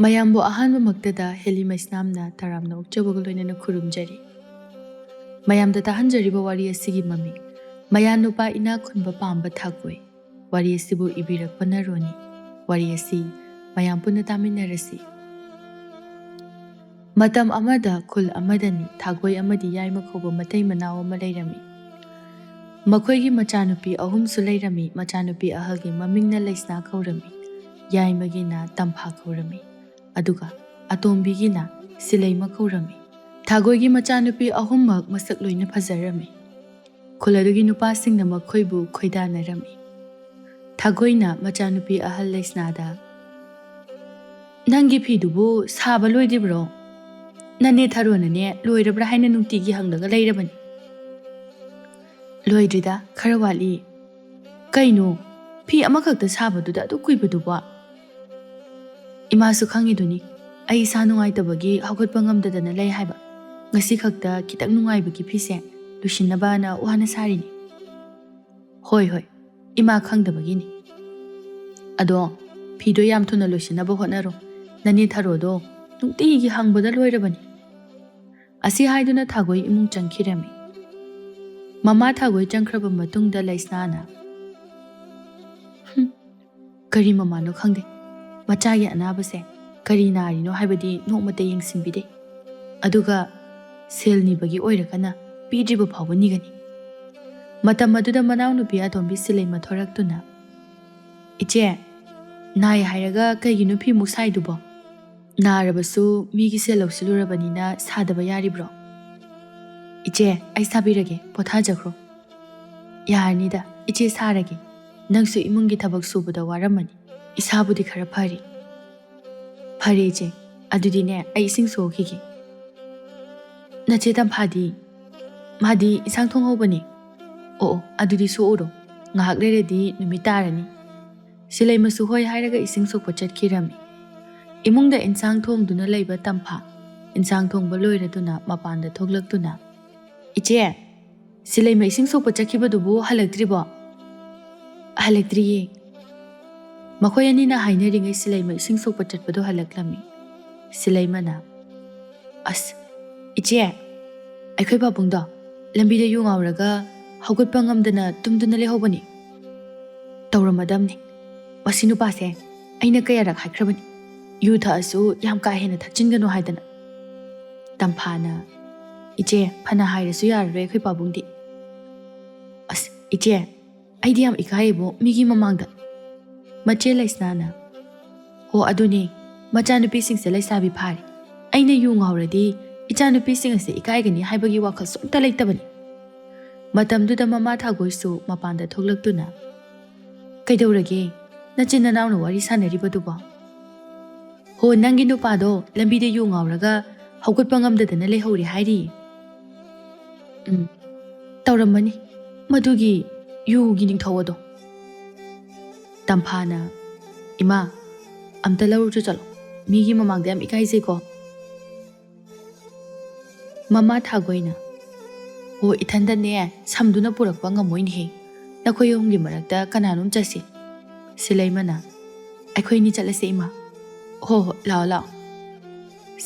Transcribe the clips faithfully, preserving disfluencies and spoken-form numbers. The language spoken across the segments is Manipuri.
ꯃꯌꯥꯝꯕꯨ ꯑꯍꯥꯟꯕꯃꯛꯇꯗ ꯍꯦꯂꯤ ꯃꯩꯁꯅꯥꯝꯅ ꯇꯔꯥꯝꯅ ꯑꯣꯛꯆꯕꯒ ꯂꯣꯏꯅꯅ ꯈꯨꯔꯨꯝꯖꯔꯤ꯫ ꯃꯌꯥꯝꯗ ꯇꯥꯍꯟꯖꯔꯤꯕ ꯋꯥꯔꯤ ꯑꯁꯤꯒꯤ ꯃꯃꯤꯡ ꯃꯌꯥ ꯅꯨꯄꯥ ꯏꯅꯥꯛ ꯈꯨꯟꯕ ꯄꯥꯝꯕ ꯊꯥꯒꯣꯏ꯫ ꯋꯥꯔꯤ ꯑꯁꯤꯕꯨ ꯏꯕꯤꯔꯛꯄꯅ ꯔꯣꯅꯤ꯫ ꯋꯥꯔꯤ ꯑꯁꯤ ꯃꯌꯥꯝ ꯄꯨꯟꯅ ꯇꯥꯃꯤꯟꯅꯔꯁꯤ꯫ ꯃꯇꯝ ꯑꯃꯗ ꯈꯨꯜ ꯑꯃꯗꯅꯤ ꯊꯥꯒꯣꯏ ꯑꯃꯗꯤ ꯌꯥꯏꯃ ꯀꯧꯕ ꯃꯇꯩ ꯃꯅꯥꯎ ꯑꯃ ꯂꯩꯔꯝꯃꯤ꯫ ꯃꯈꯣꯏꯒꯤ ꯃꯆꯥꯅꯨꯄꯤ ꯑꯍꯨꯝꯁꯨ ꯂꯩꯔꯝꯃꯤ꯫ ꯃꯆꯥꯅꯨꯄꯤ ꯑꯍꯜꯒꯤ ꯃꯃꯤꯡꯅ ꯂꯩꯁꯅꯥ ꯀꯧꯔꯝꯃꯤ, ꯌꯥꯏꯃꯒꯤꯅ ꯇꯝꯐꯥ ꯀꯧꯔꯝꯃꯤ, ꯑꯗꯨꯒ ꯑꯇꯣꯝꯕꯤꯒꯤꯅ ꯁꯤꯂꯩꯃ ꯀꯧꯔꯝꯃꯤ꯫ ꯊꯥꯒꯣꯏꯒꯤ ꯃꯆꯥꯅꯨꯄꯤ ꯑꯍꯨꯝꯃꯛ ꯃꯁꯛ ꯂꯣꯏꯅ ꯐꯖꯔꯝꯃꯤ꯫ ꯈꯨꯜ ꯑꯗꯨꯒꯤ ꯅꯨꯄꯥꯁꯤꯡꯅ ꯃꯈꯣꯏꯕꯨ ꯈꯣꯏꯗꯥꯅꯔꯝꯃꯤ꯫ ꯊꯥꯒꯣꯏꯅ ꯃꯆꯥꯅꯨꯄꯤ ꯑꯍꯜ ꯂꯩꯁꯅꯥꯗ, "ꯅꯪꯒꯤ ꯐꯤꯗꯨꯕꯨ ꯁꯥꯕ ꯂꯣꯏꯗ꯭ꯔꯤꯕ꯭ꯔꯣ? ꯅꯅꯦ ꯊꯔꯣꯅꯅꯦ ꯂꯣꯏꯔꯕ꯭ꯔꯥ ꯍꯥꯏꯅ ꯅꯨꯡꯇꯤꯒꯤ ꯍꯪꯂꯒ ꯂꯩꯔꯕꯅꯤ꯫" "ꯂꯣꯏꯗ꯭ꯔꯤꯗ, ꯈꯔ ꯋꯥꯠꯂꯤ꯫" "ꯀꯩꯅꯣ, ꯐꯤ ꯑꯃꯈꯛꯇ ꯁꯥꯕꯗꯨꯗ ꯑꯗꯨꯛ ꯀꯨꯏꯕꯗꯨꯕꯣ?" "ꯏꯃꯥꯁꯨ ꯈꯪꯉꯤꯗꯨꯅꯤ, ꯑꯩ ꯏꯁꯥ ꯅꯨꯡꯉꯥꯏꯇꯕꯒꯤ ꯍꯧꯒꯠꯄ ꯉꯝꯗꯗꯅ ꯂꯩ ꯍꯥꯏꯕ꯫ ꯉꯁꯤ ꯈꯛꯇ ꯈꯤꯇꯪ ꯅꯨꯡꯉꯥꯏꯕꯒꯤ ꯐꯤꯁꯦ ꯂꯣꯏꯁꯤꯟꯅꯕꯅ ꯋꯥꯅ ꯁꯥꯔꯤꯅꯤ꯫" "ꯍꯣꯏ, ꯍꯣꯏ, ꯏꯃꯥ ꯈꯪꯗꯕꯒꯤꯅꯤ꯫ ꯑꯗꯣ ꯐꯤꯗꯣ ꯌꯥꯝ ꯊꯨꯅ ꯂꯣꯏꯁꯤꯟꯅꯕ ꯍꯣꯠꯅꯔꯣ꯫ ꯅꯅꯦ ꯊꯔꯣꯗꯣ ꯅꯨꯡꯇꯤꯒꯤ ꯍꯪꯕꯗ ꯂꯣꯏꯔꯕꯅꯤ꯫" ꯑꯁꯤ ꯍꯥꯏꯗꯨꯅ ꯊꯥꯒꯣꯏ ꯏꯃꯨꯡ ꯆꯪꯈꯤꯔꯝꯃꯤ꯫ ꯃꯃꯥ ꯊꯥꯒꯣꯏ ꯆꯪꯈ꯭ꯔꯕ ꯃꯇꯨꯡꯗ ꯂꯩꯁꯅꯥꯅ, "ꯍꯨꯝ, ꯀꯔꯤ ꯃꯃꯥꯅꯣ ꯈꯪꯗꯦ, ꯃꯆꯥꯒꯤ ꯑꯅꯥꯕꯁꯦ ꯀꯔꯤ ꯅꯥꯔꯤꯅꯣ ꯍꯥꯏꯕꯗꯤ ꯅꯣꯡꯃꯇ ꯌꯦꯡꯁꯤꯟꯕꯤꯗꯦ꯫ ꯑꯗꯨꯒ ꯁꯦꯜ ꯅꯤꯕꯒꯤ ꯑꯣꯏꯔꯒꯅ ꯄꯤꯗ꯭ꯔꯤꯕ ꯐꯥꯎꯕ ꯅꯤꯒꯅꯤ꯫" ꯃꯇꯝ ꯑꯗꯨꯗ ꯃꯅꯥꯎꯅꯨꯄꯤ ꯑꯇꯣꯝꯕꯤ ꯁꯤꯂꯩꯃ ꯊꯣꯔꯛꯇꯨꯅ, "ꯏꯆꯦ, ꯅꯥꯏ ꯍꯥꯏꯔꯒ ꯀꯩꯒꯤꯅꯣ ꯐꯤꯃꯨꯛ ꯁꯥꯏꯗꯨꯕꯣ? ꯅꯥꯔꯕꯁꯨ ꯃꯤꯒꯤ ꯁꯦꯜ ꯂꯧꯁꯤꯜꯂꯨꯔꯕꯅꯤꯅ ꯁꯥꯗꯕ ꯌꯥꯔꯤꯕ꯭ꯔꯣ?" "ꯏꯆꯦ, ꯑꯩ ꯁꯥꯕꯤꯔꯒꯦ, ꯄꯣꯊꯥꯖꯈ꯭ꯔꯣ꯫" "ꯌꯥꯔꯅꯤꯗ, ꯏꯆꯦ ꯁꯥꯔꯒꯦ꯫ ꯅꯪꯁꯨ ꯏꯃꯨꯡꯒꯤ ꯊꯕꯛ ꯁꯨꯕꯗ ꯋꯥꯔꯝꯃꯅꯤ꯫ ꯏꯁꯥꯕꯨꯗꯤ ꯈꯔ ꯐꯔꯤ꯫" "ꯐꯔꯦ ꯏꯆꯦ, ꯑꯗꯨꯗꯤꯅꯦ ꯑꯩ ꯏꯁꯤꯡ ꯁꯣꯛꯈꯤꯒꯦ꯫" "ꯅꯆꯦ ꯇꯝꯐꯥꯗꯤ?" "ꯃꯥꯗꯤ ꯏꯟꯁꯥꯡ ꯊꯣꯡꯍꯧꯕꯅꯦ꯫" "ꯑꯣ ꯑꯣ, ꯑꯗꯨꯗꯤ ꯁꯣꯛꯎꯔꯣ, ꯉꯥꯏꯍꯥꯛ ꯂꯩꯔꯗꯤ ꯅꯨꯃꯤꯠ ꯇꯥꯔꯅꯤ꯫" ꯁꯤꯂꯩꯃꯁꯨ ꯍꯣꯏ ꯍꯥꯏꯔꯒ ꯏꯁꯤꯡ ꯁꯣꯛꯄ ꯆꯠꯈꯤꯔꯝꯃꯤ꯫ ꯏꯃꯨꯡꯗ ꯏꯟꯁꯥꯡ ꯊꯣꯡꯗꯨꯅ ꯂꯩꯕ ꯇꯝꯐꯥ ꯏꯟꯁꯥꯡ ꯊꯣꯡꯕ ꯂꯣꯏꯔꯗꯨꯅ ꯃꯄꯥꯟꯗ ꯊꯣꯛꯂꯛꯇꯨꯅ, "ꯏꯆꯦ, ꯁꯤꯂꯩꯃ ꯏꯁꯤꯡ ꯁꯣꯛꯄ ꯆꯠꯈꯤꯕꯗꯨꯕꯨ ꯍꯜꯂꯛꯇ꯭ꯔꯤꯕꯣ?" "ꯍꯜꯂꯛꯇ꯭ꯔꯤꯌꯦ꯫" ꯃꯈꯣꯏ ꯑꯅꯤꯅ ꯍꯥꯏꯅꯔꯤꯉꯩ ꯁꯤꯂꯩꯃ ꯏꯁꯤꯡ ꯁꯣꯛꯄ ꯆꯠꯄꯗꯣ ꯍꯜꯂꯛꯂꯝꯃꯤ꯫ ꯁꯤꯂꯩꯃꯅ, "ꯑꯁ, ꯏꯆꯦ, ꯑꯩꯈꯣꯏ ꯄꯥꯕꯨꯡꯗꯣ ꯂꯝꯕꯤꯗ ꯌꯨ ꯉꯥꯎꯔꯒ ꯍꯧꯒꯠꯄ ꯉꯝꯗꯅ ꯇꯨꯝꯗꯨꯅ ꯂꯩꯍꯧꯕꯅꯤ꯫ ꯇꯧꯔꯝꯃꯗꯝꯅꯤ꯫ ꯃꯁꯤ ꯅꯨꯄꯥꯁꯦ ꯑꯩꯅ ꯀꯌꯥꯔꯛ ꯍꯥꯏꯈ꯭ꯔꯕꯅꯤ, ꯌꯨ ꯊꯛꯑꯁꯨ ꯌꯥꯝ ꯀꯥ ꯍꯦꯟꯅ ꯊꯛꯆꯤꯟꯒꯅꯨ ꯍꯥꯏꯗꯅ꯫" ꯇꯝꯐꯥꯅ, "ꯏꯆꯦ, ꯐꯅ ꯍꯥꯏꯔꯁꯨ ꯌꯥꯔꯔꯣꯏ ꯑꯩꯈꯣꯏ ꯄꯥꯕꯨꯡꯗꯤ꯫" "ꯑꯁ, ꯏꯆꯦ, ꯑꯩꯗꯤ ꯌꯥꯝ ꯏꯀꯥꯏꯌꯦꯕꯣ ꯃꯤꯒꯤ ꯃꯃꯥꯡꯗ꯫" ꯃꯆꯦ ꯂꯩꯁꯅꯥꯅ, "ꯍꯣ, ꯑꯗꯨꯅꯦ, ꯃꯆꯥꯅꯨꯄꯤꯁꯤꯡꯁꯦ ꯂꯩꯁꯥꯕꯤ ꯐꯥꯔꯦ꯫ ꯑꯩꯅ ꯌꯨ ꯉꯥꯎꯔꯗꯤ ꯏꯆꯥꯅꯨꯄꯤꯁꯤꯡ ꯑꯁꯦ ꯏꯀꯥꯏꯒꯅꯤ ꯍꯥꯏꯕꯒꯤ ꯋꯥꯈꯜꯁꯨ ꯑꯝꯇ ꯂꯩꯇꯕꯅꯤ꯫" ꯃꯇꯝꯗꯨꯗ ꯃꯃꯥ ꯊꯥꯒꯣꯏꯁꯨ ꯃꯄꯥꯟꯗ ꯊꯣꯛꯂꯛꯇꯨꯅ, "ꯀꯩꯗꯧꯔꯒꯦ? ꯅꯆꯤꯟ ꯅꯅꯥꯎꯅ ꯋꯥꯔꯤ ꯁꯥꯟꯅꯔꯤꯕꯗꯨꯕꯣ?" "ꯍꯣ, ꯅꯪꯒꯤ ꯅꯨꯄꯥꯗꯣ ꯂꯝꯕꯤꯗ ꯌꯨ ꯉꯥꯎꯔꯒ ꯍꯧꯒꯠꯄ ꯉꯝꯗꯗꯅ ꯂꯩꯍꯧꯔꯦ ꯍꯥꯏꯔꯤꯌꯦ꯫" "ꯎꯝ, ꯇꯧꯔꯝꯃꯅꯤ ꯃꯗꯨꯒꯤ ꯌꯨꯒꯤ ꯅꯤꯡꯊꯧ ꯑꯗꯣ꯫" ꯇꯝꯐꯥꯅ, "ꯏꯃꯥ, ꯑꯝꯇ ꯂꯧꯔꯨꯆꯣ ꯆꯠꯂꯣ, ꯃꯤꯒꯤ ꯃꯃꯥꯡꯗ ꯌꯥꯝ ꯏꯀꯥꯏꯖꯩꯀꯣ꯫" ꯃꯃꯥ ꯊꯥꯒꯣꯏꯅ, "ꯑꯣ, ꯏꯊꯟꯗꯅꯦ ꯁꯝꯗꯨꯅ ꯄꯨꯔꯛꯄ ꯉꯝꯃꯣꯏꯅꯦꯍꯦ, ꯅꯈꯣꯏ ꯑꯍꯨꯝꯒꯤ ꯃꯔꯛꯇ ꯀꯅꯥꯅꯣꯝ ꯆꯠꯁꯤ꯫" ꯁꯤꯂꯩꯃꯅ, "ꯑꯩꯈꯣꯏ ꯑꯅꯤ ꯆꯠꯂꯁꯦ ꯏꯃꯥ꯫" "ꯍꯣ ꯍꯣ, ꯂꯥꯛꯑꯣ ꯂꯥꯛꯑꯣ꯫"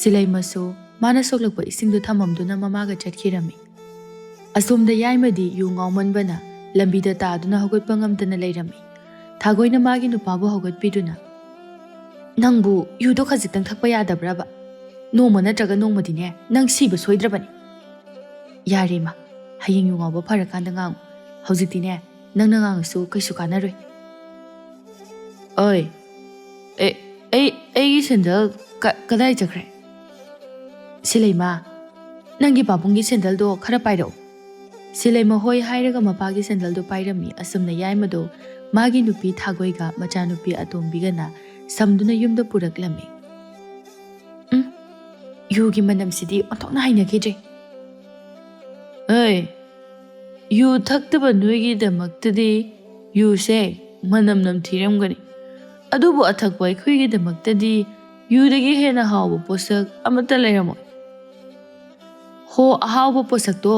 ꯁꯤꯂꯩꯃꯁꯨ ꯃꯥꯅ ꯁꯣꯛꯂꯛꯄ ꯏꯁꯤꯡꯗꯨ ꯊꯝꯃꯝꯗꯨꯅ ꯃꯃꯥꯒ ꯆꯠꯈꯤꯔꯝꯃꯤ꯫ ꯑꯁꯣꯝꯗ ꯌꯥꯏꯃꯗꯤ ꯌꯨ ꯉꯥꯎꯃꯟꯕꯅ ꯂꯝꯕꯤꯗ ꯇꯥꯗꯨꯅ ꯍꯧꯒꯠꯄ ꯉꯝꯗꯅ ꯂꯩꯔꯝꯃꯤ꯫ ꯊꯥꯒꯣꯏꯅ ꯃꯥꯒꯤ ꯅꯨꯄꯥꯕꯨ ꯍꯧꯒꯠꯄꯤꯗꯨꯅ, "ꯅꯪꯕꯨ ꯌꯨꯗꯣ ꯈꯖꯤꯛꯇꯪ ꯊꯛꯄ ꯌꯥꯗꯕ꯭ꯔꯕ? ꯅꯣꯡꯃ ꯅꯠꯇ꯭ꯔꯒ ꯅꯣꯡꯃꯗꯤꯅꯦ ꯅꯪ ꯁꯤꯕ ꯁꯣꯏꯗ꯭ꯔꯕꯅꯤ꯫" "ꯌꯥꯔꯦ ꯏꯃꯥ, ꯍꯌꯦꯡ ꯌꯨ ꯉꯥꯎꯕ ꯐꯔꯀꯥꯟꯗ ꯉꯥꯡꯉꯨ꯫ ꯍꯧꯖꯤꯛꯇꯤꯅꯦ ꯅꯪꯅ ꯉꯥꯡꯉꯁꯨ ꯀꯩꯁꯨ ꯀꯥꯟꯅꯔꯣꯏ꯫" "ꯑꯣꯏ, ꯑꯦ, ꯑꯩ, ꯑꯩꯒꯤ ꯁꯦꯟꯗꯜ ꯀ-, ꯀꯗꯥꯏ ꯆꯠꯈ꯭ꯔꯦ?" "ꯁꯤꯂꯩꯃ, ꯅꯪꯒꯤ ꯄꯥꯕꯨꯡꯒꯤ ꯁꯦꯟꯗꯜꯗꯣ ꯈꯔ ꯄꯥꯏꯔꯛꯎ꯫" ꯁꯤꯂꯩꯃ ꯍꯣꯏ ꯍꯥꯏꯔꯒ ꯃꯄꯥꯒꯤ ꯁꯦꯟꯗꯜꯗꯣ ꯄꯥꯏꯔꯝꯃꯤ꯫ ꯑꯁꯨꯝꯅ ꯌꯥꯏꯃꯗꯣ ꯃꯥꯒꯤ ꯅꯨꯄꯤ ꯊꯥꯒꯣꯏꯒ ꯃꯆꯥꯅꯨꯄꯤ ꯑꯇꯣꯝꯕꯤꯒꯅ ꯁꯝꯗꯨꯅ ꯌꯨꯝꯗ ꯄꯨꯔꯛꯂꯝꯃꯤ꯫ "ꯎꯝ, ꯌꯨꯒꯤ ꯃꯅꯝꯁꯤꯗꯤ ꯑꯣꯟꯊꯣꯛꯅ ꯍꯩꯅꯈꯤꯗ꯭ꯔꯦ꯫" "ꯑꯩ, ꯌꯨ ꯊꯛꯇꯕ ꯅꯣꯏꯒꯤꯗꯃꯛꯇꯗꯤ ꯌꯨꯁꯦ ꯃꯅꯝ ꯅꯝꯊꯤꯔꯝꯒꯅꯤ, ꯑꯗꯨꯕꯨ ꯑꯊꯛꯄ ꯑꯩꯈꯣꯏꯒꯤꯗꯃꯛꯇꯗꯤ ꯌꯨꯗꯒꯤ ꯍꯦꯟꯅ ꯍꯥꯎꯕ ꯄꯣꯠꯁꯛ ꯑꯃꯠꯇ ꯂꯩꯔꯝꯃꯣꯏ꯫" "ꯍꯣ, ꯑꯍꯥꯎꯕ ꯄꯣꯠꯁꯛꯇꯣ,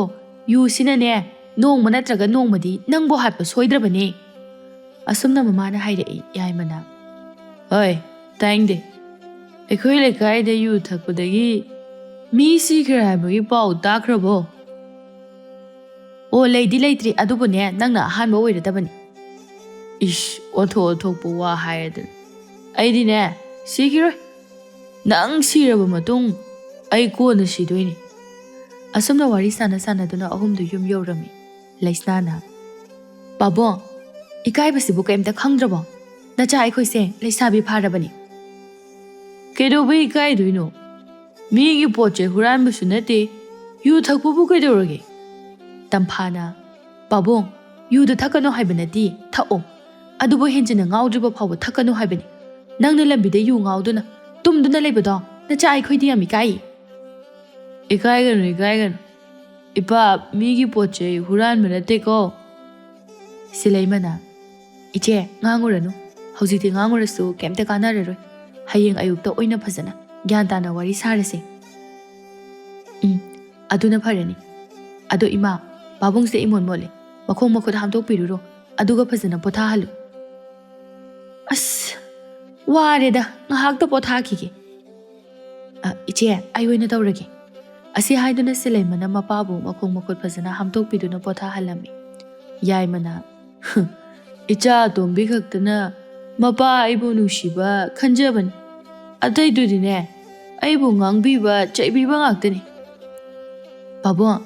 ꯌꯨꯁꯤꯅꯅꯦ ꯅꯣꯡꯃ ꯅꯠꯇ꯭ꯔꯒ ꯅꯣꯡꯃꯗꯤ ꯅꯪꯕꯨ ꯍꯥꯠꯄ ꯁꯣꯏꯗ꯭ꯔꯕꯅꯦ꯫" ꯑꯁꯨꯝꯅ ꯃꯃꯥꯅ ꯍꯥꯏꯔꯛꯏ꯫ ꯌꯥꯏꯃꯅ, ꯍꯣꯏ, ꯇꯥꯏꯡꯗꯦ꯫ ꯑꯩꯈꯣꯏ ꯂꯩꯀꯥꯏꯗ ꯌꯨ ꯊꯛꯄꯗꯒꯤ ꯃꯤ ꯁꯤꯈ꯭ꯔꯦ ꯍꯥꯏꯕꯒꯤ ꯄꯥꯎ ꯇꯥꯈ꯭ꯔꯕꯣ? ꯑꯣ, ꯂꯩꯗꯤ ꯂꯩꯇ꯭ꯔꯤ, ꯑꯗꯨꯕꯨꯅꯦ, ꯅꯪꯅ ꯑꯍꯥꯟꯕ ꯑꯣꯏꯔꯗꯕꯅꯤ꯫ ꯏꯁ, ꯑꯣꯟꯊꯣꯛ ꯑꯣꯟꯊꯣꯛꯄ ꯋꯥ ꯍꯥꯏꯔꯗꯅ꯫ ꯑꯩꯗꯤꯅꯦ, ꯁꯤꯈꯤꯔꯣꯏ꯫ ꯅꯪ ꯁꯤꯔꯕ ꯃꯇꯨꯡ ꯑꯩ ꯀꯣꯟꯅ ꯁꯤꯗꯣꯏꯅꯤ꯫ ꯑꯁꯨꯝꯅ ꯋꯥꯔꯤ ꯁꯥꯟꯅ ꯁꯥꯟꯅꯗꯨꯅ ꯑꯍꯨꯝꯗꯨ ꯌꯨꯝ ꯌꯧꯔꯝꯃꯤ꯫ ꯂꯩꯁꯅꯥꯅ, "ꯄꯥꯕꯨꯡ, ꯏꯀꯥꯏꯕꯁꯤꯕꯨ ꯀꯩꯝꯇ ꯈꯪꯗ꯭ꯔꯕꯣ? ꯅꯆꯥ ꯑꯩꯈꯣꯏꯁꯦ ꯂꯩꯁꯥꯕꯤ ꯐꯥꯔꯕꯅꯤ꯫" "ꯀꯩꯗꯧꯕꯩ ꯏꯀꯥꯏꯗꯣꯏꯅꯣ? ꯃꯤꯒꯤ ꯄꯣꯠ ꯆꯩ ꯍꯨꯔꯥꯟꯕꯁꯨ ꯅꯠꯇꯦ, ꯌꯨ ꯊꯛꯄꯕꯨ ꯀꯩꯗꯧꯔꯒꯦ?" ꯇꯝꯐꯥꯅ, "ꯄꯥꯕꯨꯡ, ꯌꯨꯗꯨ ꯊꯛꯀꯅꯨ ꯍꯥꯏꯕ ꯅꯠꯇꯦ, ꯊꯛꯑꯣ꯫ ꯑꯗꯨꯕꯨ ꯍꯦꯟꯖꯤꯟꯅ ꯉꯥꯎꯗ꯭ꯔꯤꯕ ꯐꯥꯎꯕ ꯊꯛꯀꯅꯨ ꯍꯥꯏꯕꯅꯤ꯫ ꯅꯪꯅ ꯂꯝꯕꯤꯗ ꯌꯨ ꯉꯥꯎꯗꯨꯅ, ꯇꯨꯝꯗꯨꯅ ꯂꯩꯕꯗꯣ ꯅꯆꯥ ꯑꯩꯈꯣꯏꯗꯤ ꯌꯥꯝ ꯏꯀꯥꯏ꯫" "ꯏꯀꯥꯏꯒꯅꯨ, ꯏꯀꯥꯏꯒꯅꯨ꯫ ꯏꯄꯥ, ꯃꯤꯒꯤ ꯄꯣꯠ ꯆꯩ ꯍꯨꯔꯥꯟꯕ ꯅꯠꯇꯦꯀꯣ꯫" ꯁꯤꯂꯩꯃꯅ, "ꯏꯆꯦ, ꯉꯥꯡꯉꯨꯔꯅꯨ꯫ ꯍꯧꯖꯤꯛꯇꯤ ꯉꯥꯡꯉꯨꯔꯁꯨ ꯀꯩꯝꯇ ꯀꯥꯟꯅꯔꯔꯣꯏ꯫ ꯍꯌꯦꯡ ꯑꯌꯨꯛꯇ ꯑꯣꯏꯅ ꯐꯖꯅ ꯒ꯭ꯌꯥꯟ ꯇꯥꯅ ꯋꯥꯔꯤ ꯁꯥꯔꯁꯦ꯫" "ꯎꯝ, ꯑꯗꯨꯅ ꯐꯔꯅꯤ꯫ ꯑꯗꯣ ꯏꯃꯥ, ꯄꯥꯕꯨꯡꯁꯦ ꯏꯃꯣꯟ ꯃꯣꯠꯂꯦ꯫ ꯃꯈꯣꯡ ꯃꯈꯨꯠ ꯍꯥꯝꯗꯣꯛꯄꯤꯔꯨꯔꯣ, ꯑꯗꯨꯒ ꯐꯖꯅ ꯄꯣꯊꯥꯍꯜꯂꯨ꯫" "ꯑꯁ, ꯋꯥꯔꯦꯗ, ꯉꯥꯏꯍꯥꯛꯇ ꯄꯣꯊꯥꯈꯤꯒꯦ꯫" "ꯑ, ꯏꯆꯦ, ꯑꯩ ꯑꯣꯏꯅ ꯇꯧꯔꯒꯦ꯫" ꯑꯁꯤ ꯍꯥꯏꯗꯨꯅ ꯁꯤꯂꯩꯃꯅ ꯃꯄꯥꯕꯨ ꯃꯈꯣꯡ ꯃꯈꯨꯠ ꯐꯖꯅ ꯍꯥꯝꯗꯣꯛꯄꯤꯗꯨꯅ ꯄꯣꯊꯥꯍꯜꯂꯝꯃꯤ꯫ ꯌꯥꯏꯃꯅ, "ꯏꯆꯥ ꯑꯇꯣꯝꯕꯤ ꯈꯛꯇꯅ ꯃꯄꯥ ꯑꯩꯕꯨ ꯅꯨꯡꯁꯤꯕ ꯈꯟꯖꯕꯅꯤ꯫ ꯑꯇꯩꯗꯨꯗꯤꯅꯦ, ꯑꯩꯕꯨ ꯉꯥꯡꯕꯤꯕ, ꯆꯩꯕꯤꯕ ꯉꯥꯛꯇꯅꯤ꯫" "ꯄꯥꯕꯨꯡ,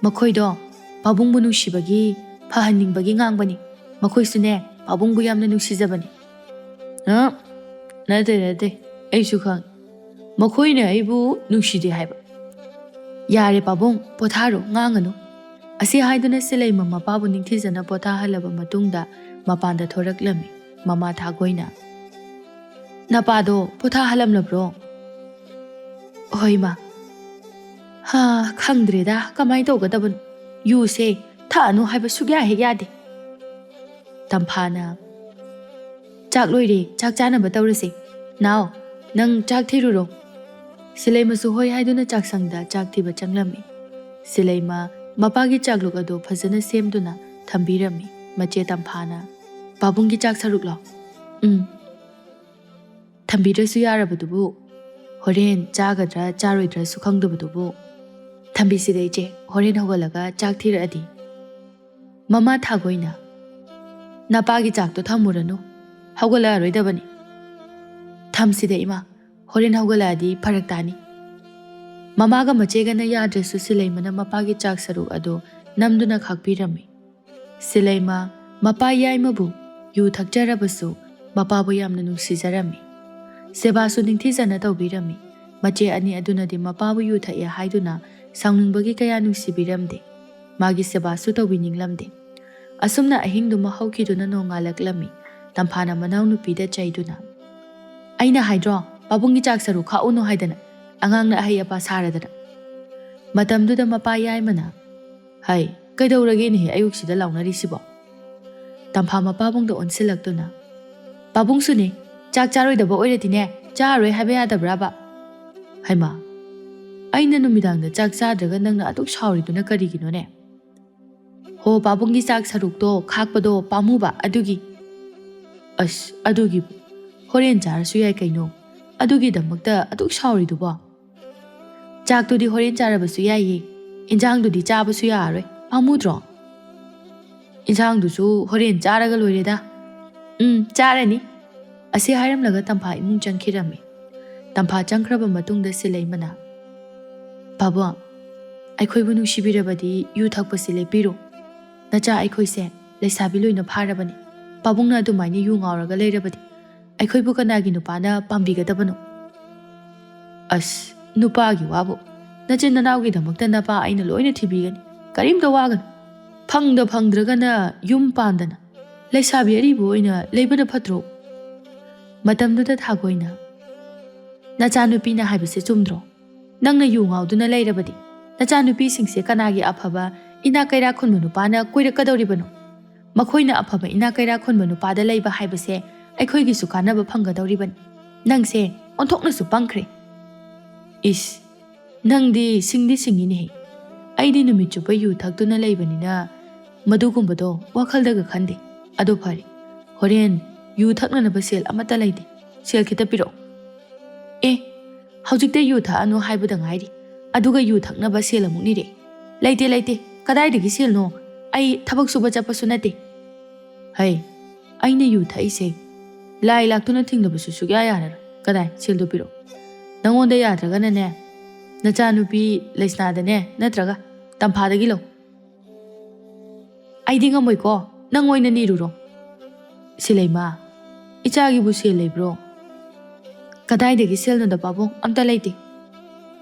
ꯃꯈꯣꯏꯗꯣ ꯄꯥꯕꯨꯡꯕꯨ ꯅꯨꯡꯁꯤꯕꯒꯤ, ꯐꯍꯟꯅꯤꯡꯕꯒꯤ ꯉꯥꯡꯕꯅꯤ꯫ ꯃꯈꯣꯏꯁꯨꯅꯦ, ꯄꯥꯕꯨꯡꯕꯨ ꯌꯥꯝꯅ ꯅꯨꯡꯁꯤꯖꯕꯅꯤ꯫" "ꯑ, ꯅꯠꯇꯦ, ꯅꯠꯇꯦ, ꯑꯩꯁꯨ ꯈꯪꯉꯤ꯫ ꯃꯈꯣꯏꯅ ꯑꯩꯕꯨ ꯅꯨꯡꯁꯤꯗꯦ ꯍꯥꯏꯕ꯫" "ꯌꯥꯔꯦ ꯄꯥꯕꯨꯡ, ꯄꯣꯊꯥꯔꯣ, ꯉꯥꯡꯉꯅꯨ꯫" ꯑꯁꯤ ꯍꯥꯏꯗꯨꯅ ꯁꯤꯂꯩꯃ ꯃꯄꯥꯕꯨ ꯅꯤꯡꯊꯤꯖꯅ ꯄꯣꯊꯥꯍꯜꯂꯕ ꯃꯇꯨꯡꯗ ꯃꯄꯥꯟꯗ ꯊꯣꯔꯛꯂꯝꯃꯤ ꯃꯃꯥ ꯊꯥꯒꯣꯏꯅ꯫ "ꯅꯄꯥꯗꯣ ꯄꯣꯊꯥꯍꯜꯂꯝꯂꯕ꯭ꯔꯣ?" "ꯍꯣꯏ ꯃꯥ꯫ ꯍꯥ, ꯈꯪꯗ꯭ꯔꯦꯗ, ꯀꯃꯥꯏꯅ ꯇꯧꯒꯗꯕꯅꯣ? ꯌꯨꯁꯦ ꯊꯛꯑꯅꯨ ꯍꯥꯏꯕ ꯁꯨꯛꯌꯥ ꯍꯦꯛ ꯌꯥꯗꯦ꯫" ꯇꯝꯐꯥꯅ, "ꯆꯥꯛ ꯂꯣꯏꯔꯦ, ꯆꯥꯛ ꯆꯥꯅꯕ ꯇꯧꯔꯁꯦ꯫ ꯅꯥꯎ, ꯅꯪ ꯆꯥꯛ ꯊꯤꯔꯨꯔꯣ꯫" ꯁꯤꯂꯩꯃꯁꯨ ꯍꯣꯏ ꯍꯥꯏꯗꯨꯅ ꯆꯥꯛꯁꯪꯗ ꯆꯥꯛ ꯊꯤꯕ ꯆꯪꯂꯝꯃꯤ꯫ ꯁꯤꯂꯩꯃ ꯃꯄꯥꯒꯤ ꯆꯥꯛꯂꯨꯛ ꯑꯗꯨ ꯐꯖꯅ ꯁꯦꯝꯗꯨꯅ ꯊꯝꯕꯤꯔꯝꯃꯤ꯫ ꯃꯆꯦ ꯇꯝꯐꯥꯅ, "ꯄꯥꯕꯨꯡꯒꯤ ꯆꯥꯛ ꯁꯔꯨꯛꯂꯣ?" "ꯎꯝ꯫ ꯊꯝꯕꯤꯗ꯭ꯔꯁꯨ ꯌꯥꯔꯕꯗꯨꯕꯨ, ꯍꯣꯔꯦꯟ ꯆꯥꯒꯗ꯭ꯔꯥ ꯆꯥꯔꯣꯏꯗ꯭ꯔꯥꯁꯨ ꯈꯪꯗꯕꯗꯨꯕꯨ꯫ "ꯊꯝꯕꯤꯁꯤꯗ ꯏꯆꯦ, ꯍꯣꯔꯦꯟ ꯍꯧꯒꯠꯂꯒ ꯆꯥꯛ ꯊꯤꯔꯛꯑꯗꯤ"꯫ ꯃꯃꯥ ꯊꯥꯒꯣꯏꯅ, "ꯅꯄꯥꯒꯤ ꯆꯥꯛꯇꯣ ꯊꯝꯃꯨꯔꯅꯨ, ꯍꯧꯒꯠꯂꯛꯑꯔꯣꯏꯗꯕꯅꯤ꯫ ꯊꯝꯁꯤꯗ ꯏꯃꯥ, ꯍꯣꯔꯦꯟ ꯍꯧꯒꯠꯂꯛꯑꯗꯤ ꯐꯔꯛ ꯇꯥꯅꯤ"꯫ ꯃꯃꯥꯒ ꯃꯆꯦꯒꯅ ꯌꯥꯗ꯭ꯔꯁꯨ ꯁꯤꯂꯩꯃꯅ ꯃꯄꯥꯒꯤ ꯆꯥꯛ ꯁꯔꯨꯛ ꯑꯗꯨ ꯅꯝꯗꯨꯅ ꯈꯥꯛꯄꯤꯔꯝꯃꯤ꯫ ꯁꯤꯂꯩꯃ ꯃꯄꯥ ꯌꯥꯏꯃꯕꯨ ꯌꯨ ꯊꯛꯆꯔꯕꯁꯨ ꯃꯄꯥꯕꯨ ꯌꯥꯝꯅ ꯅꯨꯡꯁꯤꯖꯔꯝꯃꯤ꯫ ꯁꯦꯕꯥꯁꯨ ꯅꯤꯡꯊꯤꯖꯅ ꯇꯧꯕꯤꯔꯝꯃꯤ꯫ ꯃꯆꯦ ꯑꯅꯤ ꯑꯗꯨꯅꯗꯤ ꯃꯄꯥꯕꯨ ꯌꯨ ꯊꯛꯑꯦ ꯍꯥꯏꯗꯨꯅ ꯁꯥꯎꯅꯤꯡꯕꯒꯤ ꯀꯌꯥ ꯅꯨꯡꯁꯤꯕꯤꯔꯝꯗꯦ꯫ ꯃꯥꯒꯤ ꯁꯦꯕꯥꯁꯨ ꯇꯧꯕꯤꯅꯤꯡꯂꯝꯗꯦ꯫ ꯑꯁꯨꯝꯅ ꯑꯍꯤꯡꯗꯨꯃ ꯍꯧꯈꯤꯗꯨꯅ ꯅꯣꯡꯉꯥꯜꯂꯛꯂꯝꯃꯤ꯫ ꯇꯝꯐꯥꯅ ꯃꯅꯥꯎꯅꯨꯄꯤꯗ ꯆꯩꯗꯨꯅ, "ꯑꯩꯅ ꯍꯥꯏꯗ꯭ꯔꯣ, ꯄꯥꯕꯨꯡꯒꯤ ꯆꯥꯛ ꯁꯔꯨꯛ ꯈꯥꯛꯎꯅꯨ ꯍꯥꯏꯗꯅ, ꯑꯉꯥꯡꯅ ꯑꯍꯩ ꯑꯄꯥ ꯁꯥꯔꯗꯅ"꯫ ꯃꯇꯝꯗꯨꯗ ꯃꯄꯥ ꯌꯥꯏꯃꯅ, "ꯍꯩ, ꯀꯩꯗꯧꯔꯒꯦꯅꯦꯍꯦ ꯑꯌꯨꯛꯁꯤꯗ ꯂꯥꯎꯅꯔꯤꯁꯤꯕꯣ?" ꯇꯝꯐꯥ ꯃꯄꯥꯕꯨꯡꯗ ꯑꯣꯟꯁꯤꯜꯂꯛꯇꯨꯅ, "ꯄꯥꯕꯨꯡꯁꯨꯅꯦ, ꯆꯥꯛ ꯆꯥꯔꯣꯏꯗꯕ ꯑꯣꯏꯔꯗꯤꯅꯦ, ꯆꯥꯔꯣꯏ ꯍꯥꯏꯕ ꯌꯥꯗꯕ꯭ꯔꯥꯕ?" "ꯍꯩꯃꯥ, ꯑꯩꯅ ꯅꯨꯃꯤꯗꯥꯡꯗ ꯆꯥꯛ ꯆꯥꯗ꯭ꯔꯒ ꯅꯪꯅ ꯑꯗꯨꯛ ꯁꯥꯎꯔꯤꯗꯨꯅ ꯀꯔꯤꯒꯤꯅꯣꯅꯦ?" "ꯍꯣ, ꯄꯥꯕꯨꯡꯒꯤ ꯆꯥꯛ ꯁꯔꯨꯛꯇꯣ ꯈꯥꯛꯄꯗꯣ ꯄꯥꯝꯃꯨꯕ ꯑꯗꯨꯒꯤ"꯫ "ꯑꯁ, ꯑꯗꯨꯒꯤꯕꯨ ꯍꯣꯔꯦꯟ ꯆꯥꯔꯁꯨ ꯌꯥꯏ ꯀꯩꯅꯣ, ꯑꯗꯨꯒꯤꯗꯃꯛꯇ ꯑꯗꯨꯛ ꯁꯥꯎꯔꯤꯗꯨꯕꯣ?" "ꯆꯥꯛꯇꯨꯗꯤ ꯍꯣꯔꯦꯟ ꯆꯥꯔꯕꯁꯨ ꯌꯥꯏꯌꯦ, ꯏꯟꯖꯥꯡꯗꯨꯗꯤ ꯆꯥꯕꯁꯨ ꯌꯥꯔꯔꯣꯏ, ꯄꯥꯝꯃꯨꯗ꯭ꯔꯣ?" "ꯏꯟꯖꯥꯡꯗꯨꯁꯨ ꯍꯣꯔꯦꯟ ꯆꯥꯔꯒ ꯂꯣꯏꯔꯦꯗ"꯫ "ꯎꯝ, ꯆꯥꯔꯅꯤ"꯫ ꯑꯁꯤ ꯍꯥꯏꯔꯝꯂꯒ ꯇꯝꯐꯥ ꯏꯃꯨꯡ ꯆꯪꯈꯤꯔꯝꯃꯤ꯫ ꯇꯝꯐꯥ ꯆꯪꯈ꯭ꯔꯕ ꯃꯇꯨꯡꯗ ꯁꯤꯂꯩꯃꯅ, "ꯄꯥꯕꯨꯡ, ꯑꯩꯈꯣꯏꯕꯨ ꯅꯨꯡꯁꯤꯕꯤꯔꯕꯗꯤ ꯌꯨ ꯊꯛꯄꯁꯤ ꯂꯦꯞꯄꯤꯔꯣ꯫ ꯅꯆꯥ ꯑꯩꯈꯣꯏꯁꯦ ꯂꯩꯁꯥꯕꯤ ꯂꯣꯏꯅ ꯐꯥꯔꯕꯅꯤ꯫ ꯄꯥꯕꯨꯡꯅ ꯑꯗꯨꯃꯥꯏꯅ ꯌꯨ ꯉꯥꯎꯔꯒ ꯂꯩꯔꯕꯗꯤ ꯑꯩꯈꯣꯏꯕꯨ ꯀꯅꯥꯒꯤ ꯅꯨꯄꯥꯅ ꯄꯥꯝꯕꯤꯒꯗꯕꯅꯣ?" "ꯑꯁ, ꯅꯨꯄꯥꯒꯤ ꯋꯥꯕꯨ, ꯅꯆꯤꯟ ꯅꯅꯥꯎꯒꯤꯗꯃꯛꯇ ꯅꯄꯥ ꯑꯩꯅ ꯂꯣꯏꯅ ꯊꯤꯕꯤꯒꯅꯤ, ꯀꯔꯤꯝꯇ ꯋꯥꯒꯅꯨ꯫ ꯐꯪꯗ ꯐꯪꯗ꯭ꯔꯒꯅ ꯌꯨꯝ ꯄꯥꯟꯗꯅ ꯂꯩꯁꯥꯕꯤ ꯑꯔꯤꯕ ꯑꯣꯏꯅ ꯂꯩꯕꯅ ꯐꯠꯇ꯭ꯔꯣ?" ꯃꯇꯝꯗꯨꯗ ꯊꯥꯒꯣꯏꯅ, "ꯅꯆꯥꯅꯨꯄꯤꯅ ꯍꯥꯏꯕꯁꯦ ꯆꯨꯝꯗ꯭ꯔꯣ? ꯅꯪꯅ ꯌꯨ ꯉꯥꯎꯗꯨꯅ ꯂꯩꯔꯕꯗꯤ ꯅꯆꯥꯅꯨꯄꯤꯁꯤꯡꯁꯦ ꯀꯅꯥꯒꯤ ꯑꯐꯕ ꯏꯅꯥꯛ ꯀꯩꯔꯥꯛ ꯈꯨꯟꯕ ꯅꯨꯄꯥꯅ ꯀꯣꯏꯔꯛꯀꯗꯧꯔꯤꯕꯅꯣ? ꯃꯈꯣꯏꯅ ꯑꯐꯕ ꯏꯅꯥꯛ ꯀꯩꯔꯥꯛ ꯈꯨꯟꯕ ꯅꯨꯄꯥꯗ ꯂꯩꯕ ꯍꯥꯏꯕꯁꯦ ꯑꯩꯈꯣꯏꯒꯤꯁꯨ ꯀꯥꯟꯅꯕ ꯐꯪꯒꯗꯧꯔꯤꯕꯅꯤ꯫ ꯅꯪꯁꯦ ꯑꯣꯟꯊꯣꯛꯅꯁꯨ ꯄꯪꯈ꯭ꯔꯦ꯫ ꯏꯁ, ꯅꯪꯗꯤ ꯁꯤꯡꯗꯤ ꯁꯤꯡꯉꯤꯅꯦꯍꯦ꯫ ꯑꯩꯗꯤ ꯅꯨꯃꯤꯠ ꯆꯨꯞꯄ ꯌꯨ ꯊꯛꯇꯨꯅ ꯂꯩꯕꯅꯤꯅ ꯃꯗꯨꯒꯨꯝꯕꯗꯣ ꯋꯥꯈꯜꯗꯒ ꯈꯟꯗꯦ꯫ ꯑꯗꯣ ꯐꯔꯦ, ꯍꯣꯔꯦꯟ ꯌꯨ ꯊꯛꯅꯅꯕ ꯁꯦꯜ ꯑꯃꯠꯇ ꯂꯩꯇꯦ꯫ ꯁꯦꯜ ꯈꯤꯇ ꯄꯤꯔꯛꯑꯣ꯫ ꯑꯦ, ꯍꯧꯖꯤꯛꯇ ꯌꯨ ꯊꯛꯑꯅꯨ ꯍꯥꯏꯕꯗ ꯉꯥꯏꯔꯤ, ꯑꯗꯨꯒ ꯌꯨ ꯊꯛꯅꯕ ꯁꯦꯜ ꯑꯃꯨꯛ ꯅꯤꯔꯛꯑꯦ꯫ ꯂꯩꯇꯦ, ꯂꯩꯇꯦ, ꯀꯗꯥꯏꯗꯒꯤ ꯁꯦꯜꯅꯣ? ꯑꯩ ꯊꯕꯛ ꯁꯨꯕ ꯆꯠꯄꯁꯨ ꯅꯠꯇꯦ꯫ ꯍꯩ, ꯑꯩꯅ ꯌꯨ ꯊꯛꯏꯁꯦ ꯂꯥꯏ ꯂꯥꯛꯇꯨꯅ ꯊꯤꯡꯂꯕꯁꯨ ꯁꯨꯛꯌꯥ ꯌꯥꯔꯔꯣꯏ꯫ ꯀꯗꯥꯏ, ꯁꯦꯜꯗꯣ ꯄꯤꯔꯛꯑꯣ꯫ ꯅꯉꯣꯟꯗ ꯌꯥꯗ꯭ꯔꯒꯅꯅꯦ, ꯅꯆꯥꯅꯨꯄꯤ ꯂꯩꯁꯅꯥꯗꯅꯦ, ꯅꯠꯇ꯭ꯔꯒ ꯇꯝꯐꯥꯗꯒꯤ ꯂꯧ꯫ ꯑꯩꯗꯤ ꯉꯝꯃꯣꯏꯀꯣ, ꯅꯪ ꯑꯣꯏꯅ ꯅꯤꯔꯨꯔꯣ꯫ ꯁꯤꯂꯩꯃ, ꯏꯆꯥꯒꯤꯕꯨ ꯁꯦꯜ ꯂꯩꯕ꯭ꯔꯣ? ꯀꯗꯥꯏꯗꯒꯤ ꯁꯦꯜꯅꯣꯗ ꯄꯥꯕꯨꯡ, ꯑꯝꯇ ꯂꯩꯇꯦ꯫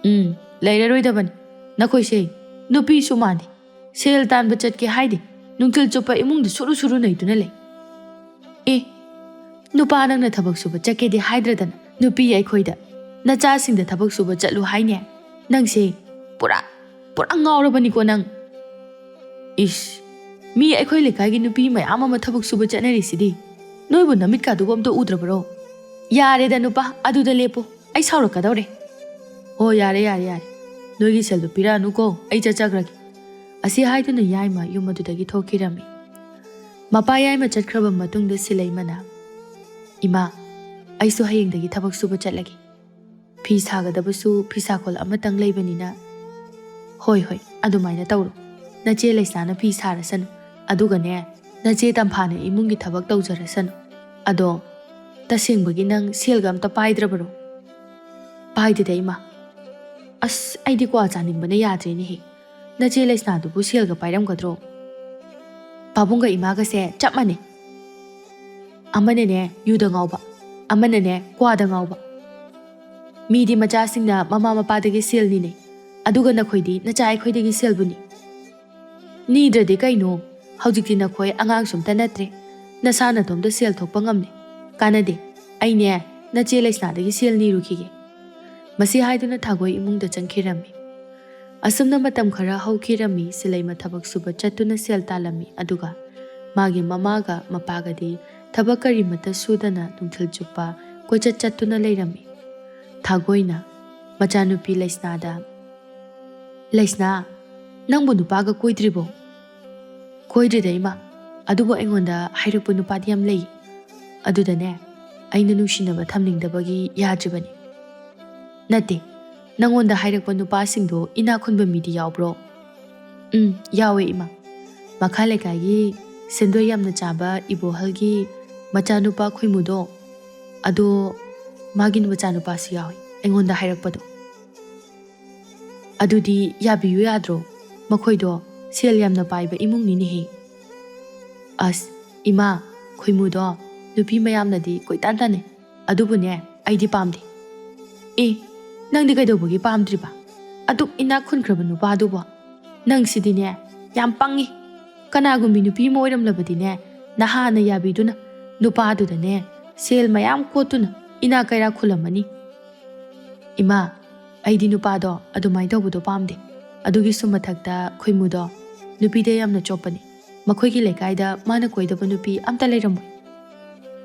ꯎꯝ, ꯂꯩꯔꯔꯣꯏꯗꯕꯅꯤ꯫ ꯅꯈꯣꯏꯁꯦ ꯅꯨꯄꯤꯁꯨ ꯃꯥꯟꯗꯦ, ꯁꯦꯜ ꯇꯥꯟꯕ ꯆꯠꯀꯦ ꯍꯥꯏꯗꯦ, ꯅꯨꯡꯊꯤꯜ ꯆꯨꯞꯄ ꯏꯃꯨꯡꯗ ꯁꯨꯔꯨ ꯁꯨꯔꯨ ꯅꯩꯗꯨꯅ ꯂꯩ꯫ ꯑꯦ, ꯅꯨꯄꯥ ꯅꯪꯅ ꯊꯕꯛ ꯁꯨꯕ ꯆꯠꯀꯦꯗꯤ ꯍꯥꯏꯗ꯭ꯔꯗꯅ, ꯅꯨꯄꯤ ꯑꯩꯈꯣꯏꯗ ꯅꯆꯥꯁꯤꯡꯗ ꯊꯕꯛ ꯁꯨꯕ ꯆꯠꯂꯨ ꯍꯥꯏꯅꯦ? ꯅꯪꯁꯦ ꯄꯨꯔꯥ, ꯄꯨꯔꯥ ꯉꯥꯎꯔꯕꯅꯤꯀꯣ ꯅꯪ꯫ ꯏꯁ, ꯃꯤ ꯑꯩꯈꯣꯏ ꯂꯩꯀꯥꯏꯒꯤ ꯅꯨꯄꯤ ꯃꯌꯥꯝ ꯑꯃ ꯊꯕꯛ ꯁꯨꯕ ꯆꯠꯅꯔꯤꯁꯤꯗꯤ, ꯅꯣꯏꯕꯨ ꯅꯃꯤꯠꯀꯥꯗꯨꯕꯨ ꯑꯝꯇ ꯎꯗ꯭ꯔꯕꯔꯣ? ꯌꯥꯔꯦꯗ ꯅꯨꯄꯥ, ꯑꯗꯨꯗ ꯂꯦꯞꯄꯣ, ꯑꯩ ꯁꯥꯎꯔꯛꯀꯗꯧꯔꯦ꯫ ꯍꯣ, ꯌꯥꯔꯦ, ꯌꯥꯔꯦ, ꯌꯥꯔꯦ, ꯅꯣꯏꯒꯤ ꯁꯦꯜꯗꯨ ꯄꯤꯔꯛꯑꯅꯨꯀꯣ, ꯑꯩ ꯆꯠꯆꯈ꯭ꯔꯒꯦ꯫ ꯑꯁꯤ ꯍꯥꯏꯗꯨꯅ ꯌꯥꯏꯃ ꯌꯨꯝ ꯑꯗꯨꯗꯒꯤ ꯊꯣꯛꯈꯤꯔꯝꯃꯤ꯫ ꯃꯄꯥ ꯌꯥꯏꯃ ꯆꯠꯈ꯭ꯔꯕ ꯃꯇꯨꯡꯗ ꯁꯤꯂꯩꯃꯅ, "ꯏꯃꯥ, ꯑꯩꯁꯨ ꯍꯌꯦꯡꯗꯒꯤ ꯊꯕꯛ ꯁꯨꯕ ꯆꯠꯂꯒꯦ꯫ ꯐꯤ ꯁꯥꯒꯗꯕꯁꯨ ꯐꯤꯁꯥꯈꯣꯜ ꯑꯃꯇꯪ ꯂꯩꯕꯅꯤꯅ꯫" "ꯍꯣꯏ, ꯍꯣꯏ, ꯑꯗꯨꯃꯥꯏꯅ ꯇꯧꯔꯣ꯫ ꯅꯆꯦ ꯂꯩꯁꯅꯥꯅ ꯐꯤ ꯁꯥꯔꯁꯅꯨ, ꯑꯗꯨꯒꯅꯦ, ꯅꯆꯦ ꯇꯝꯐꯥꯅ ꯏꯃꯨꯡꯒꯤ ꯊꯕꯛ ꯇꯧꯖꯔꯁꯅꯨ꯫ ꯑꯗꯣ ꯇꯁꯦꯡꯕꯒꯤ ꯅꯪ ꯁꯦꯜꯒ ꯑꯝꯇ ꯄꯥꯏꯗ꯭ꯔꯕꯔꯣ?" "ꯄꯥꯏꯗꯦꯗ ꯏꯃꯥ꯫ ꯑꯁ, ꯑꯩꯗꯤ ꯀ꯭ꯋꯥ ꯆꯥꯅꯤꯡꯕꯅ ꯌꯥꯗ꯭ꯔꯦꯅꯦꯍꯦ꯫ ꯅꯆꯦ ꯂꯩꯁꯅꯥꯗꯨꯕꯨ ꯁꯦꯜꯒ ꯄꯥꯏꯔꯝꯒꯗ꯭ꯔꯣ?" "ꯄꯥꯕꯨꯡꯒ ꯏꯃꯥꯒꯁꯦ ꯆꯞ ꯃꯥꯟꯅꯩ꯫ ꯑꯃꯅꯅꯦ ꯌꯨꯗ ꯉꯥꯎꯕ, ꯑꯃꯅꯅꯦ ꯀ꯭ꯋꯥꯗ ꯉꯥꯎꯕ꯫ ꯃꯤꯗꯤ ꯃꯆꯥꯁꯤꯡꯅ ꯃꯃꯥ ꯃꯄꯥꯗꯒꯤ ꯁꯦꯜ ꯅꯤꯅꯩ, ꯑꯗꯨꯒ ꯅꯈꯣꯏꯗꯤ ꯅꯆꯥ ꯑꯩꯈꯣꯏꯗꯒꯤ ꯁꯦꯜꯕꯨ ꯅꯤ꯫ ꯅꯤꯗ꯭ꯔꯗꯤ ꯀꯩꯅꯣ? ꯍꯧꯖꯤꯛꯇꯤ ꯅꯈꯣꯏ ꯑꯉꯥꯡꯁꯨ ꯑꯝꯇ ꯅꯠꯇ꯭ꯔꯦ꯫ ꯅꯁꯥ ꯅꯇꯣꯝꯇ ꯁꯦꯜ ꯊꯣꯛꯄ ꯉꯝꯂꯦ꯫ ꯀꯥꯟꯅꯗꯦ꯫ ꯑꯩꯅꯦ ꯅꯆꯦ ꯂꯩꯁꯅꯥꯗꯒꯤ ꯁꯦꯜ ꯅꯤꯔꯨꯈꯤꯒꯦ꯫" ꯃꯁꯤ ꯍꯥꯏꯗꯨꯅ ꯊꯥꯒꯣꯏ ꯏꯃꯨꯡꯗ ꯆꯪꯈꯤꯔꯝꯃꯤ꯫ ꯑꯁꯨꯝꯅ ꯃꯇꯝ ꯈꯔ ꯍꯧꯈꯤꯔꯝꯃꯤ꯫ ꯁꯤꯂꯩꯃ ꯊꯕꯛ ꯁꯨꯕ ꯆꯠꯇꯨꯅ ꯁꯦꯜ ꯇꯥꯜꯂꯝꯃꯤ, ꯑꯗꯨꯒ ꯃꯥꯒꯤ ꯃꯃꯥꯒ ꯃꯄꯥꯒꯗꯤ ꯊꯕꯛ ꯀꯔꯤꯃꯠꯇ ꯁꯨꯗꯅ ꯅꯨꯡꯊꯤꯜ ꯆꯨꯞꯄ ꯀꯣꯏꯆꯠ ꯆꯠꯇꯨꯅ ꯂꯩꯔꯝꯃꯤ꯫ ꯊꯥꯒꯣꯏꯅ ꯃꯆꯥꯅꯨꯄꯤ ꯂꯩꯁꯅꯥꯗ, "ꯂꯩꯁꯅꯥ, ꯅꯪꯕꯨ ꯅꯨꯄꯥꯒ ꯀꯣꯏꯗ꯭ꯔꯤꯕꯣ?" "ꯀꯣꯏꯗ꯭ꯔꯤꯗ ꯏꯃꯥ, ꯑꯗꯨꯕꯨ ꯑꯩꯉꯣꯟꯗ ꯍꯥꯏꯔꯛꯄ ꯅꯨꯄꯥꯗꯤ ꯌꯥꯝ ꯂꯩ꯫ ꯑꯗꯨꯗꯅꯦ, ꯑꯩꯅ ꯅꯨꯡꯁꯤꯅꯕ ꯊꯝꯅꯤꯡꯗꯕꯒꯤ ꯌꯥꯗ꯭ꯔꯤꯕꯅꯤ꯫ ꯅꯠꯇꯦ, ꯅꯪꯉꯣꯟꯗ ꯍꯥꯏꯔꯛꯄ ꯅꯨꯄꯥꯁꯤꯡꯗꯣ ꯏꯅꯥꯛ ꯈꯨꯟꯕ ꯃꯤꯗꯤ ꯌꯥꯎꯕ꯭ꯔꯣ? ꯎꯝ, ꯌꯥꯎꯋꯦ ꯏꯃꯥ꯫ ꯃꯈꯥ ꯂꯩꯀꯥꯏꯒꯤ ꯁꯦꯟꯗꯣꯏ ꯌꯥꯝꯅ ꯆꯥꯕ ꯏꯕꯣꯍꯜꯒꯤ ꯃꯆꯥꯅꯨꯄꯥ ꯈꯣꯏꯃꯨꯗꯣ, ꯑꯗꯣ ꯃꯥꯒꯤ ꯃꯆꯥꯅꯨꯄꯥꯁꯨ ꯌꯥꯎꯋꯤ ꯑꯩꯉꯣꯟꯗ ꯍꯥꯏꯔꯛꯄꯗꯣ꯫ ꯑꯗꯨꯗꯤ ꯌꯥꯕꯤꯌꯨ ꯌꯥꯗ꯭ꯔꯣ? ꯃꯈꯣꯏꯗꯣ ꯁꯦꯜ ꯌꯥꯝꯅ ꯄꯥꯏꯕ ꯏꯃꯨꯡꯅꯤꯅꯦꯍꯦ꯫ ꯑꯁ, ꯏꯃꯥ, ꯈꯣꯏꯃꯨꯗꯣ ꯅꯨꯄꯤ ꯃꯌꯥꯝꯅꯗꯤ ꯀꯣꯏꯇꯥꯟ ꯇꯥꯟꯅꯩ, ꯑꯗꯨꯕꯨꯅꯦ, ꯑꯩꯗꯤ ꯄꯥꯝꯗꯦ꯫ ꯑꯦ, ꯅꯪꯗꯤ ꯀꯩꯗꯧꯕꯒꯤ ꯄꯥꯝꯗ꯭ꯔꯤꯕ? ꯑꯗꯨꯛ ꯏꯅꯥꯛ ꯈꯨꯟꯈ꯭ꯔꯕ ꯅꯨꯄꯥꯗꯨꯕꯣ? ꯅꯪꯁꯤꯗꯤꯅꯦ, ꯌꯥꯝ ꯄꯪꯉꯤ꯫ ꯀꯅꯥꯒꯨꯝꯕꯤ ꯅꯨꯄꯤ ꯑꯃ ꯑꯣꯏꯔꯝꯂꯕꯗꯤꯅꯦ, ꯅꯍꯥꯟꯅ ꯌꯥꯕꯤꯗꯨꯅ ꯅꯨꯄꯥꯗꯨꯗꯅꯦ ꯁꯦꯜ ꯃꯌꯥꯝ ꯀꯣꯠꯇꯨꯅ ꯏꯅꯥꯛ ꯀꯩꯔꯥꯛ ꯈꯨꯜꯂꯝꯃꯅꯤ꯫ ꯏꯃꯥ, ꯑꯩꯗꯤ ꯅꯨꯄꯥꯗꯣ ꯑꯗꯨꯃꯥꯏꯅ ꯇꯧꯕꯗꯣ ꯄꯥꯝꯗꯦ꯫ ꯑꯗꯨꯒꯤꯁꯨ ꯃꯊꯛꯇ ꯈꯣꯏꯃꯨꯗꯣ ꯅꯨꯄꯤꯗ ꯌꯥꯝꯅ ꯆꯣꯞꯄꯅꯤ꯫ ꯃꯈꯣꯏꯒꯤ ꯂꯩꯀꯥꯏꯗ ꯃꯥꯅ ꯀꯣꯏꯗꯕ ꯅꯨꯄꯤ ꯑꯝꯇ ꯂꯩꯔꯝꯃꯣꯏ꯫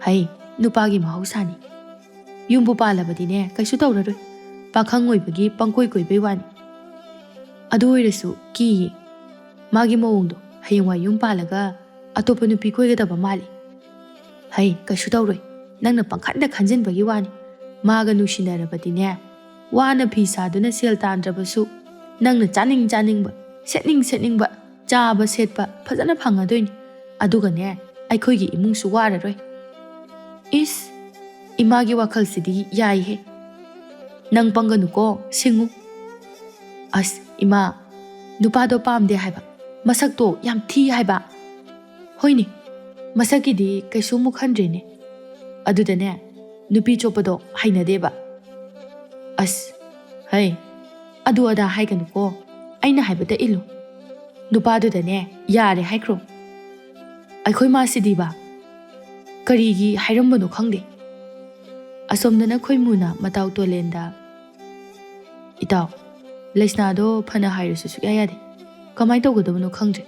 ꯍꯩ, ꯅꯨꯄꯥꯒꯤ ꯃꯍꯧꯁꯥꯅꯤ꯫ ꯌꯨꯝꯕꯨ ꯄꯥꯜꯂꯕꯗꯤꯅꯦ, ꯀꯩꯁꯨ ꯇꯧꯔꯔꯣꯏ꯫ ꯄꯥꯈꯪ ꯑꯣꯏꯕꯒꯤ ꯄꯪꯀꯣꯏ ꯀꯣꯏꯕꯩ ꯋꯥꯅꯤ꯫ ꯑꯗꯨ ꯑꯣꯏꯔꯁꯨ ꯀꯤꯌꯦ꯫ ꯃꯥꯒꯤ ꯃꯑꯣꯡꯗꯣ ꯍꯌꯦꯡꯋꯥꯏ ꯌꯨꯝ ꯄꯥꯜꯂꯒ ꯑꯇꯣꯞꯄ ꯅꯨꯄꯤ ꯀꯣꯏꯒꯗꯕ ꯃꯥꯜꯂꯤ꯫ ꯍꯩ, ꯀꯩꯁꯨ ꯇꯧꯔꯣꯏ꯫ ꯅꯪꯅ ꯄꯪꯈꯟꯗ ꯈꯟꯖꯤꯟꯕꯒꯤ ꯋꯥꯅꯤ꯫ ꯃꯥꯒ ꯅꯨꯡꯁꯤꯅꯔꯕꯗꯤꯅꯦ, ꯋꯥꯅ ꯐꯤ ꯁꯥꯗꯨꯅ ꯁꯦꯜ ꯇꯥꯟꯗ꯭ꯔꯕꯁꯨ, ꯅꯪꯅ ꯆꯥꯅꯤꯡ ꯆꯥꯅꯤꯡꯕ, ꯁꯦꯠꯅꯤꯡ ꯁꯦꯠꯅꯤꯡꯕ, ꯆꯥꯕ ꯁꯦꯠꯄ ꯐꯖꯅ ꯐꯪꯉꯗꯣꯏꯅꯤ꯫ ꯑꯗꯨꯒꯅꯦ, ꯑꯩꯈꯣꯏꯒꯤ ꯏꯃꯨꯡꯁꯨ ꯋꯥꯔꯔꯣꯏ꯫ ꯏꯁ, ꯏꯃꯥꯒꯤ ꯋꯥꯈꯜꯁꯤꯗꯤ ꯌꯥꯏꯍꯦ꯫ ꯅꯪ ꯄꯪꯒꯅꯨꯀꯣ, ꯁꯤꯡꯉꯨ꯫ ꯑꯁ, ꯏꯃꯥ, ꯅꯨꯄꯥꯗꯣ ꯄꯥꯝꯗꯦ ꯍꯥꯏꯕ, ꯃꯁꯛꯇꯣ ꯌꯥꯝ ꯊꯤ ꯍꯥꯏꯕ꯫ ꯍꯣꯏꯅꯦ, ꯃꯁꯛꯀꯤꯗꯤ ꯀꯩꯁꯨ ꯑꯃꯨꯛ ꯈꯟꯗ꯭ꯔꯦꯅꯦ꯫ ꯑꯗꯨꯗꯅꯦ, ꯅꯨꯄꯤ ꯆꯣꯞꯄꯗꯣ ꯍꯩꯅꯗꯦꯕ꯫ ꯑꯁ, ꯍꯩ, ꯑꯗꯨ ꯑꯗꯥ ꯍꯥꯏꯒꯅꯨꯀꯣ, ꯑꯩꯅ ꯍꯥꯏꯕꯗ ꯏꯜꯂꯨ꯫ ꯅꯨꯄꯥꯗꯨꯗꯅꯦ, ꯌꯥꯔꯦ ꯍꯥꯏꯈ꯭ꯔꯣ꯫ ꯑꯩꯈꯣꯏ ꯃꯥꯁꯤꯗꯤꯕ ꯀꯔꯤꯒꯤ ꯍꯥꯏꯔꯝꯕꯅꯣ ꯈꯪꯗꯦ꯫ ꯑꯁꯣꯝꯗꯅ ꯈꯣꯏꯃꯨꯅ ꯃꯇꯥꯎ ꯇꯣꯂꯦꯟꯗ, "ꯏꯇꯥꯎ, ꯂꯩꯁꯅꯥꯗꯣ ꯐꯅ ꯍꯥꯏꯔꯁꯨ ꯁꯨꯛꯌꯥ ꯌꯥꯗꯦ꯫ ꯀꯃꯥꯏꯅ ꯇꯧꯒꯗꯕꯅꯣ ꯈꯪꯗ꯭ꯔꯦ꯫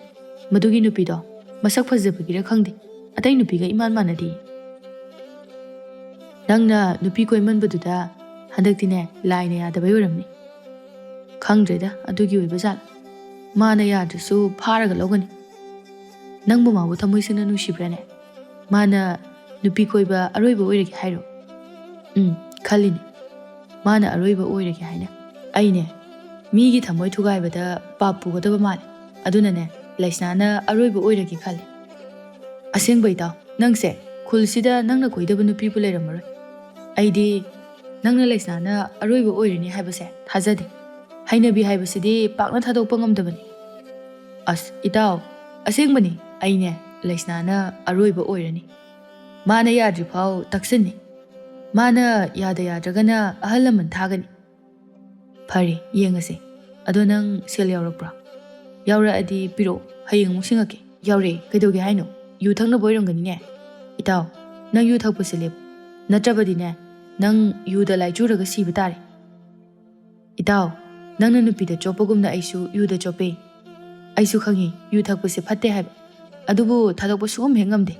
ꯃꯗꯨꯒꯤ ꯅꯨꯄꯤꯗꯣ ꯃꯁꯛ ꯐꯖꯕꯒꯤꯔ ꯈꯪꯗꯦ, ꯑꯇꯩ ꯅꯨꯄꯤꯒ ꯏꯃꯥꯟ ꯃꯥꯟꯅꯗꯦ꯫ ꯅꯪꯅ ꯅꯨꯄꯤ ꯀꯣꯏꯃꯟꯕꯗꯨꯗ ꯍꯟꯗꯛꯇꯤꯅꯦ, ꯂꯥꯏꯅ ꯌꯥꯗꯕꯩ ꯑꯣꯏꯔꯝꯅꯤ꯫ ꯈꯪꯗ꯭ꯔꯦꯗ, ꯑꯗꯨꯒꯤ ꯑꯣꯏꯕ ꯖꯥꯠꯂ꯫ ꯃꯥꯅ ꯌꯥꯗ꯭ꯔꯁꯨ ꯐꯥꯔꯒ ꯂꯧꯒꯅꯤ꯫ ꯅꯪꯕꯨ ꯃꯥꯕꯨ ꯊꯃꯣꯏ ꯁꯦꯡꯅ ꯅꯨꯡꯁꯤꯕ꯭ꯔꯥꯅꯦ? ꯃꯥꯅ ꯅꯨꯄꯤ ꯀꯣꯏꯕ ꯑꯔꯣꯏꯕ ꯑꯣꯏꯔꯒꯦ ꯍꯥꯏꯔꯣ? ꯎꯝ, ꯈꯜꯂꯤꯅꯦ꯫ ꯃꯥꯅ ꯑꯔꯣꯏꯕ ꯑꯣꯏꯔꯒꯦ ꯍꯥꯏꯅ꯫ ꯑꯩꯅꯦ, ꯃꯤꯒꯤ ꯊꯃꯣꯏ ꯊꯨꯒꯥꯏꯕꯗ ꯄꯥꯞ ꯄꯨꯒꯗꯕ ꯃꯥꯜꯂꯦ꯫ ꯑꯗꯨꯅꯅꯦ, ꯂꯩꯁꯅꯥꯅ ꯑꯔꯣꯏꯕ ꯑꯣꯏꯔꯒꯦ ꯈꯜꯂꯦ꯫ ꯑꯁꯦꯡꯕ ꯏꯇꯥꯎ, ꯅꯪꯁꯦ ꯈꯨꯜꯁꯤꯗ ꯅꯪꯅ ꯀꯣꯏꯗꯕ ꯅꯨꯄꯤꯕꯨ ꯂꯩꯔꯝꯃꯔꯣꯏ꯫ ꯑꯩꯗꯤ ꯅꯪꯅ ꯂꯩꯁꯅꯥꯅ ꯑꯔꯣꯏꯕ ꯑꯣꯏꯔꯅꯤ ꯍꯥꯏꯕꯁꯦ ꯊꯥꯖꯗꯦ꯫ ꯍꯩꯅꯕꯤ ꯍꯥꯏꯕꯁꯤꯗꯤ ꯄꯥꯛꯅ ꯊꯥꯗꯣꯛꯄ ꯉꯝꯗꯕꯅꯤ꯫ ꯑꯁ, ꯏꯇꯥꯎ, ꯑꯁꯦꯡꯕꯅꯤ, ꯑꯩꯅꯦ ꯂꯩꯁꯅꯥꯅ ꯑꯔꯣꯏꯕ ꯑꯣꯏꯔꯅꯤ꯫ ꯃꯥꯅ ꯌꯥꯗ꯭ꯔꯤꯐꯥꯎ ꯇꯛꯁꯟꯅꯤ꯫ ꯃꯥꯅ ꯌꯥꯗ ꯌꯥꯗ꯭ꯔꯒꯅ ꯑꯍꯜ ꯂꯃꯟ ꯊꯥꯒꯅꯤ꯫ ꯐꯔꯦ, ꯌꯦꯡꯉꯁꯦ꯫ ꯑꯗꯣ ꯅꯪ ꯁꯦꯜ ꯌꯥꯎꯔꯛꯄ꯭ꯔꯣ? ꯌꯥꯎꯔꯛꯑꯗꯤ ꯄꯤꯔꯛꯑꯣ, ꯍꯌꯦꯡ ꯑꯃꯨꯛ ꯁꯤꯡꯉꯛꯀꯦ꯫ ꯌꯥꯎꯔꯦ, ꯀꯩꯗꯧꯒꯦ ꯍꯥꯏꯅꯣ? ꯌꯨ ꯊꯛꯅꯕ ꯑꯣꯏꯔꯝꯒꯅꯤꯅꯦ꯫ ꯏꯇꯥꯎ, ꯅꯪ ꯌꯨ ꯊꯛꯄꯁꯦ ꯂꯦꯞꯄꯨ꯫ ꯅꯠꯇ꯭ꯔꯕꯗꯤꯅꯦ, ꯅꯪ ꯌꯨꯗ ꯂꯥꯏꯆꯨꯔꯒ ꯁꯤꯕ ꯇꯥꯔꯦ꯫ ꯏꯇꯥꯎ, ꯅꯪꯅ ꯅꯨꯄꯤꯗ ꯆꯣꯞꯄꯒꯨꯝꯅ ꯑꯩꯁꯨ ꯌꯨꯗ ꯆꯣꯞꯄꯦ꯫ ꯑꯩꯁꯨ ꯈꯪꯉꯤ ꯌꯨ ꯊꯛꯄꯁꯦ ꯐꯠꯇꯦ ꯍꯥꯏꯕ, ꯑꯗꯨꯕꯨ ꯊꯥꯗꯣꯛꯄ ꯁꯨꯡꯉꯝ ꯍꯦꯛ ꯉꯝꯗꯦ꯫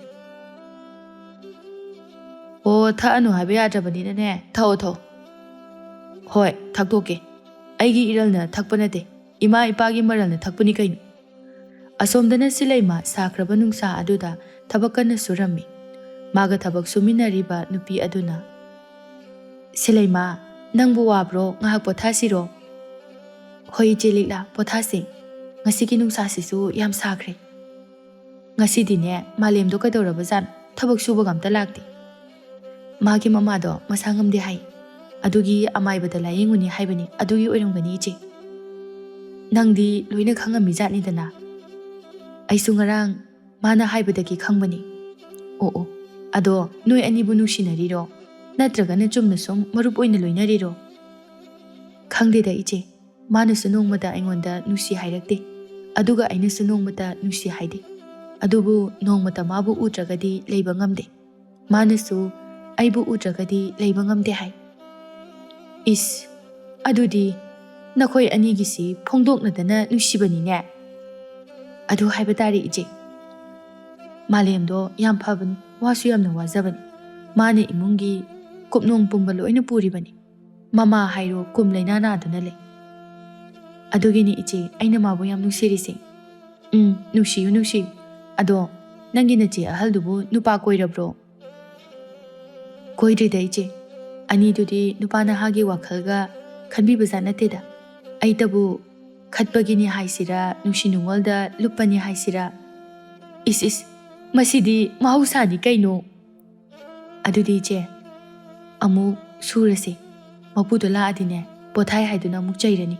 ꯑꯣ, ꯊꯛꯑꯅꯨ ꯍꯥꯏꯕ ꯌꯥꯗ꯭ꯔꯕꯅꯤꯅꯅꯦ, ꯊꯛꯑꯣ, ꯊꯛꯑꯣ꯫ ꯍꯣꯏ, ꯊꯛꯇꯣꯛꯀꯦ꯫ ꯑꯩꯒꯤ ꯏꯔꯜꯅ ꯊꯛꯄ ꯅꯠꯇꯦ, ꯏꯃꯥ ꯏꯄꯥꯒꯤ ꯃꯔꯜꯅ ꯊꯛꯄꯅꯤ ꯀꯩꯅꯣ꯫ ꯑꯁꯣꯝꯗꯅ ꯁꯤꯂꯩꯃ ꯁꯥꯈ꯭ꯔꯕ ꯅꯨꯡꯁꯥ ꯑꯗꯨꯗ ꯊꯕꯛ ꯀꯟꯅ ꯁꯨꯔꯝꯃꯤ꯫ ꯃꯥꯒ ꯊꯕꯛ ꯁꯨꯃꯤꯟꯅꯔꯤꯕ ꯅꯨꯄꯤ ꯑꯗꯨꯅ, "ꯁꯤꯂꯩꯃ, ꯅꯪꯕꯨ ꯋꯥꯕ꯭ꯔꯣ? ꯉꯥꯏꯍꯥꯛ ꯄꯣꯊꯥꯁꯤꯔꯣ?" "ꯍꯣꯏ, ꯏꯆꯦ ꯂꯤꯛꯂꯥ, ꯄꯣꯊꯥꯁꯦ꯫ ꯉꯁꯤꯒꯤ ꯅꯨꯡꯁꯥꯁꯤꯁꯨ ꯌꯥꯝ ꯁꯥꯈ꯭ꯔꯦ꯫ ꯉꯁꯤꯗꯤꯅꯦ, ꯃꯥꯂꯦꯝꯗꯣ ꯀꯩꯗꯧꯔꯕꯖꯥꯠꯅꯣ? ꯊꯕꯛ ꯁꯨꯕꯒ ꯑꯝꯇ ꯂꯥꯛꯇꯦ꯫ ꯃꯥꯒꯤ ꯃꯃꯥꯗꯣ ꯃꯁꯥ ꯉꯝꯗꯦ ꯍꯥꯏ꯫ ꯑꯗꯨꯒꯤ ꯑꯃꯥꯏꯕꯗ ꯂꯥꯌꯦꯡꯉꯨꯅꯤ ꯍꯥꯏꯕꯅꯤ꯫ ꯑꯗꯨꯒꯤ ꯑꯣꯏꯔꯝꯒꯅꯤ, ꯏꯆꯦ꯫ ꯅꯪꯗꯤ ꯂꯣꯏꯅ ꯈꯪꯉꯝꯃꯤꯖꯥꯠꯅꯤꯗꯅ꯫ ꯑꯩꯁꯨ ꯉꯔꯥꯡ ꯃꯥꯅ ꯍꯥꯏꯕꯗꯒꯤ ꯈꯪꯕꯅꯤ꯫ ꯑꯣ, ꯑꯣ, ꯑꯗꯣ ꯅꯣꯏ ꯑꯅꯤꯕꯨ ꯅꯨꯡꯁꯤꯅꯔꯤꯔꯣ? ꯅꯠꯇ꯭ꯔꯒꯅ ꯆꯨꯝꯅ ꯁꯨꯝ ꯃꯔꯨꯞ ꯑꯣꯏꯅ ꯂꯣꯏꯅꯔꯤꯔꯣ?" "ꯈꯪꯗꯦꯗ, ꯏꯆꯦ꯫ ꯃꯥꯅꯁꯨ ꯅꯣꯡꯃꯇ ꯑꯩꯉꯣꯟꯗ ꯅꯨꯡꯁꯤ ꯍꯥꯏꯔꯛꯇꯦ꯫ ꯑꯗꯨꯒ ꯑꯩꯅꯁꯨ ꯅꯣꯡꯃꯇ ꯅꯨꯡꯁꯤ ꯍꯥꯏꯗꯦ꯫ ꯑꯗꯨꯕꯨ ꯅꯣꯡꯃꯇ ꯃꯥꯕꯨ ꯎꯗ꯭ꯔꯒꯗꯤ ꯂꯩꯕ ꯉꯝꯗꯦ꯫ ꯃꯥꯅꯁꯨ ꯑꯩꯕꯨ ꯎꯗ꯭ꯔꯒꯗꯤ ꯂꯩꯕ ꯉꯝꯗꯦ ꯍꯥꯏ꯫" "ꯏꯁ, ꯑꯗꯨꯗꯤ ꯅꯈꯣꯏ ꯑꯅꯤꯒꯤꯁꯤ ꯐꯣꯡꯗꯣꯛꯅꯗꯅ ꯅꯨꯡꯁꯤꯕꯅꯤꯅꯦ?" "ꯑꯗꯨ ꯍꯥꯏꯕ ꯇꯥꯔꯦ, ꯏꯆꯦ꯫ ꯃꯥꯂꯦꯝꯗꯣ ꯌꯥꯝ ꯐꯕꯅꯤ, ꯋꯥꯁꯨ ꯌꯥꯝꯅ ꯋꯥꯖꯕꯅꯤ꯫ ꯃꯥꯅ ꯏꯃꯨꯡꯒꯤ ꯀꯨꯞꯅꯣꯝ ꯄꯨꯝꯕ ꯂꯣꯏꯅ ꯄꯨꯔꯤꯕꯅꯤ꯫ ꯃꯃꯥ ꯍꯥꯏꯔꯣ ꯀꯨꯝ ꯂꯩꯅꯥ ꯅꯥꯗꯨꯅ ꯂꯩ꯫ ꯑꯗꯨꯒꯤꯅꯤ, ꯏꯆꯦ, ꯑꯩꯅ ꯃꯥꯕꯨ ꯌꯥꯝ ꯅꯨꯡꯁꯤꯔꯤꯁꯦ꯫" "ꯎꯝ, ꯅꯨꯡꯁꯤꯌꯨ, ꯅꯨꯡꯁꯤꯌꯨ꯫ ꯑꯗꯣ ꯅꯪꯒꯤ ꯅꯆꯦ ꯑꯍꯜꯗꯨꯕꯨ ꯅꯨꯄꯥ ꯀꯣꯏꯔꯕ꯭ꯔꯣ?" ꯀꯣꯏꯗ꯭ꯔꯤꯗ ꯏꯆꯦ꯫ ꯑꯅꯤꯗꯨꯗꯤ ꯅꯨꯄꯥ ꯅꯍꯥꯒꯤ ꯋꯥꯈꯜꯒ ꯈꯟꯕꯤꯕꯖꯥꯠ ꯅꯠꯇꯦꯗ꯫ ꯑꯩꯇꯕꯨ ꯈꯠꯄꯒꯤꯅꯤ ꯍꯥꯏꯁꯤꯔꯥ, ꯅꯨꯡꯁꯤ ꯅꯨꯡꯉꯣꯜꯗ ꯂꯨꯞꯄꯅꯤ ꯍꯥꯏꯁꯤꯔꯥ꯫ ꯏꯁ ꯏꯁ, ꯃꯁꯤꯗꯤ ꯃꯍꯧꯁꯥꯅꯤ ꯀꯩꯅꯣ꯫ ꯑꯗꯨꯗꯤ ꯏꯆꯦ, ꯑꯃꯨꯛ ꯁꯨꯔꯁꯤ꯫ ꯃꯄꯨꯗꯣ ꯂꯥꯛꯑꯗꯤꯅꯦ, ꯄꯣꯊꯥꯏ ꯍꯥꯏꯗꯨꯅ ꯑꯃꯨꯛ ꯆꯩꯔꯅꯤ꯫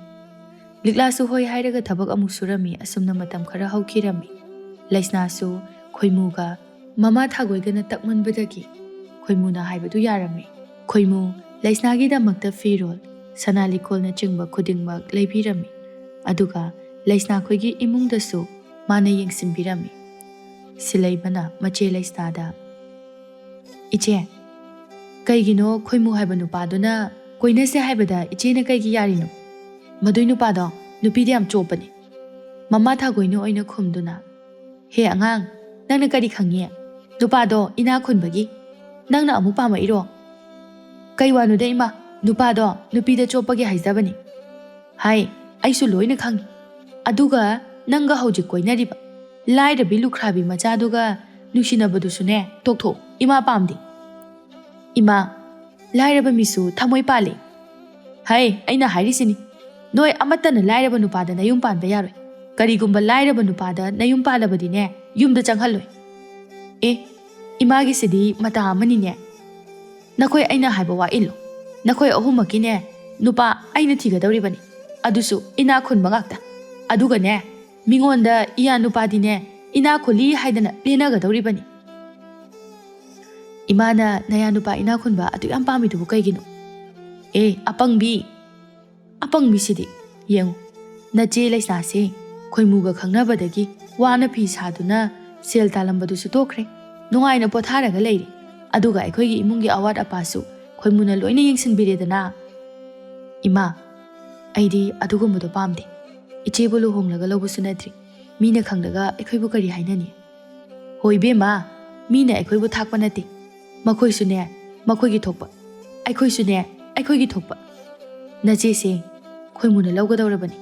ꯂꯤꯛꯂꯥꯁꯨ ꯍꯣꯏ ꯍꯥꯏꯔꯒ ꯊꯕꯛ ꯑꯃꯨꯛ ꯁꯨꯔꯝꯃꯤ꯫ ꯑꯁꯨꯝꯅ ꯃꯇꯝ ꯈꯔ ꯍꯧꯈꯤꯔꯝꯃꯤ꯫ ꯂꯩꯁꯅꯥꯁꯨ ꯈꯣꯏꯃꯨꯒ ꯃꯃꯥ ꯊꯥꯒꯣꯏꯒꯅ ꯇꯛꯃꯟꯕꯗꯒꯤ ꯈꯣꯏꯃꯨꯅ ꯍꯥꯏꯕꯗꯨ ꯌꯥꯔꯝꯃꯤ꯫ ꯈꯣꯏꯃꯨ ꯂꯩꯁꯅꯥꯒꯤꯗꯃꯛꯇ ꯐꯤꯔꯣꯜ, ꯁꯅꯥ ꯂꯤꯛꯀꯣꯜꯅꯆꯤꯡꯕ ꯈꯨꯗꯤꯡꯃꯛ ꯂꯩꯕꯤꯔꯝꯃꯤ꯫ ꯑꯗꯨꯒ ꯂꯩꯁꯅꯥꯈꯣꯏꯒꯤ ꯏꯃꯨꯡꯗꯁꯨ ꯃꯥꯅ ꯌꯦꯡꯁꯤꯟꯕꯤꯔꯝꯃꯤ꯫ ꯁꯤꯂꯩꯃꯅ ꯃꯆꯦ ꯂꯩꯁꯅꯥꯗ, "ꯏꯆꯦ, ꯀꯩꯒꯤꯅꯣ ꯈꯣꯏꯃꯨ ꯍꯥꯏꯕ ꯅꯨꯄꯥꯗꯨꯅ ꯀꯣꯏꯅꯁꯦ ꯍꯥꯏꯕꯗ ꯏꯆꯦꯅ ꯀꯩꯒꯤ ꯌꯥꯔꯤꯅꯣ? ꯃꯗꯨꯏ ꯅꯨꯄꯥꯗꯣ ꯅꯨꯄꯤꯗꯤ ꯌꯥꯝ ꯆꯣꯞꯄꯅꯤ꯫" ꯃꯃꯥ ꯊꯥꯒꯣꯏꯅ ꯑꯣꯏꯅ ꯈꯨꯝꯗꯨꯅ, "ꯍꯦ ꯑꯉꯥꯡ, ꯅꯪꯅ ꯀꯔꯤ ꯈꯪꯉꯤ? ꯅꯨꯄꯥꯗꯣ ꯏꯅꯥ ꯈꯨꯟꯕꯒꯤ ꯅꯪꯅ ꯑꯃꯨꯛ ꯄꯥꯝꯃꯛꯏꯔꯣ?" "ꯀꯩ ꯋꯥꯅꯣꯗ ꯏꯃꯥ, ꯅꯨꯄꯥꯗꯣ ꯅꯨꯄꯤꯗ ꯆꯣꯞꯄꯒꯤ ꯍꯥꯏꯖꯕꯅꯤ꯫" "ꯍꯥꯏ, ꯑꯩꯁꯨ ꯂꯣꯏꯅ ꯈꯪꯉꯤ꯫ ꯑꯗꯨꯒ ꯅꯪꯒ ꯍꯧꯖꯤꯛ ꯀꯣꯏꯅꯔꯤꯕ ꯂꯥꯏꯔꯕꯤ ꯂꯨꯈ꯭ꯔꯥꯕꯤ ꯃꯆꯥꯗꯨꯒ ꯅꯨꯡꯁꯤꯅꯕꯗꯨꯁꯨꯅꯦ, ꯇꯣꯛꯊꯣꯛ꯫ ꯏꯃꯥ ꯄꯥꯝꯗꯦ꯫" "ꯏꯃꯥ, ꯂꯥꯏꯔꯕ ꯃꯤꯁꯨ ꯊꯃꯣꯏ ꯄꯥꯜꯂꯤ꯫" "ꯍꯩ, ꯑꯩꯅ ꯍꯥꯏꯔꯤꯁꯤꯅꯤ, ꯅꯣꯏ ꯑꯃꯠꯇꯅ ꯂꯥꯏꯔꯕ ꯅꯨꯄꯥꯗ ꯅꯌꯨꯝ ꯄꯥꯟꯕ ꯌꯥꯔꯣꯏ꯫ ꯀꯔꯤꯒꯨꯝꯕ ꯂꯥꯏꯔꯕ ꯅꯨꯄꯥꯗ ꯅꯌꯨꯝ ꯄꯥꯜꯂꯕꯗꯤꯅꯦ, ꯌꯨꯝꯗ ꯆꯪꯍꯜꯂꯣꯏ꯫" "ꯑꯦ, ꯏꯃꯥꯒꯤꯁꯤꯗꯤ ꯃꯇꯥ ꯑꯃꯅꯤꯅꯦ꯫ ꯅꯈꯣꯏ ꯑꯩꯅ ꯍꯥꯏꯕ ꯋꯥ ꯏꯜꯂꯨ꯫ ꯅꯈꯣꯏ ꯑꯍꯨꯝꯃꯛꯀꯤꯅꯦ, ꯅꯨꯄꯥ ꯑꯩꯅ ꯊꯤꯒꯗꯧꯔꯤꯕꯅꯤ꯫ ꯑꯗꯨꯁꯨ ꯏꯅꯥ ꯈꯨꯟꯕ ꯉꯥꯛꯇ꯫ ꯑꯗꯨꯒꯅꯦ, ꯃꯤꯉꯣꯟꯗ ꯏꯌꯥ ꯅꯨꯄꯥꯗꯤꯅꯦ, ꯏꯅꯥ ꯈꯨꯜꯂꯤ ꯍꯥꯏꯗꯅ ꯂꯦꯟꯅꯒꯗꯧꯔꯤꯕꯅꯤ꯫" "ꯏꯃꯥꯅ ꯅꯌꯥ ꯅꯨꯄꯥ ꯏꯅꯥ ꯈꯨꯟꯕ ꯑꯗꯨ ꯌꯥꯝ ꯄꯥꯝꯃꯤꯗꯨꯕꯨ ꯀꯩꯒꯤꯅꯣ?" "ꯑꯦ, ꯑꯄꯪꯕꯤ, ꯑꯄꯪꯕꯤꯁꯤꯗꯤ꯫ ꯌꯦꯡꯉꯨ, ꯅꯆꯦ ꯂꯩꯁꯅꯥꯁꯦ ꯈꯣꯏꯃꯨꯒ ꯈꯪꯅꯕꯗꯒꯤ ꯋꯥꯅ ꯐꯤ ꯁꯥꯗꯨꯅ ꯁꯦꯜ ꯇꯥꯜꯂꯝꯕꯗꯨꯁꯨ ꯇꯣꯛꯈ꯭ꯔꯦ꯫ ꯅꯨꯡꯉꯥꯏꯅ ꯄꯣꯊꯥꯔꯒ ꯂꯩꯔꯦ꯫ ꯑꯗꯨꯒ ꯑꯩꯈꯣꯏꯒꯤ ꯏꯃꯨꯡꯒꯤ ꯑꯋꯥꯠ ꯑꯄꯥꯁꯨ ꯈꯣꯏꯃꯨꯅ ꯂꯣꯏꯅ ꯌꯦꯡꯁꯤꯟꯕꯤꯔꯦꯗꯅ꯫" "ꯏꯃꯥ, ꯑꯩꯗꯤ ꯑꯗꯨꯒꯨꯝꯕꯗꯣ ꯄꯥꯝꯗꯦ꯫ ꯏꯆꯦꯕꯨ ꯂꯨꯍꯣꯡꯂꯒ ꯂꯧꯕꯁꯨ ꯅꯠꯇ꯭ꯔꯤ꯫ ꯃꯤꯅ ꯈꯪꯂꯒ ꯑꯩꯈꯣꯏꯕꯨ ꯀꯔꯤ ꯍꯥꯏꯅꯅꯤ?" "ꯍꯣ ꯏꯕꯦꯝꯃ, ꯃꯤꯅ ꯑꯩꯈꯣꯏꯕꯨ ꯊꯥꯛꯄ ꯅꯠꯇꯦ꯫ ꯃꯈꯣꯏꯁꯨꯅꯦ, ꯃꯈꯣꯏꯒꯤ ꯊꯣꯛꯄ, ꯑꯩꯈꯣꯏꯁꯨꯅꯦ, ꯑꯩꯈꯣꯏꯒꯤ ꯊꯣꯛꯄ꯫ ꯅꯆꯦꯁꯦ ꯈꯣꯏꯃꯨꯅ ꯂꯧꯒꯗꯧꯔꯕꯅꯤ꯫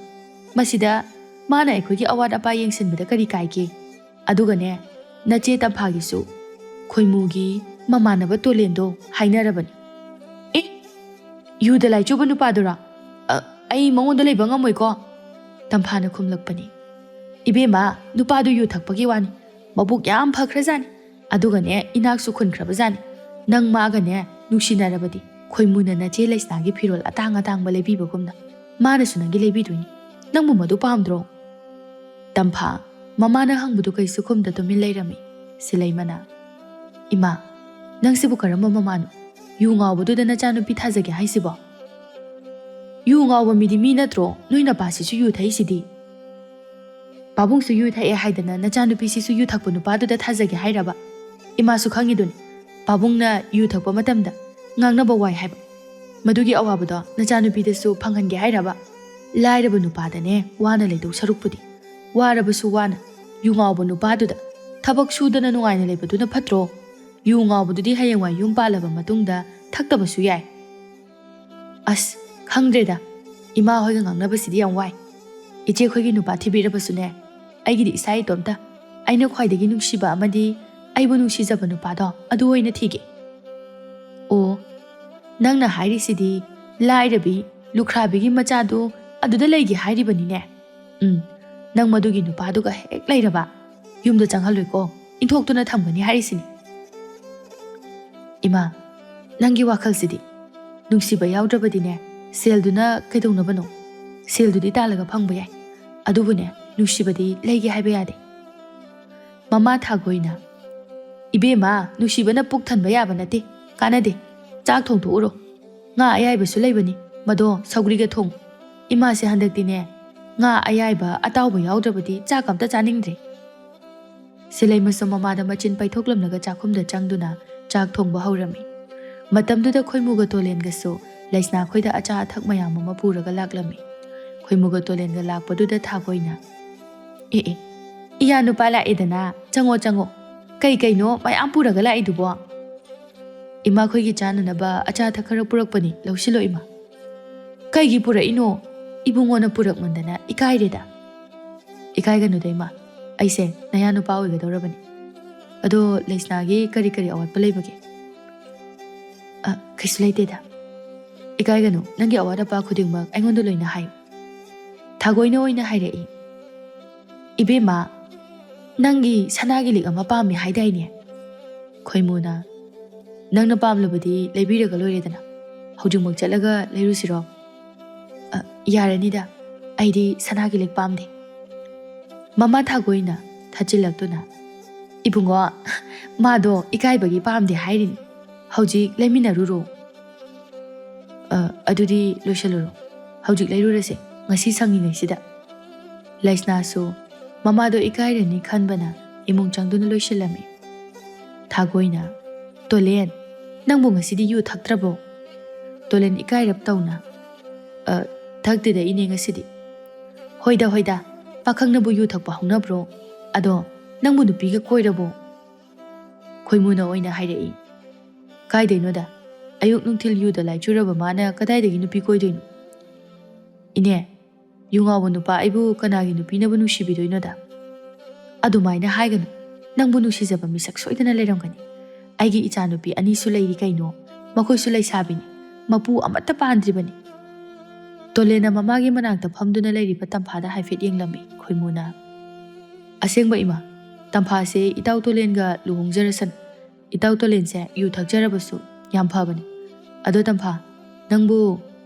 ꯃꯁꯤꯗ ꯃꯥꯅ ꯑꯩꯈꯣꯏꯒꯤ ꯑꯋꯥꯠ ꯑꯄꯥ ꯌꯦꯡꯁꯤꯟꯕꯗ ꯀꯔꯤ ꯀꯥꯏꯒꯦ? ꯑꯗꯨꯒꯅꯦ, ꯅꯆꯦ ꯇꯝꯐꯥꯒꯤꯁꯨ ꯈꯣꯏꯃꯨꯒꯤ ꯃꯃꯥꯟꯅꯕ ꯇꯣꯂꯦꯟꯗꯣ ꯍꯥꯏꯅꯔꯕꯅꯤ꯫ "ꯑꯦ, ꯌꯨꯗ ꯂꯥꯏꯆꯨꯕ ꯅꯨꯄꯥꯗꯨꯔꯣ? ꯑ, ꯑꯩ ꯃꯉꯣꯟꯗ ꯂꯩꯕ ꯉꯝꯃꯣꯏꯀꯣ," ꯇꯝꯐꯥꯅ ꯈꯨꯝꯂꯛꯄꯅꯤ꯫ "ꯏꯕꯦꯝꯃ, ꯅꯨꯄꯥꯗꯨ ꯌꯨ ꯊꯛꯄꯒꯤ ꯋꯥꯅꯤ꯫ ꯃꯕꯨꯛ ꯌꯥꯝ ꯐꯈ꯭ꯔꯖꯥꯠꯅꯤ꯫ ꯑꯗꯨꯒꯅꯦ, ꯏꯅꯥꯛꯁꯨ ꯈꯨꯟꯈ꯭ꯔꯕꯖꯥꯠꯅꯤ꯫ ꯅꯪ ꯃꯥꯒꯅꯦ ꯅꯨꯡꯁꯤꯅꯔꯕꯗꯤ, ꯈꯣꯏꯃꯨꯅ ꯅꯆꯦ ꯂꯩꯁꯅꯥꯒꯤ ꯐꯤꯔꯣꯜ ꯑꯇꯥꯡ ꯑꯇꯥꯡꯕ ꯂꯩꯕꯤꯕꯒꯨꯝꯅ ꯃꯥꯅꯁꯨ ꯅꯪꯒꯤ ꯂꯩꯕꯤꯗꯣꯏꯅꯤ꯫ ꯅꯪꯕꯨ ꯃꯗꯨ ꯄꯥꯝꯗ꯭ꯔꯣ?" ꯇꯝꯐꯥ, ꯃꯃꯥꯅ ꯍꯪꯕꯗꯨ ꯀꯩꯁꯨ ꯈꯨꯝꯗ ꯇꯨꯃꯤꯟ ꯂꯩꯔꯝꯃꯤ꯫ ꯁꯤꯂꯩꯃꯅ, "ꯏꯃꯥ, ꯅꯪꯁꯤꯕꯨ ꯀꯔꯝꯕ ꯃꯃꯥꯅꯣ? ꯌꯨ ꯉꯥꯎꯕꯗꯨꯗ ꯅꯆꯥꯅꯨꯄꯤ ꯊꯥꯖꯒꯦ ꯍꯥꯏꯁꯤꯕꯣ? ꯌꯨ ꯉꯥꯎꯕ ꯃꯤꯗꯤ ꯃꯤ ꯅꯠꯇ꯭ꯔꯣ? ꯅꯣꯏ ꯅꯄꯥꯁꯤꯁꯨ ꯌꯨ ꯊꯛꯏꯁꯤꯗꯤ꯫ ꯄꯥꯕꯨꯡꯁꯨ ꯌꯨ ꯊꯛꯑꯦ ꯍꯥꯏꯗꯅ ꯅꯆꯥꯅꯨꯄꯤꯁꯤꯁꯨ ꯌꯨ ꯊꯛꯄ ꯅꯨꯄꯥꯗꯨꯗ ꯊꯥꯖꯒꯦ ꯍꯥꯏꯔꯕ? ꯏꯃꯥꯁꯨ ꯈꯪꯉꯤꯗꯨꯅꯤ, ꯄꯥꯕꯨꯡꯅ ꯌꯨ ꯊꯛꯄ ꯃꯇꯝꯗ ꯉꯥꯡꯅꯕ ꯋꯥꯏ ꯍꯥꯏꯕ꯫ ꯃꯗꯨꯒꯤ ꯑꯋꯥꯕꯗꯣ ꯅꯆꯥꯅꯨꯄꯤꯗꯁꯨ ꯐꯪꯍꯟꯒꯦ ꯍꯥꯏꯔꯕ? ꯂꯥꯏꯔꯕ ꯅꯨꯄꯥꯗꯅꯦ ꯋꯥꯅ ꯂꯩꯗꯧ ꯁꯔꯨꯛꯄꯨꯗꯤ, ꯋꯥꯔꯕꯁꯨ ꯋꯥꯅ ꯌꯨ ꯉꯥꯎꯕ ꯅꯨꯄꯥꯗꯨꯗ ꯊꯕꯛ ꯁꯨꯗꯅ ꯅꯨꯡꯉꯥꯏꯅ ꯂꯩꯕꯗꯨꯅ ꯐꯠꯇ꯭ꯔꯣ? ꯌꯨ ꯉꯥꯎꯕꯗꯨꯗꯤ ꯍꯌꯦꯡꯋꯥꯏ ꯌꯨꯝ ꯄꯥꯜꯂꯕ ꯃꯇꯨꯡꯗ ꯊꯛꯇꯕꯁꯨ ꯌꯥꯏ꯫ ꯑꯁ, ꯈꯪꯗ꯭ꯔꯦꯗ, ꯏꯃꯥ ꯍꯣꯏꯒ ꯉꯥꯡꯅꯕꯁꯤꯗꯤ ꯌꯥꯝ ꯋꯥꯏ꯫ ꯏꯆꯦ ꯈꯣꯏꯒꯤ ꯅꯨꯄꯥ ꯊꯤꯕꯤꯔꯕꯁꯨꯅꯦ, ꯑꯩꯒꯤꯗꯤ ꯏꯁꯥ ꯏꯇꯣꯝꯇ, ꯑꯩꯅ ꯈ꯭ꯋꯥꯏꯗꯒꯤ ꯅꯨꯡꯁꯤꯕ ꯑꯃꯗꯤ ꯑꯩꯕꯨ ꯅꯨꯡꯁꯤꯖꯕ ꯅꯨꯄꯥꯗꯣ ꯑꯗꯨ ꯑꯣꯏꯅ ꯊꯤꯒꯦ꯫ ꯑꯣ, ꯅꯪꯅ ꯍꯥꯏꯔꯤꯁꯤꯗꯤ ꯂꯥꯏꯔꯕꯤ, ꯂꯨꯈ꯭ꯔꯥꯕꯤꯒꯤ ꯃꯆꯥꯗꯨ ꯑꯗꯨꯗ ꯂꯩꯒꯦ ꯍꯥꯏꯔꯤꯕꯅꯤꯅꯦ꯫ ꯎꯝ, ꯅꯪ ꯃꯗꯨꯒꯤ ꯅꯨꯄꯥꯗꯨꯒ ꯍꯦꯛ ꯂꯩꯔꯕ, ꯌꯨꯝꯗ ꯆꯪꯍꯜꯂꯣꯏꯀꯣ, ꯏꯟꯊꯣꯛꯇꯨꯅ ꯊꯝꯒꯅꯤ ꯍꯥꯏꯔꯤꯁꯤꯅꯤ꯫ ꯏꯃꯥ, ꯅꯪꯒꯤ ꯋꯥꯈꯜꯁꯤꯗꯤ꯫ ꯅꯨꯡꯁꯤꯕ ꯌꯥꯎꯗ꯭ꯔꯕꯗꯤꯅꯦ, ꯁꯦꯜꯗꯨꯅ ꯀꯩꯗꯧꯅꯕꯅꯣ? ꯁꯦꯜꯗꯨꯗꯤ ꯇꯥꯜꯂꯒ ꯐꯪꯕ ꯌꯥꯏ, ꯑꯗꯨꯕꯨꯅꯦ, ꯅꯨꯡꯁꯤꯕꯗꯤ ꯂꯩꯒꯦ ꯍꯥꯏꯕ ꯌꯥꯗꯦ꯫ ꯃꯃꯥ ꯊꯥꯒꯣꯏꯅ, "ꯏꯕꯦꯝꯃ, ꯅꯨꯡꯁꯤꯕꯅ ꯄꯨꯛ ꯊꯟꯕ ꯌꯥꯕ ꯅꯠꯇꯦ, ꯀꯥꯟꯅꯗꯦ꯫ ꯆꯥꯛ ꯊꯣꯡꯊꯣꯛꯎꯔꯣ꯫ ꯉꯥ ꯑꯌꯥꯏꯕꯁꯨ ꯂꯩꯕꯅꯤ, ꯃꯗꯣ ꯁꯧꯒ꯭ꯔꯤꯒ ꯊꯣꯡꯉꯨ꯫ ꯏꯃꯥꯁꯦ ꯍꯟꯗꯛꯇꯤꯅꯦ, ꯉꯥ ꯑꯌꯥꯏꯕ ꯑꯇꯥꯎꯕ ꯌꯥꯎꯗ꯭ꯔꯕꯗꯤ ꯆꯥꯛ ꯑꯝꯇ ꯆꯥꯅꯤꯡꯗ꯭ꯔꯦ꯫" ꯁꯤꯂꯩꯃꯁꯨ ꯃꯃꯥꯗ ꯃꯆꯤꯟ ꯄꯩꯊꯣꯛꯂꯝꯂꯒ ꯆꯥꯛꯈꯨꯝꯗ ꯆꯪꯗꯨꯅ ꯆꯥꯛ ꯊꯣꯡꯕ ꯍꯧꯔꯝꯃꯤ꯫ ꯃꯇꯝꯗꯨꯗ ꯈꯣꯏꯃꯨꯒ ꯇꯣꯂꯦꯟꯒꯁꯨ ꯂꯩꯁꯅꯥ ꯈꯣꯏꯗ ꯑꯆꯥ ꯑꯊꯛ ꯃꯌꯥꯝ ꯑꯃ ꯄꯨꯔꯒ ꯂꯥꯛꯂꯝꯃꯤ꯫ ꯈꯣꯏꯃꯨꯒ ꯇꯣꯂꯦꯟꯒ ꯂꯥꯛꯄꯗꯨꯗ ꯊꯥꯒꯣꯏꯅ, "ꯑꯦ ꯑꯦ, ꯏꯌꯥ ꯅꯨꯄꯥ ꯂꯥꯛꯑꯦꯗꯅ, ꯆꯪꯉꯣ ꯆꯪꯉꯣ꯫ ꯀꯩ ꯀꯩꯅꯣ ꯃꯌꯥꯝ ꯄꯨꯔꯒ ꯂꯥꯛꯏꯗꯨꯕꯣ?" "ꯏꯃꯥꯈꯣꯏꯒꯤ ꯆꯥꯅꯅꯕ ꯑꯆꯥ ꯑꯊꯛ ꯈꯔ ꯄꯨꯔꯛꯄꯅꯤ, ꯂꯧꯁꯤꯜꯂꯣ ꯏꯃꯥ꯫" "ꯀꯩꯒꯤ ꯄꯨꯔꯛꯏꯅꯣ? ꯏꯕꯨꯡꯉꯣꯅ ꯄꯨꯔꯛꯃꯟꯗꯅ ꯏꯀꯥꯏꯔꯦꯗ꯫" "ꯏꯀꯥꯏꯒꯅꯨꯗ ꯏꯃꯥ, ꯑꯩꯁꯦ ꯅꯌꯥ ꯅꯨꯄꯥ ꯑꯣꯏꯒꯗꯧꯔꯕꯅꯤ꯫" ꯑꯗꯣ ꯂꯩꯁꯅꯥꯒꯤ ꯀꯔꯤ ꯀꯔꯤ ꯑꯋꯥꯠꯄ ꯂꯩꯕꯒꯦ? ꯑ, ꯀꯩꯁꯨ ꯂꯩꯇꯦꯗ꯫ ꯏꯀꯥꯏꯒꯅꯨ, ꯅꯪꯒꯤ ꯑꯋꯥꯠ ꯑꯄꯥ ꯈꯨꯗꯤꯡꯃꯛ ꯑꯩꯉꯣꯟꯗ ꯂꯣꯏꯅ ꯍꯥꯏꯌꯨ꯫ ꯊꯥꯒꯣꯏꯅ ꯑꯣꯏꯅ ꯍꯥꯏꯔꯛꯏ, "ꯏꯕꯦꯝꯃ, ꯅꯪꯒꯤ ꯁꯅꯥꯒꯤ ꯂꯤꯛ ꯑꯃ ꯄꯥꯝꯃꯤ ꯍꯥꯏꯗꯥꯏꯅꯦ?" ꯈꯣꯏꯃꯨꯅ, "ꯅꯪꯅ ꯄꯥꯝꯂꯕꯗꯤ ꯂꯩꯕꯤꯔꯒ ꯂꯣꯏꯔꯦꯗꯅ꯫ ꯍꯧꯖꯤꯛꯃꯛ ꯆꯠꯂꯒ ꯂꯩꯔꯨꯁꯤꯔꯣ?" "ꯑ, ꯌꯥꯔꯅꯤꯗ, ꯑꯩꯗꯤ ꯁꯅꯥꯒꯤ ꯂꯤꯛ ꯄꯥꯝꯗꯦ꯫" ꯃꯃꯥ ꯊꯥꯒꯣꯏꯅ ꯊꯥꯖꯤꯜꯂꯛꯇꯨꯅ, "ꯏꯕꯨꯡꯉꯣ, ꯃꯥꯗꯣ ꯏꯀꯥꯏꯕꯒꯤ ꯄꯥꯝꯗꯦ ꯍꯥꯏꯔꯤꯅꯤ꯫ ꯍꯧꯖꯤꯛ ꯂꯩꯃꯤꯟꯅꯔꯨꯔꯣ꯫" "ꯑ, ꯑꯗꯨꯗꯤ ꯂꯣꯏꯁꯜꯂꯨꯔꯣ꯫ ꯍꯧꯖꯤꯛ ꯂꯩꯔꯨꯔꯁꯦ, ꯉꯁꯤ ꯁꯪꯉꯤꯉꯩꯁꯤꯗ꯫" ꯂꯩꯁꯅꯥꯁꯨ ꯃꯃꯥꯗꯣ ꯏꯀꯥꯏꯔꯅꯤ ꯈꯟꯕꯅ ꯏꯃꯨꯡ ꯆꯪꯗꯨꯅ ꯂꯣꯏꯁꯤꯜꯂꯝꯃꯤ꯫ ꯊꯥꯒꯣꯏꯅ, "ꯇꯣꯂꯦꯟ, ꯅꯪꯕꯨ ꯉꯁꯤꯗꯤ ꯌꯨ ꯊꯛꯇ꯭ꯔꯕꯣ?" ꯇꯣꯂꯦꯟ ꯏꯀꯥꯏꯔꯞ ꯇꯧꯅ, "ꯑ, ꯊꯛꯇꯦꯗ ꯏꯅꯦ ꯉꯁꯤꯗꯤ꯫" "ꯍꯣꯏꯗ, ꯍꯣꯏꯗ, ꯄꯥꯈꯪꯅꯕꯨ ꯌꯨ ꯊꯛꯄ ꯍꯧꯅꯕ꯭ꯔꯣ? ꯑꯗꯣ ꯅꯪꯕꯨ ꯅꯨꯄꯤꯒ ꯀꯣꯏꯔꯕꯣ?" ꯈꯣꯏꯃꯨꯅ ꯑꯣꯏꯅ ꯍꯥꯏꯔꯛꯏ, "ꯀꯥꯏꯗꯩꯅꯣꯗ? ꯑꯌꯨꯛ ꯅꯨꯡꯊꯤꯜ ꯌꯨꯗ ꯂꯥꯏꯆꯨꯔꯕ ꯃꯥꯅ ꯀꯗꯥꯏꯗꯒꯤ ꯅꯨꯄꯤ ꯀꯣꯏꯗꯣꯏꯅꯣ?" "ꯏꯅꯦ, ꯌꯨ ꯉꯥꯎꯕ ꯅꯨꯄꯥ ꯑꯩꯕꯨ ꯀꯅꯥꯒꯤ ꯅꯨꯄꯤꯅꯕꯨ ꯅꯨꯡꯁꯤꯕꯤꯗꯣꯏꯅꯣꯗ?" "ꯑꯗꯨꯃꯥꯏꯅ ꯍꯥꯏꯒꯅꯨ꯫ ꯅꯪꯕꯨ ꯅꯨꯡꯁꯤꯖꯕ ꯃꯤꯁꯛ ꯁꯣꯏꯗꯅ ꯂꯩꯔꯝꯒꯅꯤ꯫ ꯑꯩꯒꯤ ꯏꯆꯥꯅꯨꯄꯤ ꯑꯅꯤꯁꯨ ꯂꯩꯔꯤ ꯀꯩꯅꯣ꯫ ꯃꯈꯣꯏꯁꯨ ꯂꯩꯁꯥꯕꯤꯅꯤ꯫ ꯃꯄꯨ ꯑꯃꯠꯇ ꯄꯥꯟꯗ꯭ꯔꯤꯕꯅꯤ꯫" ꯇꯣꯂꯦꯟꯅ ꯃꯃꯥꯒꯤ ꯃꯅꯥꯛꯇ ꯐꯝꯗꯨꯅ ꯂꯩꯔꯤꯕ ꯇꯝꯐꯥꯗ ꯍꯥꯏꯐꯦꯠ ꯌꯦꯡꯂꯝꯃꯤ ꯈꯣꯏꯃꯨꯅ꯫ "ꯑꯁꯦꯡꯕ ꯏꯃꯥ, ꯇꯝꯐꯥꯁꯦ ꯏꯇꯥꯎ ꯇꯣꯂꯦꯟꯒ ꯂꯨꯍꯣꯡꯖꯔꯁꯅꯨ꯫ ꯏꯇꯥꯎ ꯇꯣꯂꯦꯟꯁꯦ ꯌꯨ ꯊꯛꯆꯔꯕꯁꯨ ꯌꯥꯝ ꯐꯕꯅꯤ꯫ ꯑꯗꯣ ꯇꯝꯐꯥ, ꯅꯪꯕꯨ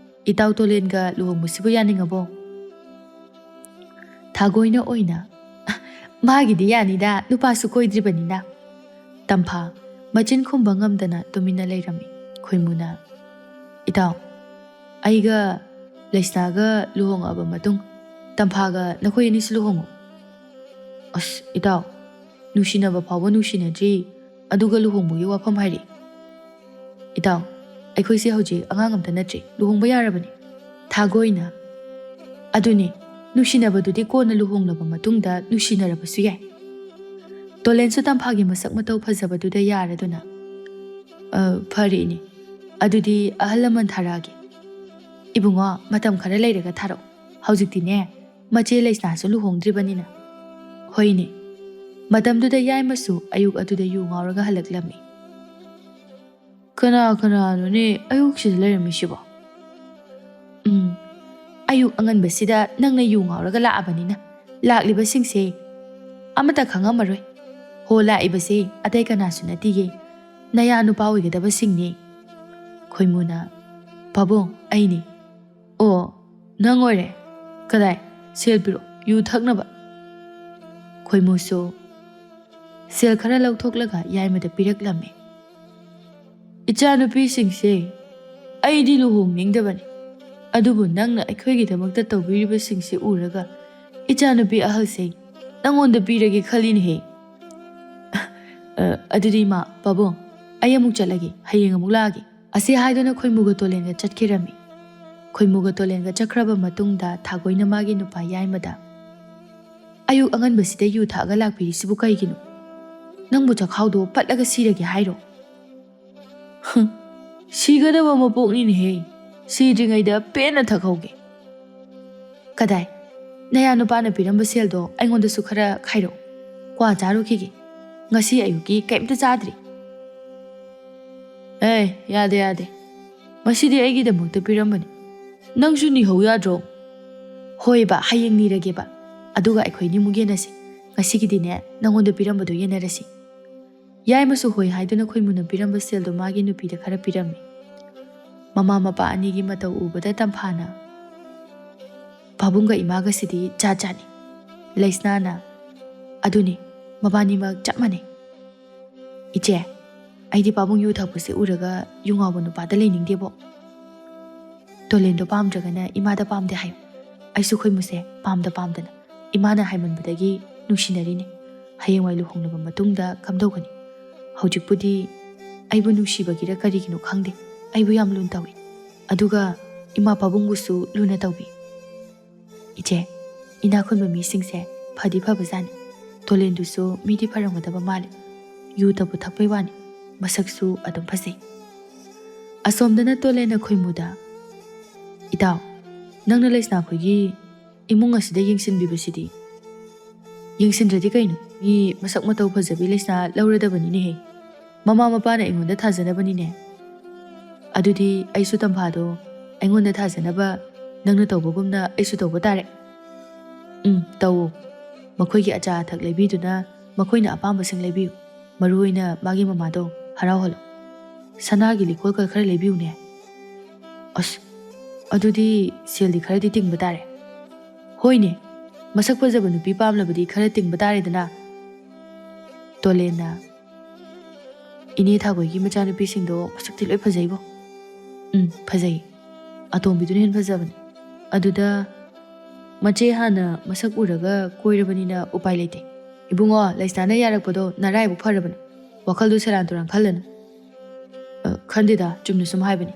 ꯏꯇꯥꯎ ꯇꯣꯂꯦꯟꯒ ꯂꯨꯍꯣꯡꯕꯁꯤꯕꯨ ꯌꯥꯅꯤꯡꯉꯕꯣ?" ꯊꯥꯒꯣꯏꯅ ꯑꯣꯏꯅ, "ꯃꯥꯒꯤꯗꯤ ꯌꯥꯅꯤꯗ, ꯅꯨꯄꯥꯁꯨ ꯀꯣꯏꯗ꯭ꯔꯤꯕꯅꯤꯅ꯫" ꯇꯝꯐꯥ ꯃꯆꯤꯟ ꯈꯨꯝꯕ ꯉꯝꯗꯅ ꯇꯨꯃꯤꯟꯅ ꯂꯩꯔꯝꯃꯤ꯫ ꯈꯣꯏꯃꯨꯅ, "ꯏꯇꯥꯎ, ꯑꯩꯒ ꯂꯩꯁꯅꯥꯒ ꯂꯨꯍꯣꯡꯉꯛꯑꯕ ꯃꯇꯨꯡ ꯇꯝꯐꯥꯒ ꯅꯈꯣꯏ ꯑꯅꯤꯁꯨ ꯂꯨꯍꯣꯡꯉꯨ꯫" "ꯑꯁ ꯏꯇꯥꯎ, ꯅꯨꯡꯁꯤꯅꯕ ꯐꯥꯎꯕ ꯅꯨꯡꯁꯤꯅꯗ꯭ꯔꯤ, ꯑꯗꯨꯒ ꯂꯨꯍꯣꯡꯕꯒꯤ ꯋꯥꯐꯝ ꯍꯥꯏꯔꯛꯏ꯫ ꯏꯇꯥꯎ, ꯑꯩꯈꯣꯏꯁꯦ ꯍꯧꯖꯤꯛ ꯑꯉꯥꯡ ꯑꯝꯇ ꯅꯠꯇ꯭ꯔꯤ, ꯂꯨꯍꯣꯡꯕ ꯌꯥꯔꯕꯅꯤ꯫" ꯊꯥꯒꯣꯏꯅ, "ꯑꯗꯨꯅꯤ, ꯅꯨꯡꯁꯤꯅꯕꯗꯨꯗꯤ ꯀꯣꯟꯅ ꯂꯨꯍꯣꯡꯂꯕ ꯃꯇꯨꯡꯗ ꯅꯨꯡꯁꯤꯅꯔꯕꯁꯨ ꯌꯥꯏ꯫" ꯇꯣꯂꯦꯟꯁꯨ ꯇꯝꯐꯥꯒꯤ ꯃꯁꯛ ꯃꯇꯧ ꯐꯖꯕꯗꯨꯗ ꯌꯥꯔꯗꯨꯅ, "ꯑ, ꯐꯔꯦ ꯏꯅꯦ, ꯑꯗꯨꯗꯤ ꯑꯍꯜ ꯂꯃꯟ ꯊꯥꯔꯛꯑꯒꯦ꯫" "ꯏꯕꯨꯡꯉꯣ, ꯃꯇꯝ ꯈꯔ ꯂꯩꯔꯒ ꯊꯥꯔꯛꯑꯣ꯫ ꯍꯧꯖꯤꯛꯇꯤꯅꯦ, ꯃꯆꯦ ꯂꯩꯁꯅꯥꯁꯨ ꯂꯨꯍꯣꯡꯗ꯭ꯔꯤꯕꯅꯤꯅ꯫" "ꯍꯣꯏꯅꯦ, ꯃꯇꯝꯗꯨꯗ ꯌꯥꯏꯃꯁꯨ ꯑꯌꯨꯛ ꯑꯗꯨꯗ ꯌꯨ ꯉꯥꯎꯔꯒ ꯍꯜꯂꯛꯂꯝꯃꯤ꯫ "ꯀꯅꯥ ꯀꯅꯥꯅꯣꯅꯦ ꯑꯌꯨꯛꯁꯤꯗ ꯂꯩꯔꯝꯃꯤꯁꯤꯕꯣ?" "ꯎꯝ, ꯑꯌꯨꯛ ꯑꯉꯟꯕꯁꯤꯗ ꯅꯪꯅ ꯌꯨ ꯉꯥꯎꯔꯒ ꯂꯥꯛꯑꯕꯅꯤꯅ ꯂꯥꯛꯂꯤꯕꯁꯤꯡꯁꯦ ꯑꯃꯠꯇ ꯈꯪꯉꯝꯃꯔꯣꯏ꯫ ꯍꯣ, ꯂꯥꯛꯏꯕꯁꯦ ꯑꯇꯩ ꯀꯅꯥꯁꯨ ꯅꯠꯇꯤꯌꯦ, ꯅꯌꯥ ꯅꯨꯄꯥ ꯑꯣꯏꯒꯗꯕꯁꯤꯡꯅꯦ꯫" ꯈꯣꯏꯃꯨꯅ, "ꯄꯥꯕꯨꯡ, ꯑꯩꯅꯤ꯫" "ꯑꯣ, ꯅꯪ ꯑꯣꯏꯔꯦ꯫ ꯀꯗꯥꯏ, ꯁꯦꯜ ꯄꯤꯔꯛꯑꯣ, ꯌꯨ ꯊꯛꯅꯕ꯫" ꯈꯣꯏꯃꯨꯁꯨ ꯁꯦꯜ ꯈꯔ ꯂꯧꯊꯣꯛꯂꯒ ꯌꯥꯏꯃꯗ ꯄꯤꯔꯛꯂꯝꯃꯤ꯫ "ꯏꯆꯥꯅꯨꯄꯤꯁꯤꯡꯁꯦ ꯑꯩꯗꯤ ꯂꯨꯍꯣꯡꯅꯤꯡꯗꯕꯅꯤ, ꯑꯗꯨꯕꯨ ꯅꯪꯅ ꯑꯩꯈꯣꯏꯒꯤꯗꯃꯛꯇ ꯇꯧꯕꯤꯔꯤꯕꯁꯤꯡꯁꯦ ꯎꯔꯒ ꯏꯆꯥꯅꯨꯄꯤ ꯑꯍꯜꯁꯦ ꯅꯪꯉꯣꯟꯗ ꯄꯤꯔꯒꯦ ꯈꯜꯂꯤꯅꯦꯍꯦ꯫" "ꯑ, ꯑꯗꯨꯗꯤ ꯏꯃꯥ, ꯄꯥꯕꯨꯡ, ꯑꯩ ꯑꯃꯨꯛ ꯆꯠꯂꯒꯦ, ꯍꯌꯦꯡ ꯑꯃꯨꯛ ꯂꯥꯛꯑꯒꯦ꯫" ꯑꯁꯤ ꯍꯥꯏꯗꯨꯅ ꯈꯣꯏꯃꯨꯒ ꯇꯣꯂꯦꯟꯒ ꯆꯠꯈꯤꯔꯝꯃꯤ꯫ ꯈꯣꯏꯃꯨꯒ ꯇꯣꯂꯦꯟꯒ ꯆꯠꯈ꯭ꯔꯕ ꯃꯇꯨꯡꯗ ꯊꯥꯒꯣꯏꯅ ꯃꯥꯒꯤ ꯅꯨꯄꯥ ꯌꯥꯏꯃꯗ, "ꯑꯌꯨꯛ ꯑꯉꯟꯕꯁꯤꯗ ꯌꯨ ꯊꯛꯑꯒ ꯂꯥꯛꯄꯤꯔꯤꯁꯤꯕꯨ ꯀꯩꯒꯤꯅꯣ? ꯅꯪꯕꯨ ꯆꯈꯥꯎꯗꯣ ꯄꯠꯂꯒ ꯁꯤꯔꯒꯦ ꯍꯥꯏꯔꯣ?" "ꯍꯨꯝ, ꯁꯤꯒꯗꯕ ꯃꯄꯣꯛꯅꯤꯅꯦꯍꯦ, ꯁꯤꯗ꯭ꯔꯤꯉꯩꯗ ꯄꯦꯟꯅ ꯊꯛꯍꯧꯒꯦ꯫" "ꯀꯗꯥꯏ, ꯅꯌꯥ ꯅꯨꯄꯥꯅ ꯄꯤꯔꯝꯕ ꯁꯦꯜꯗꯣ ꯑꯩꯉꯣꯟꯗꯁꯨ ꯈꯔ ꯈꯥꯏꯔꯛꯑꯣ, ꯀ꯭ꯋꯥ ꯆꯥꯔꯨꯈꯤꯒꯦ꯫ ꯉꯁꯤ ꯑꯌꯨꯛꯀꯤ ꯀꯩꯝꯇ ꯆꯥꯗ꯭ꯔꯤ꯫" "ꯑꯦ, ꯌꯥꯗꯦ, ꯌꯥꯗꯦ, ꯃꯁꯤꯗꯤ ꯑꯩꯒꯤꯗꯃꯛꯇ ꯄꯤꯔꯝꯕꯅꯤ, ꯅꯪꯁꯨ ꯅꯤꯍꯧ ꯌꯥꯗ꯭ꯔꯣ?" "ꯍꯣꯏꯕ, ꯍꯌꯦꯡ ꯅꯤꯔꯒꯦꯕ, ꯑꯗꯨꯒ ꯑꯩꯈꯣꯏꯅꯤꯃꯨꯛ ꯌꯦꯟꯅꯁꯤ꯫ ꯉꯁꯤꯒꯤꯗꯤꯅꯦ, ꯅꯪꯉꯣꯟꯗ ꯄꯤꯔꯝꯕꯗꯣ ꯌꯦꯟꯅꯔꯁꯤ꯫" ꯌꯥꯏꯃꯁꯨ ꯍꯣꯏ ꯍꯥꯏꯗꯨꯅ ꯈꯣꯏꯃꯨꯅ ꯄꯤꯔꯝꯕ ꯁꯦꯜꯗꯣ ꯃꯥꯒꯤ ꯅꯨꯄꯤꯗ ꯈꯔ ꯄꯤꯔꯝꯃꯤ꯫ ꯃꯃꯥ ꯃꯄꯥ ꯑꯅꯤꯒꯤ ꯃꯇꯧ ꯎꯕꯗ ꯇꯝꯐꯥꯅ, "ꯄꯥꯕꯨꯡꯒ ꯏꯃꯥꯒꯁꯤꯗꯤ ꯖꯥꯠ ꯖꯥꯠꯅꯤ꯫" ꯂꯩꯁꯅꯥꯅ, "ꯑꯗꯨꯅꯤ, ꯃꯕꯥꯅꯤꯃꯛ ꯆꯞ ꯃꯥꯟꯅꯩ꯫" "ꯏꯆꯦ, ꯑꯩꯗꯤ ꯄꯥꯕꯨꯡ ꯌꯨ ꯊꯛꯄꯁꯦ ꯎꯔꯒ ꯌꯨ ꯉꯥꯎꯕ ꯅꯨꯄꯥꯗ ꯂꯩꯅꯤꯡꯗꯦꯕꯣ꯫ ꯇꯣꯂꯦꯟꯗꯣ ꯄꯥꯝꯗ꯭ꯔꯒꯅ ꯏꯃꯥꯗ ꯄꯥꯝꯗꯦ ꯍꯥꯏꯌꯨ꯫ ꯑꯩꯁꯨ ꯈꯣꯏꯃꯨꯁꯦ ꯄꯥꯝꯗ ꯄꯥꯝꯗꯅ ꯏꯃꯥꯅ ꯍꯥꯏꯃꯟꯕꯗꯒꯤ ꯅꯨꯡꯁꯤꯅꯔꯤꯅꯦ꯫ ꯍꯌꯦꯡꯋꯥꯏ ꯂꯨꯍꯣꯡꯂꯕ ꯃꯇꯨꯡꯗ ꯀꯝꯗꯧꯒꯅꯤ? ꯍꯧꯖꯤꯛꯄꯨꯗꯤ ꯑꯩꯕꯨ ꯅꯨꯡꯁꯤꯕꯒꯤꯔ ꯀꯔꯤꯒꯤꯅꯣ ꯈꯪꯗꯦ, ꯑꯩꯕꯨ ꯌꯥꯝ ꯂꯨꯅ ꯇꯧꯏ꯫ ꯑꯗꯨꯒ ꯏꯃꯥ ꯄꯥꯕꯨꯡꯕꯨꯁꯨ ꯂꯨꯅ ꯇꯧꯕꯤ꯫ ꯏꯆꯦ, ꯏꯅꯥꯛ ꯈꯨꯟꯕ ꯃꯤꯁꯤꯡꯁꯦ ꯐꯗꯤ ꯐꯕꯖꯥꯠꯅꯤ꯫ ꯇꯣꯂꯦꯟꯗꯨꯁꯨ ꯃꯤꯗꯤ ꯐꯔꯝꯒꯗꯕ ꯃꯥꯜꯂꯤ꯫ ꯌꯨꯇꯕꯨ ꯊꯛꯄꯩ ꯋꯥꯅꯤ, ꯃꯁꯛꯁꯨ ꯑꯗꯨꯝ ꯐꯖꯩ꯫" ꯑꯁꯣꯝꯗꯅ ꯇꯣꯂꯦꯟꯅ ꯈꯣꯏꯃꯨꯗ, "ꯏꯇꯥꯎ, ꯅꯪꯅ ꯂꯩꯁꯅꯥ ꯈꯣꯏꯒꯤ ꯏꯃꯨꯡ ꯑꯁꯤꯗ ꯌꯦꯡꯁꯤꯟꯕꯤꯕꯁꯤꯗꯤ?" ꯌꯦꯡꯁꯤꯟꯗ꯭ꯔꯗꯤ ꯀꯩꯅꯣ? ꯃꯤ ꯃꯁꯛ ꯃꯇꯧ ꯐꯖꯕꯤ ꯂꯩꯁꯥ ꯂꯧꯔꯗꯕꯅꯤꯅꯦꯍꯦ꯫ ꯃꯃꯥ ꯃꯄꯥꯅ ꯑꯩꯉꯣꯟꯗ ꯊꯥꯖꯅꯕꯅꯤꯅꯦ꯫ ꯑꯗꯨꯗꯤ ꯑꯩꯁꯨ ꯇꯝꯐꯥꯗꯣ ꯑꯩꯉꯣꯟꯗ ꯊꯥꯖꯅꯕ ꯅꯪꯅ ꯇꯧꯕꯒꯨꯝꯅ ꯑꯩꯁꯨ ꯇꯧꯕ ꯇꯥꯔꯦ꯫ ꯎꯝ, ꯇꯧꯋꯣ꯫ ꯃꯈꯣꯏꯒꯤ ꯑꯆꯥ ꯑꯊꯛ ꯂꯩꯕꯤꯗꯨꯅ ꯃꯈꯣꯏꯅ ꯑꯄꯥꯝꯕꯁꯤꯡ ꯂꯩꯕꯤꯌꯨ꯫ ꯃꯔꯨ ꯑꯣꯏꯅ ꯃꯥꯒꯤ ꯃꯃꯥꯗꯣ ꯍꯔꯥꯎꯍꯜꯂꯣ꯫ ꯁꯅꯥꯒꯤ ꯂꯤꯛꯀꯣꯜꯒ ꯈꯔ ꯂꯩꯕꯤꯌꯨꯅꯦ꯫ ꯑꯁ, ꯑꯗꯨꯗꯤ ꯁꯦꯜꯗꯤ ꯈꯔꯗꯤ ꯇꯤꯡꯕ ꯇꯥꯔꯦ꯫ ꯍꯣꯏꯅꯦ, ꯃꯁꯛ ꯐꯖꯕ ꯅꯨꯄꯤ ꯄꯥꯝꯂꯕꯗꯤ ꯈꯔ ꯇꯤꯡꯕ ꯇꯥꯔꯦꯗꯅ꯫ ꯇꯣꯂꯦꯟꯅ, "ꯏꯅꯦ ꯊꯥꯒꯣꯏꯒꯤ ꯃꯆꯥꯅꯨꯄꯤꯁꯤꯡꯗꯣ ꯃꯁꯛꯇꯤ ꯂꯣꯏ ꯐꯖꯩꯕꯣ꯫" "ꯎꯝ, ꯐꯖꯩ꯫ ꯑꯇꯣꯝꯕꯤꯗꯨꯅ ꯍꯦꯟꯅ ꯐꯖꯕꯅꯤ꯫ ꯑꯗꯨꯗ ꯃꯆꯦ ꯍꯥꯟꯅ ꯃꯁꯛ ꯎꯔꯒ ꯀꯣꯏꯔꯕꯅꯤꯅ ꯎꯄꯥꯏ ꯂꯩꯇꯦ꯫ ꯏꯕꯨꯡꯉꯣ, ꯂꯩꯁꯅꯥꯅ ꯌꯥꯔꯛꯄꯗꯣ ꯅꯔꯥꯏꯕꯛ ꯐꯔꯕꯅꯤ꯫ ꯋꯥꯈꯜꯗꯨ ꯁꯦꯔꯥꯟ ꯇꯨꯔꯥꯟ ꯈꯜꯂꯅꯨ꯫" "ꯑ, ꯈꯟꯗꯦꯗ, ꯆꯨꯝꯅ ꯁꯨꯝ ꯍꯥꯏꯕꯅꯤ꯫"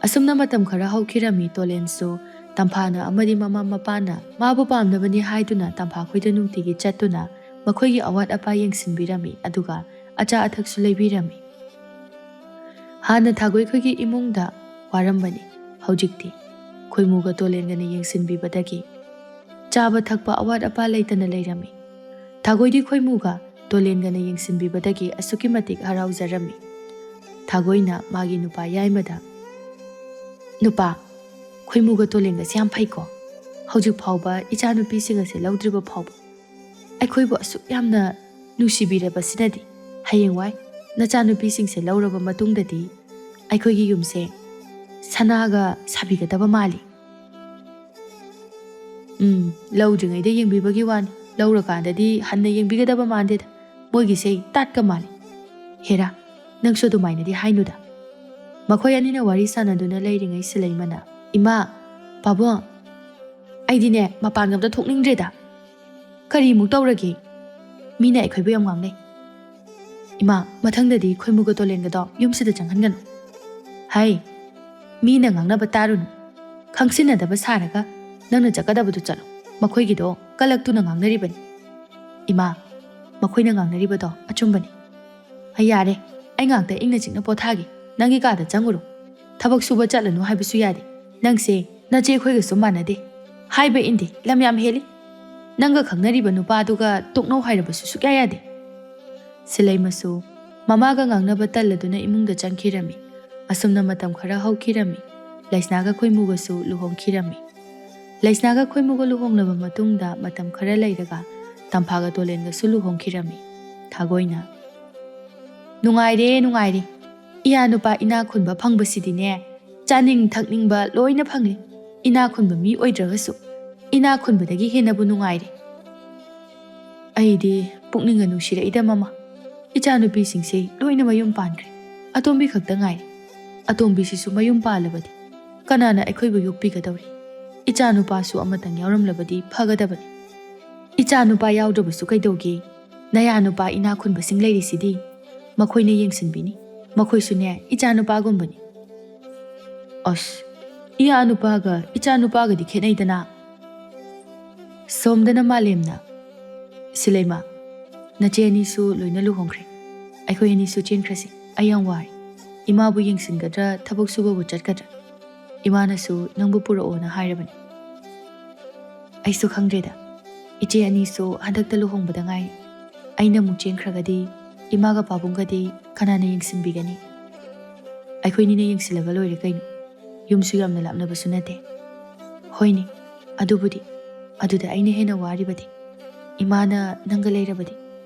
ꯑꯁꯨꯝꯅ ꯃꯇꯝ ꯈꯔ ꯍꯧꯈꯤꯔꯝꯃꯤ꯫ ꯇꯣꯂꯦꯟꯁꯨ ꯇꯝꯐꯥꯅ ꯑꯃꯗꯤ ꯃꯃꯥ ꯃꯄꯥꯅ ꯃꯥꯕꯨ ꯄꯥꯝꯅꯕꯅꯤ ꯍꯥꯏꯗꯨꯅ ꯇꯝꯐꯥꯈꯣꯏꯗ ꯅꯨꯡꯇꯤꯒꯤ ꯆꯠꯇꯨꯅ ꯃꯈꯣꯏꯒꯤ ꯑꯋꯥꯠ ꯑꯄꯥ ꯌꯦꯡꯁꯤꯟꯕꯤꯔꯝꯃꯤ, ꯑꯗꯨꯒ ꯑꯆꯥ ꯑꯊꯛꯁꯨ ꯂꯩꯕꯤꯔꯝꯃꯤ꯫ ꯍꯥꯟꯅ ꯊꯥꯒꯣꯏꯈꯣꯏꯒꯤ ꯏꯃꯨꯡꯗ ꯋꯥꯔꯝꯕꯅꯤ, ꯍꯧꯖꯤꯛꯇꯤ ꯈꯣꯏꯃꯨꯒ ꯇꯣꯂꯦꯟꯒꯅ ꯌꯦꯡꯁꯤꯟꯕꯤꯕꯗꯒꯤ ꯆꯥꯕ ꯊꯛꯄ ꯑꯋꯥꯠ ꯑꯄꯥ ꯂꯩꯇꯅ ꯂꯩꯔꯝꯃꯤ꯫ ꯊꯥꯒꯣꯏꯗꯤ ꯈꯣꯏꯃꯨꯒ ꯇꯣꯂꯦꯟꯒꯅ ꯌꯦꯡꯁꯤꯟꯕꯤꯕꯗꯒꯤ ꯑꯁꯨꯛꯀꯤ ꯃꯇꯤꯛ ꯍꯔꯥꯎꯖꯔꯝꯃꯤ꯫ ꯊꯥꯒꯣꯏꯅ ꯃꯥꯒꯤ ꯅꯨꯄꯥ ꯌꯥꯏꯃꯗ, "ꯅꯨꯄꯥ, ꯈꯣꯏꯃꯨꯒ ꯇꯣꯂꯦꯟꯒꯁꯦ ꯌꯥꯝ ꯐꯩꯀꯣ꯫ ꯍꯧꯖꯤꯛ ꯐꯥꯎꯕ ꯏꯆꯥꯅꯨꯄꯤꯁꯤꯡ ꯑꯁꯦ ꯂꯧꯗ꯭ꯔꯤꯕ ꯐꯥꯎꯕ꯫ ꯑꯩꯈꯣꯏꯕꯨ ꯑꯁꯨꯛ ꯌꯥꯝꯅ ꯅꯨꯡꯁꯤꯕꯤꯔꯕꯁꯤꯅꯗꯤ ꯍꯌꯦꯡꯋꯥꯏ ꯅꯆꯥꯅꯨꯄꯤꯁꯤꯡꯁꯦ ꯂꯧꯔꯕ ꯃꯇꯨꯡꯗꯗꯤ ꯑꯩꯈꯣꯏꯒꯤ ꯌꯨꯝꯁꯦ ꯁꯅꯥꯒ ꯁꯥꯕꯤꯒꯗꯕ ꯃꯥꯜꯂꯤ꯫" "ꯎꯝ, ꯂꯧꯗ꯭ꯔꯤꯉꯩꯗ ꯌꯦꯡꯕꯤꯕꯒꯤ ꯋꯥꯅꯤ꯫ ꯂꯧꯔꯀꯥꯟꯗꯗꯤ ꯍꯟꯅ ꯌꯦꯡꯕꯤꯒꯗꯕ ꯃꯥꯟꯗꯦꯗ꯫ ꯃꯣꯏꯒꯤꯁꯦ ꯇꯥꯠꯀ ꯃꯥꯜꯂꯤ꯫ ꯍꯦꯔꯥ, ꯅꯪꯁꯨ ꯑꯗꯨꯃꯥꯏꯅꯗꯤ ꯍꯥꯏꯅꯨꯗ꯫" ꯃꯈꯣꯏ ꯑꯅꯤꯅ ꯋꯥꯔꯤ ꯁꯥꯟꯅꯗꯨꯅ ꯂꯩꯔꯤꯉꯩ ꯁꯤꯂꯩꯃꯅ, "ꯏꯃꯥ, ꯄꯥꯕꯨꯡ, ꯑꯩꯗꯤꯅꯦ ꯃꯄꯥꯟꯒ ꯑꯝꯇ ꯊꯣꯛꯅꯤꯡꯗ꯭ꯔꯦꯗ꯫ ꯀꯔꯤꯃꯨꯛ ꯇꯧꯔꯒꯦ? ꯃꯤꯅ ꯑꯩꯈꯣꯏꯕꯨ ꯌꯥꯝ ꯉꯥꯡꯅꯩ꯫ ꯏꯃꯥ, ꯃꯊꯪꯗꯗꯤ ꯈꯣꯏꯃꯨꯒ ꯇꯣꯂꯦꯟꯒꯗꯣ ꯌꯨꯝꯁꯤꯗ ꯆꯪꯍꯟꯒꯅꯨ꯫" "ꯍꯥꯏ, ꯃꯤꯅ ꯉꯥꯡꯅꯕ ꯇꯥꯔꯨꯅꯨ꯫ ꯈꯪꯁꯤꯟꯅꯗꯕ ꯁꯥꯔꯒ ꯅꯪꯅ ꯆꯠꯀꯗꯕꯗꯨ ꯆꯠꯂꯣ꯫ ꯃꯈꯣꯏꯒꯤꯗꯣ ꯀꯂꯛꯇꯨꯅ ꯉꯥꯡꯅꯔꯤꯕꯅꯤ꯫" "ꯏꯃꯥ, ꯃꯈꯣꯏꯅ ꯉꯥꯡꯅꯔꯤꯕꯗꯣ ꯑꯆꯨꯝꯕꯅꯤ꯫ ꯍꯩ, ꯌꯥꯔꯦ, ꯑꯩ ꯉꯥꯛꯇ ꯏꯪꯅ ꯆꯤꯛꯅ ꯄꯣꯊꯥꯒꯦ꯫ ꯅꯪꯒꯤ ꯀꯥꯗ ꯆꯪꯉꯨꯔꯣ꯫ ꯊꯕꯛ ꯁꯨꯕ ꯆꯠꯂꯅꯨ ꯍꯥꯏꯕꯁꯨ ꯌꯥꯗꯦ꯫ ꯅꯪꯁꯦ ꯅꯆꯦ ꯑꯩꯈꯣꯏꯒꯁꯨ ꯃꯥꯟꯅꯗꯦ꯫ ꯍꯥꯏꯕ ꯏꯟꯗꯦ, ꯂꯝ ꯌꯥꯝ ꯍꯦꯜꯂꯤ꯫" ꯅꯪꯒ ꯈꯪꯅꯔꯤꯕ ꯅꯨꯄꯥꯗꯨꯒ ꯇꯣꯛꯅꯧ ꯍꯥꯏꯔꯕꯁꯨ ꯁꯨꯛꯌꯥ ꯌꯥꯗꯦ꯫ ꯁꯤꯂꯩꯃꯁꯨ ꯃꯃꯥꯒ ꯉꯥꯡꯅꯕ ꯇꯜꯂꯗꯨꯅ ꯏꯃꯨꯡꯗ ꯆꯪꯈꯤꯔꯝꯃꯤ꯫ ꯑꯁꯨꯝꯅ ꯃꯇꯝ ꯈꯔ ꯍꯧꯈꯤꯔꯝꯃꯤ꯫ ꯂꯩꯁꯅꯥꯒ ꯈꯣꯏꯃꯨꯒꯁꯨ ꯂꯨꯍꯣꯡꯈꯤꯔꯝꯃꯤ꯫ ꯂꯩꯁꯅꯥꯒ ꯈꯣꯏꯃꯨꯒ ꯂꯨꯍꯣꯡꯂꯕ ꯃꯇꯨꯡꯗ ꯃꯇꯝ ꯈꯔ ꯂꯩꯔꯒ ꯇꯝꯐꯥꯒ ꯇꯣꯂꯦꯟꯒꯁꯨ ꯂꯨꯍꯣꯡꯈꯤꯔꯝꯃꯤ꯫ ꯊꯥꯒꯣꯏꯅ, "ꯅꯨꯡꯉꯥꯏꯔꯦ, ꯅꯨꯡꯉꯥꯏꯔꯦ꯫ ꯏꯌꯥ ꯅꯨꯄꯥ ꯏꯅꯥ ꯈꯨꯟꯕ ꯐꯪꯕꯁꯤꯗꯤꯅꯦ, ꯆꯥꯅꯤꯡ ꯊꯛꯅꯤꯡꯕ ꯂꯣꯏꯅ ꯐꯪꯂꯦ꯫ ꯏꯅꯥ ꯈꯨꯟꯕ ꯃꯤ ꯑꯣꯏꯗ꯭ꯔꯒꯁꯨ ꯏꯅꯥ ꯈꯨꯟꯕꯗꯒꯤ ꯍꯦꯟꯅꯕꯨ ꯅꯨꯡꯉꯥꯏꯔꯦ꯫ ꯑꯩꯗꯤ ꯄꯨꯛꯅꯤꯡꯒ ꯅꯨꯡꯁꯤꯔꯛꯏꯗ ꯃꯃꯥ꯫ ꯏꯆꯥꯅꯨꯄꯤꯁꯤꯡꯁꯦ ꯂꯣꯏꯅ ꯃꯌꯨꯝ ꯄꯥꯟꯈ꯭ꯔꯦ꯫ ꯑꯇꯣꯝꯕꯤ ꯈꯛꯇ ꯉꯥꯏꯔꯦ꯫ ꯑꯇꯣꯝꯕꯤꯁꯤꯁꯨ ꯃꯌꯨꯝ ꯄꯥꯜꯂꯕꯗꯤ ꯀꯅꯥꯅ ꯑꯩꯈꯣꯏꯕꯨ ꯌꯣꯛꯄꯤꯒꯗꯧꯔꯤ? ꯏꯆꯥꯅꯨꯄꯥꯁꯨ ꯑꯃꯇꯪ ꯌꯥꯎꯔꯝꯂꯕꯗꯤ ꯐꯒꯗꯕꯅꯤ꯫ ꯏꯆꯥꯅꯨꯄꯥ ꯌꯥꯎꯗ꯭ꯔꯕꯁꯨ ꯀꯩꯗꯧꯒꯦ? ꯅꯌꯥ ꯅꯨꯄꯥ ꯏꯅꯥ ꯈꯨꯟꯕꯁꯤꯡ ꯂꯩꯔꯤꯁꯤꯗꯤ꯫ ꯃꯈꯣꯏꯅ ꯌꯦꯡꯁꯤꯟꯕꯤꯅꯤ꯫ ꯃꯈꯣꯏꯁꯨꯅꯦ ꯏꯆꯥꯅꯨꯄꯥꯒꯨꯝꯕꯅꯤ꯫" "ꯑꯁ, ꯏꯌꯥ ꯅꯨꯄꯥꯒ ꯏꯆꯥ ꯅꯨꯄꯥꯒꯗꯤ ꯈꯦꯠꯅꯩꯗꯅ꯫" ꯁꯣꯝꯗꯅ ꯃꯥꯂꯦꯝꯅ, "ꯁꯤꯂꯩꯃ, ꯅꯆꯦ ꯑꯅꯤꯁꯨ ꯂꯣꯏꯅ ꯂꯨꯍꯣꯡꯈ꯭ꯔꯦ꯫ ꯑꯩꯈꯣꯏ ꯑꯅꯤꯁꯨ ꯆꯦꯟꯈ꯭ꯔꯁꯤ꯫ ꯑꯩ ꯌꯥꯝ ꯋꯥꯔꯦ꯫ ꯏꯃꯥꯕꯨ ꯌꯦꯡꯁꯤꯟꯒꯗ꯭ꯔꯥ, ꯊꯕꯛ ꯁꯨꯕꯕꯨ ꯆꯠꯀꯗ꯭ꯔꯥ? ꯏꯃꯥꯅꯁꯨ ꯅꯪꯕꯨ ꯄꯨꯔꯛꯑꯣꯅ ꯍꯥꯏꯔꯕꯅꯤ꯫" "ꯑꯩꯁꯨ ꯈꯪꯗ꯭ꯔꯦꯗ꯫ ꯏꯆꯦ ꯑꯅꯤꯁꯨ ꯍꯟꯗꯛꯇ ꯂꯨꯍꯣꯡꯕꯗ ꯉꯥꯏꯔꯤ꯫ ꯑꯩꯅ ꯑꯃꯨꯛ ꯆꯦꯟꯈ꯭ꯔꯒꯗꯤ ꯏꯃꯥꯒ ꯄꯥꯕꯨꯡꯒꯗꯤ ꯀꯅꯥꯅ ꯌꯦꯡꯁꯤꯟꯕꯤꯒꯅꯤ? ꯑꯩꯈꯣꯏꯅꯤꯅ ꯌꯦꯡꯁꯤꯜꯂꯒ ꯂꯣꯏꯔꯦ ꯀꯩꯅꯣ꯫ ꯌꯨꯝꯁꯨ ꯌꯥꯝꯅ ꯂꯥꯞꯅꯕꯁꯨ ꯅꯠꯇꯦ꯫" "ꯍꯣꯏꯅꯦ, ꯑꯗꯨꯕꯨꯗꯤ꯫ ꯑꯗꯨꯗ ꯑꯩꯅ ꯍꯦꯟꯅ ꯋꯥꯔꯤꯕꯗꯤ꯫ ꯏꯃꯥꯅ ꯅꯪꯒ ꯂꯩꯔꯕꯗꯤ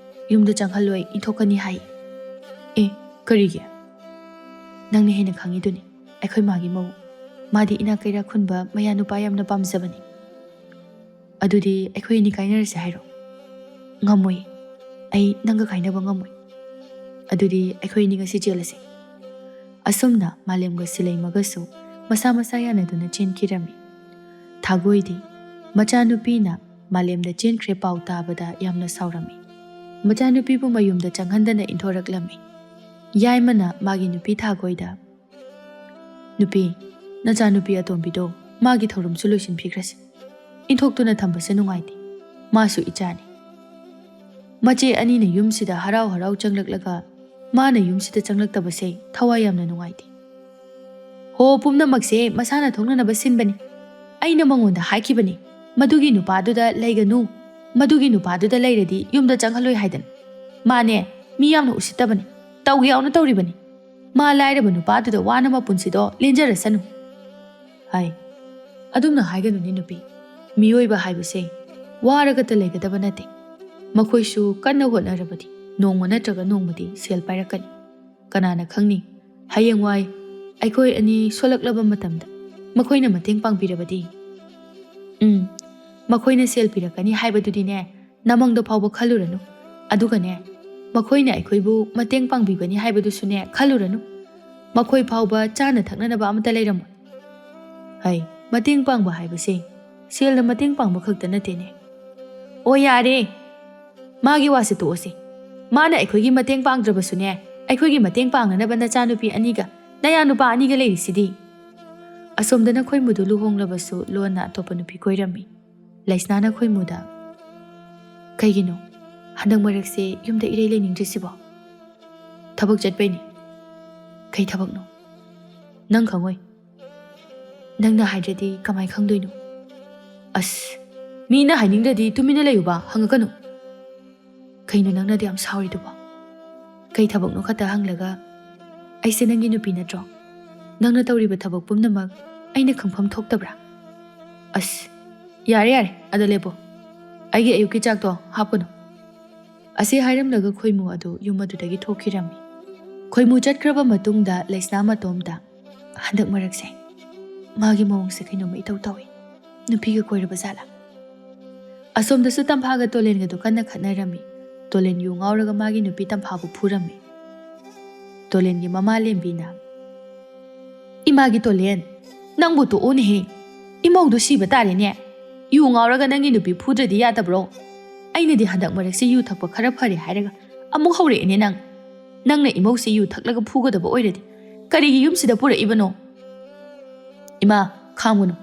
ꯌꯨꯝꯗ ꯆꯪꯍꯜꯂꯣꯏ, ꯏꯟꯊꯣꯛꯀꯅꯤ ꯍꯥꯏ꯫" "ꯑꯦ, ꯀꯔꯤꯒꯤ?" "ꯅꯪꯅ ꯍꯦꯟꯅ ꯈꯪꯉꯤꯗꯨꯅꯤ ꯑꯩꯈꯣꯏ ꯃꯥꯒꯤ ꯃꯑꯣꯡ꯫ ꯃꯥꯗꯤ ꯏꯅꯥꯛ ꯀꯩꯔꯥꯛ ꯈꯨꯟꯕ ꯃꯌꯥ ꯅꯨꯄꯥ ꯌꯥꯝꯅ ꯄꯥꯝꯖꯕꯅꯤ꯫" "ꯑꯗꯨꯗꯤ ꯑꯩꯈꯣꯏ ꯑꯅꯤ ꯀꯥꯏꯅꯔꯁꯦ ꯍꯥꯏꯔꯣ?" "ꯉꯝꯃꯣꯏ, ꯑꯩ ꯅꯪꯒ ꯀꯥꯏꯅꯕ ꯉꯝꯃꯣꯏ꯫" "ꯑꯗꯨꯗꯤ ꯑꯩꯈꯣꯏ ꯑꯅꯤ ꯉꯁꯤ ꯆꯦꯜꯂꯁꯤ꯫" ꯑꯁꯨꯝꯅ ꯃꯥꯂꯦꯝꯒ ꯁꯤꯂꯩꯃꯒꯁꯨ ꯃꯁꯥ ꯃꯁꯥ ꯌꯥꯅꯗꯨꯅ ꯆꯦꯟꯈꯤꯔꯝꯃꯤ꯫ ꯊꯥꯒꯣꯏꯗꯤ ꯃꯆꯥꯅꯨꯄꯤꯅ ꯃꯥꯂꯦꯝꯗ ꯆꯦꯟꯈ꯭ꯔꯦ ꯄꯥꯎ ꯇꯥꯕꯗ ꯌꯥꯝꯅ ꯁꯥꯎꯔꯝꯃꯤ꯫ ꯃꯆꯥꯅꯨꯄꯤꯕꯨ ꯃꯌꯨꯝꯗ ꯆꯪꯍꯟꯗꯅ ꯏꯟꯊꯣꯔꯛꯂꯝꯃꯤ꯫ ꯌꯥꯏꯃꯅ ꯃꯥꯒꯤ ꯅꯨꯄꯤ ꯊꯥꯒꯣꯏꯗ, "ꯅꯨꯄꯤ, ꯅꯆꯥꯅꯨꯄꯤ ꯑꯇꯣꯝꯕꯤꯗꯣ ꯃꯥꯒꯤ ꯊꯧꯔꯝꯁꯨ ꯂꯣꯏꯁꯤꯟꯕꯤꯈ꯭ꯔꯁꯤ꯫ ꯏꯟꯊꯣꯛꯇꯨꯅ ꯊꯝꯕꯁꯦ ꯅꯨꯡꯉꯥꯏꯇꯦ꯫ ꯃꯥꯁꯨ ꯏꯆꯥꯅꯤ꯫" ꯃꯆꯦ ꯑꯅꯤꯅ ꯌꯨꯝꯁꯤꯗ ꯍꯔꯥꯎ ꯍꯔꯥꯎ ꯆꯪꯂꯛꯂꯒ ꯃꯥꯅ ꯌꯨꯝꯁꯤꯗ ꯆꯪꯂꯛꯇꯕꯁꯦ ꯊꯋꯥꯏ ꯌꯥꯝꯅ ꯅꯨꯡꯉꯥꯏꯇꯦ꯫ "ꯍꯣ, ꯄꯨꯝꯅꯃꯛꯁꯦ ꯃꯁꯥꯅ ꯊꯣꯛꯅꯅꯕ ꯁꯤꯟꯕꯅꯤ꯫ ꯑꯩꯅ ꯃꯉꯣꯟꯗ ꯍꯥꯏꯈꯤꯕꯅꯤ, ꯃꯗꯨꯒꯤ ꯅꯨꯄꯥꯗꯨꯗ ꯂꯩꯒꯅꯨ, ꯃꯗꯨꯒꯤ ꯅꯨꯄꯥꯗꯨꯗ ꯂꯩꯔꯗꯤ ꯌꯨꯝꯗ ꯆꯪꯍꯜꯂꯣꯏ ꯍꯥꯏꯗꯅ꯫ ꯃꯥꯅꯦ, ꯃꯤ ꯌꯥꯝꯅ ꯎꯁꯤꯠꯇꯕꯅꯤ, ꯇꯧꯒꯦ ꯌꯥꯎꯅ ꯇꯧꯔꯤꯕꯅꯤ꯫ ꯃꯥ ꯂꯥꯏꯔꯕ ꯅꯨꯄꯥꯗꯨꯗ ꯋꯥꯅ ꯃꯄꯨꯟꯁꯤꯗꯣ ꯂꯦꯟꯖꯔꯁꯅꯨ꯫ ꯍꯥꯏ, ꯑꯗꯨꯝꯅ ꯍꯥꯏꯒꯅꯨꯅꯦ ꯅꯨꯄꯤ꯫ ꯃꯤꯑꯣꯏꯕ ꯍꯥꯏꯕꯁꯦ ꯋꯥꯔꯒꯇ ꯂꯩꯒꯗꯕ ꯅꯠꯇꯦ꯫ ꯃꯈꯣꯏꯁꯨ ꯀꯟꯅ ꯍꯣꯠꯅꯔꯕꯗꯤ ꯅꯣꯡꯃ ꯅꯠꯇ꯭ꯔꯒ ꯅꯣꯡꯃꯗꯤ ꯁꯦꯜ ꯄꯥꯏꯔꯛꯀꯅꯤ꯫ ꯀꯅꯥꯅ ꯈꯪꯅꯤ, ꯍꯌꯦꯡꯋꯥꯏ ꯑꯩꯈꯣꯏ ꯑꯅꯤ ꯁꯣꯜꯂꯛꯂꯕ ꯃꯇꯝꯗ ꯃꯈꯣꯏꯅ ꯃꯇꯦꯡ ꯄꯥꯡꯕꯤꯔꯕꯗꯤ? ꯎꯝ, ꯃꯈꯣꯏꯅ ꯁꯦꯜ ꯄꯤꯔꯛꯀꯅꯤ ꯍꯥꯏꯕꯗꯨꯗꯤꯅꯦ, ꯅꯃꯪꯗ ꯐꯥꯎꯕ ꯈꯜꯂꯨꯔꯅꯨ꯫ ꯑꯗꯨꯒꯅꯦ, ꯃꯈꯣꯏꯅ ꯑꯩꯈꯣꯏꯕꯨ ꯃꯇꯦꯡ ꯄꯥꯡꯕꯤꯒꯅꯤ ꯍꯥꯏꯕꯗꯨꯁꯨꯅꯦ, ꯈꯜꯂꯨꯔꯅꯨ꯫ ꯃꯈꯣꯏ ꯐꯥꯎꯕ ꯆꯥꯅ ꯊꯛꯅꯅꯕ ꯑꯃꯠꯇ ꯂꯩꯔꯝꯃꯣꯏ꯫ ꯍꯩ, ꯃꯇꯦꯡ ꯄꯥꯡꯕ ꯍꯥꯏꯕꯁꯦ ꯁꯦꯜꯅ ꯃꯇꯦꯡ ꯄꯥꯡꯕ ꯈꯛꯇ ꯅꯠꯇꯦꯅꯦ꯫ ꯑꯣ, ꯌꯥꯔꯦ, ꯃꯥꯒꯤ ꯋꯥꯁꯦ ꯇꯣꯛꯑꯁꯦ꯫ ꯃꯥꯅ ꯑꯩꯈꯣꯏꯒꯤ ꯃꯇꯦꯡ ꯄꯥꯡꯗ꯭ꯔꯕꯁꯨꯅꯦ, ꯑꯩꯈꯣꯏꯒꯤ ꯃꯇꯦꯡ ꯄꯥꯡꯅꯅꯕ ꯅꯆꯥꯅꯨꯄꯤ ꯑꯅꯤꯒ ꯅꯌꯥ ꯅꯨꯄꯥ ꯑꯅꯤꯒ ꯂꯩꯔꯤꯁꯤꯗꯤ꯫ ꯑꯁꯣꯝꯗꯅ ꯈꯣꯏꯃꯨꯗꯨ ꯂꯨꯍꯣꯡꯂꯕꯁꯨ ꯂꯣꯟꯅ ꯑꯇꯣꯞꯄ ꯅꯨꯄꯤ ꯀꯣꯏꯔꯝꯃꯤ꯫ ꯂꯩꯁꯅꯥꯅ ꯈꯣꯏꯃꯨꯗ, "ꯀꯩꯒꯤꯅꯣ ꯍꯟꯗꯛ ꯃꯔꯛꯁꯦ ꯌꯨꯝꯗ ꯏꯔꯩ ꯂꯩꯅꯤꯡꯗ꯭ꯔꯤꯁꯤꯕꯣ?" "ꯊꯕꯛ ꯆꯠꯄꯩꯅꯤ꯫ ꯀꯩ ꯊꯕꯛꯅꯣ? ꯅꯪ ꯈꯪꯉꯣꯏ꯫ ꯅꯪꯅ ꯍꯥꯏꯗ꯭ꯔꯗꯤ ꯀꯃꯥꯏ ꯈꯪꯗꯣꯏꯅꯣ?" "ꯑꯁ, ꯃꯤꯅ ꯍꯥꯏꯅꯤꯡꯗ꯭ꯔꯗꯤ ꯇꯨꯃꯤꯟꯅ ꯂꯩꯌꯨꯕ, ꯍꯪꯉꯛꯀꯅꯨ꯫ ꯀꯩꯅꯣ ꯅꯪꯅꯗꯤ ꯌꯥꯝ ꯁꯥꯎꯔꯤꯗꯨꯕꯣ? ꯀꯩ ꯊꯕꯛꯅꯣ ꯈꯛꯇ ꯍꯪꯂꯒ, ꯑꯩꯁꯦ ꯅꯪꯒꯤ ꯅꯨꯄꯤ ꯅꯠꯇ꯭ꯔꯣ? ꯅꯪꯅ ꯇꯧꯔꯤꯕ ꯊꯕꯛ ꯄꯨꯝꯅꯃꯛ ꯑꯩꯅ ꯈꯪꯐꯝ ꯊꯣꯛꯇꯕ꯭ꯔꯥ?" "ꯑꯁ, ꯌꯥꯔꯦ, ꯌꯥꯔꯦ, ꯑꯗ ꯂꯦꯞꯄꯣ꯫ ꯑꯩꯒꯤ ꯑꯌꯨꯛꯀꯤ ꯆꯥꯛꯇꯣ ꯍꯥꯞꯀꯅꯨ꯫" ꯑꯁꯤ ꯍꯥꯏꯔꯝꯂꯒ ꯈꯣꯏꯃꯨ ꯑꯗꯨ ꯌꯨꯝ ꯑꯗꯨꯗꯒꯤ ꯊꯣꯛꯈꯤꯔꯝꯃꯤ꯫ ꯈꯣꯏꯃꯨ ꯆꯠꯈ꯭ꯔꯕ ꯃꯇꯨꯡꯗ ꯂꯩꯁꯅꯥ ꯃꯇꯣꯝꯇ, "ꯍꯟꯗꯛ ꯃꯔꯛꯁꯦ ꯃꯥꯒꯤ ꯃꯑꯣꯡꯁꯦ ꯀꯩꯅꯣꯝꯃ ꯏꯇꯧ ꯇꯧꯏ꯫ ꯅꯨꯄꯤꯒ ꯀꯣꯏꯔꯕ ꯖꯥꯠꯂꯥ?" ꯑꯁꯣꯝꯗꯁꯨ ꯇꯝꯐꯥꯒ ꯇꯣꯂꯦꯟꯒꯗꯨ ꯀꯟꯅ ꯈꯠꯅꯔꯝꯃꯤ꯫ ꯇꯣꯂꯦꯟ ꯌꯨ ꯉꯥꯎꯔꯒ ꯃꯥꯒꯤ ꯅꯨꯄꯤ ꯇꯝꯐꯥꯕꯨ ꯐꯨꯔꯝꯃꯤ꯫ ꯇꯣꯂꯦꯟꯒꯤ ꯃꯃꯥ ꯂꯦꯝꯕꯤꯅ, "ꯏꯃꯥꯒꯤ ꯇꯣꯂꯦꯟ, ꯅꯪꯕꯨ ꯇꯣꯛꯑꯣꯅꯦꯍꯦ꯫ ꯏꯃꯧꯗꯨ ꯁꯤꯕ ꯇꯥꯔꯦꯅꯦ꯫ ꯌꯨ ꯉꯥꯎꯔꯒ ꯅꯪꯒꯤ ꯅꯨꯄꯤ ꯐꯨꯗ꯭ꯔꯗꯤ ꯌꯥꯗꯕ꯭ꯔꯣ? ꯑꯩꯅꯗꯤ ꯍꯟꯗꯛ ꯃꯔꯛꯁꯤ ꯌꯨ ꯊꯛꯄ ꯈꯔ ꯐꯔꯦ ꯍꯥꯏꯔꯒ ꯑꯃꯨꯛ ꯍꯧꯔꯛꯑꯦꯅꯦ ꯅꯪ꯫ ꯅꯪꯅ ꯏꯃꯧꯁꯤ ꯌꯨ ꯊꯛꯂꯒ ꯐꯨꯒꯗꯕ ꯑꯣꯏꯔꯗꯤ ꯀꯔꯤꯒꯤ ꯌꯨꯝꯁꯤꯗ ꯄꯨꯔꯛꯏꯕꯅꯣ?" "ꯏꯃꯥ, ꯈꯥꯝꯒꯅꯨ꯫